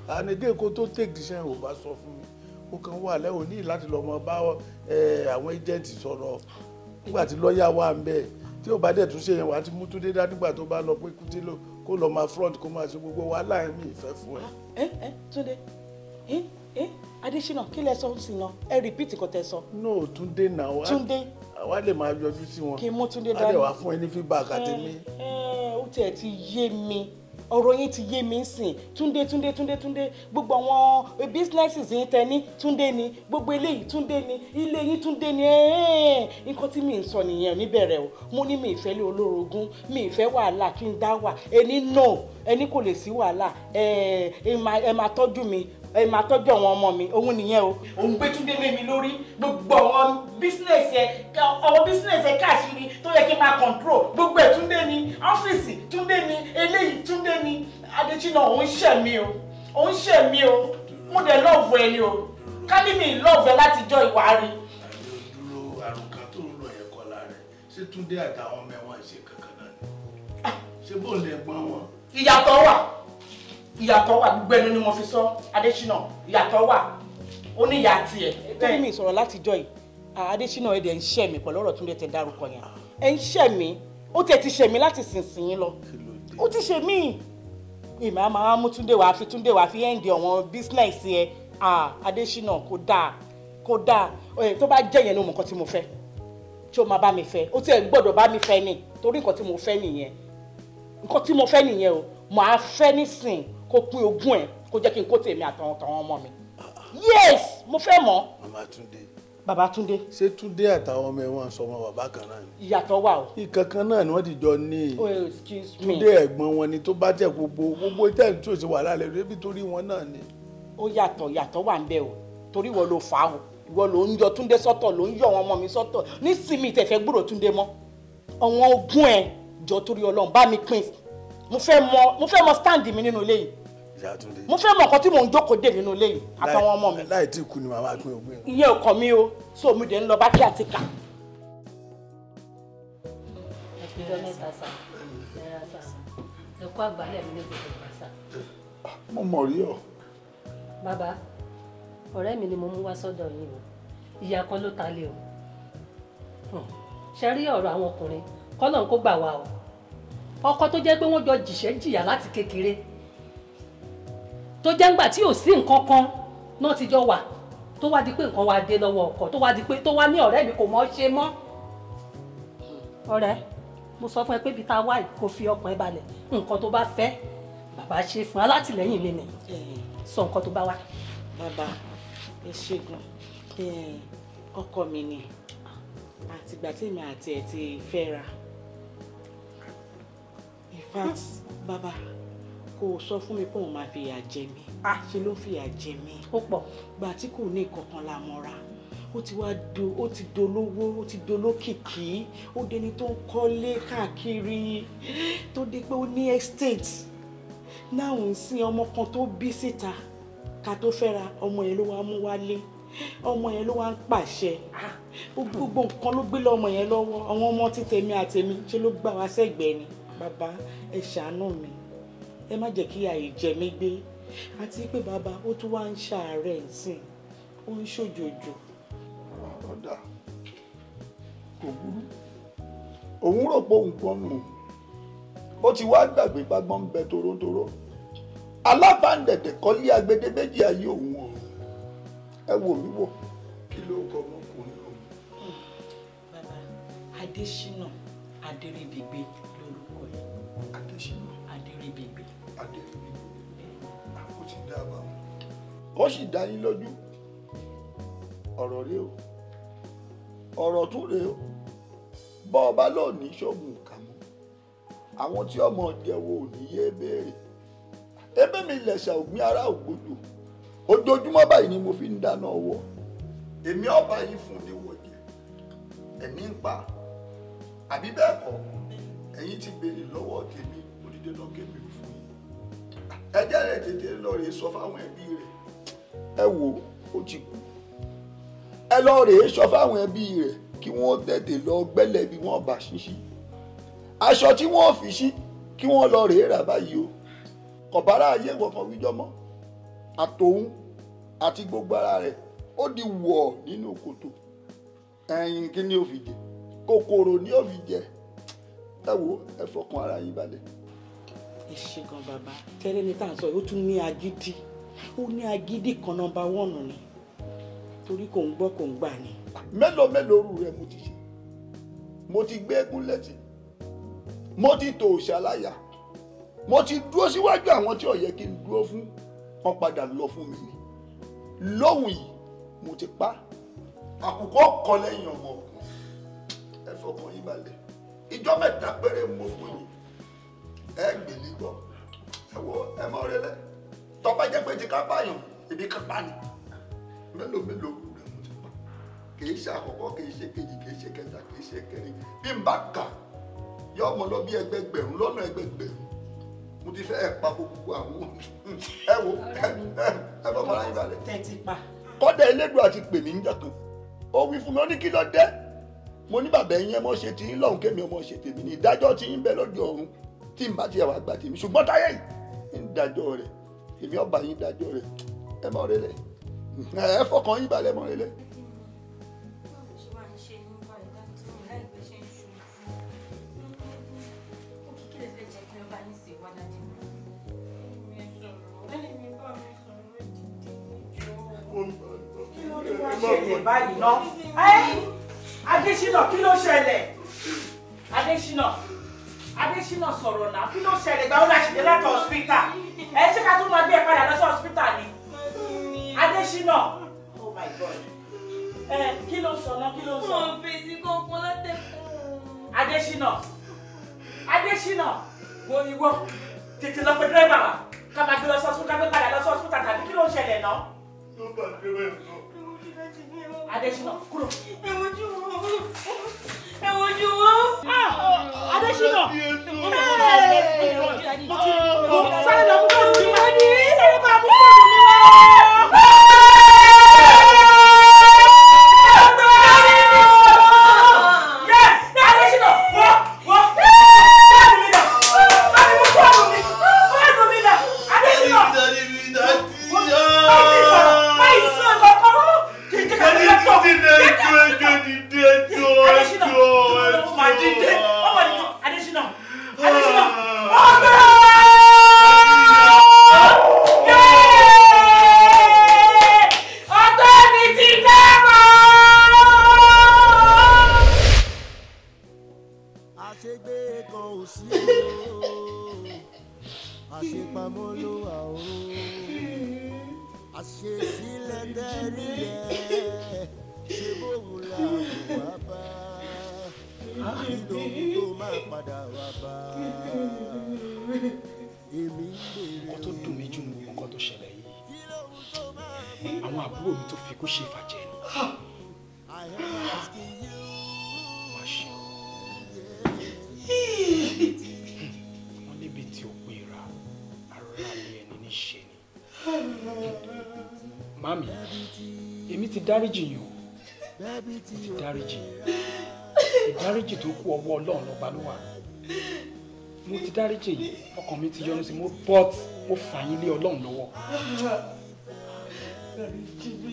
Ànídé kó tó take decision ò bá sọ fún mi. Ó kàn wà lẹ́wọ̀n ní láti lọ mọ bá àwọn agent sọ̀rọ̀ nígbà tí lọ́ọ̀yà wà ń bẹ̀ tí ó bá dẹ̀ tún ṣe yẹn wà á ti mú Túndé dá nígbà tó bá lọ pé Kútí ló kó lọ máa front kó máa ṣe gbogbo wàhálà ẹ̀mí ìfẹ́ fún ẹ. Ẹ Túndé, Adéṣínà, kí lẹ sọ sí náà? Ẹ repeat nǹkan tẹ sọ. No, Túndé náà. Túndé. Àwa lè máa yọjú sí wọn. Kí n mú Túndé dání. A lè wá fún ẹ ní feedback àti mi. Ó tiẹ̀ ti yé mi. Ọ̀rọ̀ yín ti yé mi sìn. Túndé Túndé Túndé Túndé gbogbo àwọn businesses yín tẹ ní Túndé ni, gbogbo eléyìí Túndé ni, ilé yín Túndé ni. Nǹkan tí mi ń sọ nìyẹn níbẹ̀rẹ̀ o. Mo ní mi ìfẹ́ lé olórogún, mi ìfẹ́ wàhálà kí n dá wà. Ẹni no, ẹni kò lè sí wàhálà. Ẹ máa tọ́jú mi, ẹ máa tọ́jú àwọn ọmọ mi, òun nìyẹn o. Òun gbé Túndé lé mi lórí gbogbo àwọn business ẹ, àwọn business ẹ káàkiri tó yẹ kí n máa control gbogbo ẹ̀ Túndé ni, ọ́fíìsì Túndé ni, eléyìí Túndé ni. Adéṣínà, òun ṣẹ̀ mí o, òun ṣẹ̀ mí o, mo dẹ̀ lọ́ọ̀fù ẹ ni o, ká ní mi lọ́ọ̀fù ẹ láti jọ ìwà rí. Dúró, àrùn kan tó ń lọ yẹn kọlá rẹ, ṣé Túndé àtàwọn ọmọ ẹ̀wọ̀n ṣe kankan náà ni? Ṣé bóun lè gbọ́n wọn? Ìyàtọ̀ wà, ìyàtọ̀ wà, gbogbo ẹnu ni mo fi sọ. Adéṣínà, ìyàtọ̀ wà, ó ní ìyá tiẹ̀. Torí mi sọ̀rọ̀ látijọ́ yìí, Adéṣínà, ẹ̀ dẹ̀ ń ṣẹ̀ mí pẹ̀lú ọ̀rọ̀ Túndé tẹ dárúkọ yẹn. Ẹ̀ ń ṣẹ̀ mí, ó tẹ̀ ti ṣẹ̀ mí láti sìnsìn lọ. Ó ti ṣe mí. Ìmọ̀ àmọ́ mú Túndé wàá fi Túndé wàá fi ẹ̀ǹdì ọ̀wọ́n business yẹn. Adéṣínà, kò dáa, kò dáa. Tó bá jẹ́ yẹn ní nǹkan tí mo fẹ́, tí ó máa bá mi fẹ́, ó tiẹ̀ gbọ́dọ̀ bá mi fẹ́ ni, torí nǹkan tí mo fẹ́ nìyẹn. Nǹkan tí mo fẹ́ nìyẹn o. Màá fẹ́ nísìn kó pín ogún ẹ̀ kó jẹ́ kí n kó tèmi àtàwọn ọmọ mi. Yes, mo fẹ́ mọ̀. Màmá Túndé. Bàbá Túndé. Ṣé Túndé àtàwọn ọmọ ẹ̀ wọ́n sọmọ bàbá kan náà ni? Ìyàtọ̀ wà o. Ìkankan náà ni wọ́n ti jọ ní. Oh, excuse me. Túndé ẹ̀gbọ́n wọn ni tó bá tẹ̀ gbogbo tẹ̀ tí ò sí wàhálà lẹ́nu débi torí wọn náà ni. Ó yàtọ̀, ìyàtọ̀ wà ń bẹ o, torí ìwọ ló fà á o, ìwọ ló ń yọ Túndé sọ́tọ̀, ló ń yọ àwọn ọmọ mi sọ́tọ̀. Nísìnyí tẹ̀fẹ́ gbúrò Túndé mọ́, àwọn ogún ẹ̀ Jọ torí Ọlọ́run bá mi pín. Mo fẹ́ mọ stand mi nínú ilé yìí. Mo fẹ́ mọ nǹkan tí mò ń jókòó dè nínú ilé yìí àtàwọn ọmọ mi. Láì tí kú ni màmá pín ogún yẹn. Ìyẹn ò kàn mí o, so mi dẹ̀ ń lọ bá kí àti kà. Ẹjọ́ mẹ́ta sà, ẹ̀rọ sà, ẹ kó àgbálẹ̀ mi ní gbogbo ìgbà sà. Mo mọ̀ rí ọ. Bàbá, ọ̀rẹ́ mi ni mo mú wá sọ́dọ̀ yín o, ìyá kan ló ta lé o. Ṣe rí ọ̀rọ̀ àwọn ọkùnrin, kọ́nà kó gbà wá o. Ọkọ tó jẹ́ pé wọ́n jọ jìṣẹ́ jìyà láti kékeré, tó jẹ́ ńgbà tí ò sí nǹkan kan náà ti jọ wà, tó wá di pé nǹkan wá dé lọ́wọ́ ọkọ, tó wá di pé tó wá ní ọ̀rẹ́ mi kò mọ̀ ṣe mọ́. Ọ̀rẹ́, mo sọ fún ẹ pé ibi tá a wá yìí kò fi ọkàn ẹ balẹ̀, nǹkan tó bá fẹ́ bàbá ṣe fún alátìlẹ́yìn mi nì, sọ nǹkan tó bá wá. Bàbá ẹ ṣègùn, ọkọ mi ni, àtìgbà tí èmi àti ẹ ti fẹ́ra. In fact, bàbá kò sọ fún mi pé òun máa fìyà jẹ mí. Ṣe ló ń fìyà jẹ mí. Ó pọ̀. Gbà tí kò ní ìkọ̀kan la mọ́ra, ó ti wá do, ó ti dolówó, ó ti dolókìkí, ó dẹni tó ń kọ́lé káàkiri, tó dé pé ó ní estate. Náà ń sin ọmọ kan tó bí síta ká tó fẹ́ra, ọmọ yẹn ló wá mú wálé, ọmọ yẹn ló wá ń pàṣẹ. Gbogbo nǹkan ló gbé lọ́mọ yẹn lọ́wọ́. Àwọn ọmọ tí tèmi àtèmi ṣe ló gbà wá sẹ́gbẹ̀ẹ́ ni. Bàbá ẹ ṣàánú mi, ẹ má jẹ́ kí àyè jẹ mí gbé. Àti pé bàbá ó tún wá ń ṣàárẹ̀ ǹsìn, ó ń ṣòjòjò. Ọ̀dà kò burú, òun rò pé òun gbọ́n nù, ó ti wá gbàgbé gbàgbọ́n ń bẹ torótoró. Alábàǹdẹ̀dẹ̀ kọ́lé agbede méjì ayé òun ọ̀run. Ẹ wò mí wò, kí ló kọ ọmọkùnrin òun. Bàbá, Adéṣínà Adéríbigbé lórúkọ ẹ̀. Adéṣínà Adéríbigbé. Adéríbigbé, ó ti dá a bá wọn. Ó sì dá yín lójú. Ọ̀rọ̀ rèé o, ọ̀rọ̀ tún rèé o. Bọ́ ọba lónìí ṣoògùn kà mọ́, àwọn tí ọmọ jẹ́wọ́ ò ní yé béèrè. Ebí mi lẹ̀ṣà ògbìn ara ògbódò, ojoojúmọ́ báyìí ni mo fi ń dáná ọwọ́. Èmi ọba yín fún ní wọ̀jẹ̀, ẹ̀mí ń pa, àbí bẹ́ẹ̀ kọ́, ẹ̀yin ti béèrè lọ́wọ́ tèmi, odidi náà kémi ò fún yín. Ẹ jẹ́ rẹ̀ tètè lọ rèé sọ fáwọn ẹbí rẹ̀. Ẹ wo, ó ti kú. Ẹ lọ rèé sọ fáwọn ẹbí rẹ̀ kí wọ́n tètè lọ gbẹ́lẹ̀ bí wọ́n bá ṣíṣí. Aṣọ tí wọ́n fi ṣí kí wọ́n lọ rèé rà báyìí o. Kọ̀bára ayé kankan wíjọ́ mọ́. Àtòun àti gbogbo ara rẹ̀ ó di wọ̀ nínú kòtò. Ẹyin kí ni ó fi jẹ? Kòkòrò ni ó fi jẹ. Ẹ wo, ẹ fọkàn ara yín balẹ̀. Ẹ ṣe gan bàbá, tẹ́lẹ̀ ní tá à ń sọ yìí, ó tún ní agídí. Ó ní agídí kan nọ́mbà 1 ni, torí kò ń gbọ́ kò ń gbà ni. Mélòó mélòó rú rẹ mo ti ṣe, mo ti gbé eégún létí, mo ti tò òòṣà láyà, mo ti dúró síwájú àwọn tí ò yẹ kí n dúró fún, wọn padà lọ fún mi ni. Lóhùn yìí mo ti pa àkùkọ kọ lẹ́yìn ọmọ ọkùnrin. Ẹ fọkàn yín balẹ̀, ìjọ mẹ́ta péré mo fún yín, ẹ gbèlè gbọ́. Ẹ wo, ẹ mọ rẹlẹ, tọ́ba jẹ́ pé ti ká báyàn, ibi ká pa ni. Mélòó mélòó rú rẹ mo ti pa, kìí ṣe àkọ́kọ́, kìí ṣe kejì, kìí ṣe kẹta, kìí ṣe kẹrin. Bí n bá kà yọ ọmọ lọ bí ẹgbẹgbẹ̀rún lọ́nà ẹgbẹgbẹ̀rún. Mo ti fẹ́ pa gbogbo àwọn. Ẹ wo, ẹ bọ́ fara yín balẹ̀. Tẹ́tí pa. Kọ́dà Elédùà ti pè mí níjọ́ kan, ó wí fún mi, ó ní kí ló dé? Mo ní bàbá ẹ̀yin ẹ mọ́ ṣe tiyín lọ́hùn, kémi ọmọ ṣe tèmi ní ìdájọ́ tí ń bẹ lóde ọ̀run, tí n bá ti wà gbà tèmi, ṣùgbọ́n táyé yìí ń dájọ́ rẹ̀, èmi ọba yín dájọ́ rẹ̀. Ẹ mọ̀ rẹlẹ̀, ẹ fọkàn yín balẹ̀, mọ̀ rẹlẹ̀. Kí ló tún wá ṣẹlẹ̀ báyìí ná? Adéṣínà, kí ló ṣẹlẹ̀? Adéṣínà, Adéṣínà sọ̀rọ̀ náà, kí ló ṣẹlẹ̀? Gbà ó la ṣe dé láti hospital. Ẹ ṣé ká tún máa gbé ẹ padà lọ sí hospital ni? Adéṣínà, oh my God. Ẹ kí ló sọ náà, kí ló sọ? Mo fèsì kankan látẹ̀kùn. Adéṣínà, Adéṣínà, wo ìwọ tètè lọ pe dírẹ́bà wa ká máa gbé lọ sí hospital, ká gbé padà lọ sí hospital tàbí kí ló ń ṣẹlẹ̀ náà? Adéṣínà, kúrò. Ẹ wojú wọn. Ẹ wojú wọn. Adéṣínà. Daddy. Sáré lọ mú fóònù mi wá. Sáré bá mú fóònù mi wá. Nǹkan tó dùn mí jù ní nǹkan tó ṣẹlẹ̀ yìí, àwọn àbúrò mi tó fi kú ṣe ìfàjẹ́ ni. Má ṣe wọ́n níbi tí ó pé ra ara lé ẹni níṣe ni. Mami, èmi ti dáríjì yín o, mo ti dáríjì yín. Ìdáríjì tó kú ọwọ́ Ọlọ́run lọ́ba ló wà. Mo ti dáríjì yín, ọkàn mi ti yọ́nú sí mo, but mo fà yín lé Ọlọ́run lọ́wọ́. Dáríjì mi.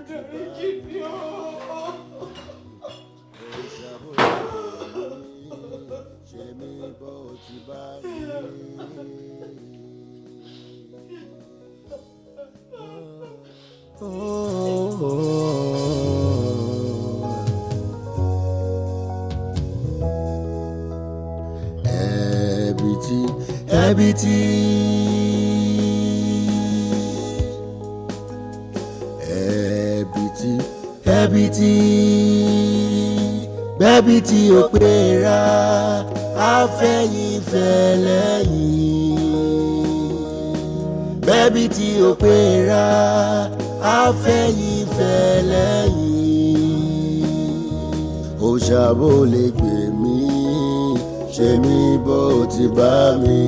Dáríjì mi o. Ẹ̀bìtì ẹ̀bìtì ẹ̀bìtì ẹ̀bìtì bẹ́bìtì ò pé ra àfẹ̀yìnfẹ́ lẹ́yìn bẹ́bìtì ò pé ra àfẹ̀yìnfẹ́ lẹ́yìn òṣàbò lè gbè mí ṣe mí bó ti bá mi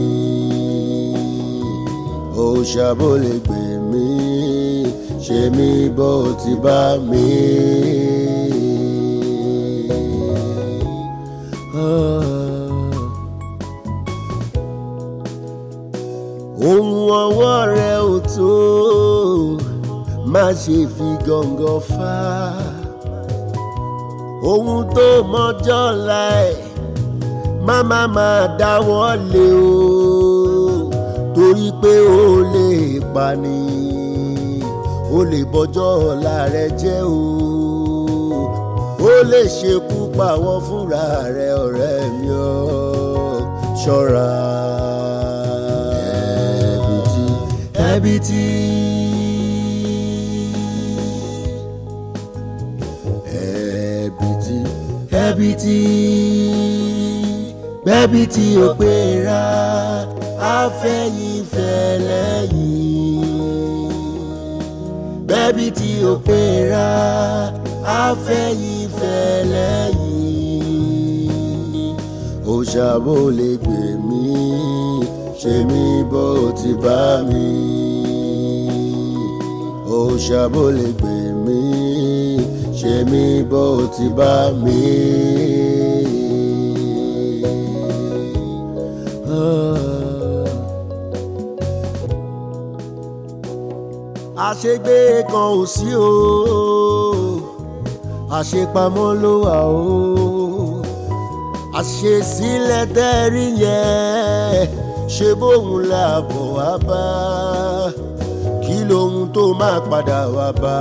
òṣàbò lè gbè mí ṣe mí bó ti bá mi. Ohun ọwọ́ rẹ ò tó má ṣe fi gọ̀ǹgọ̀ fà ohun tó mọjọ́ la ẹ̀ má má má dáwọ́ lé o torí pé ó lè pani ó lè bọjọ́ ọ̀la rẹ jẹ́ o ó lè ṣekú pa wọ́n fúnra rẹ ọ̀rẹ́ mi ò ṣọ́ra. Ẹ̀bìtì ẹ̀bìtì ẹ̀bìtì ẹ̀bìtì bẹ́bìtì ò pé ra àfẹ̀yìnfẹ́ lẹ́yìn bẹ́bìtì ò pé ra àfẹ̀yìnfẹ́ lẹ́yìn òṣàbò lè gbè mí ṣe mí bó ti bá mi òṣàbò lè gbè mí ṣe mí bó ti bá mi. Àṣegbé kan ò sí o àṣepamọ́ ló wà o àṣesílẹ̀ tẹ́rí yẹn ṣe bóun là bọ̀ wá bá kí lóhun tó máa padà wá bá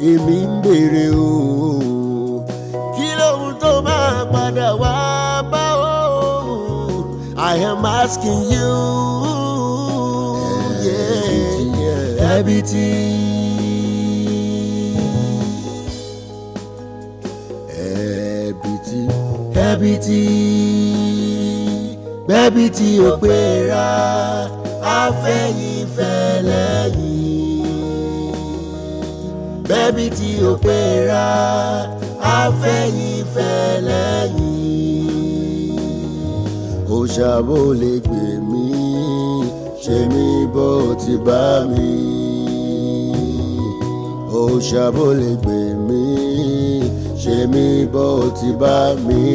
èmi ń béèrè o kí lóhun tó máa padà wá bá o I am asking you. Yeah, ẹ̀bìtì ẹ̀bìtì ẹ̀bìtì bẹ́bìtì ò pé ra àfẹ̀yìnfẹ́ lẹ́yìn Bẹ́bí tí ó pera afẹ́yìnfẹ́ lẹ́yìn. Òòṣà bó lè gbè mí, ṣe mí bó ti bá mi. Òòṣà bó lè gbè mí, ṣe mí bó ti bá mi.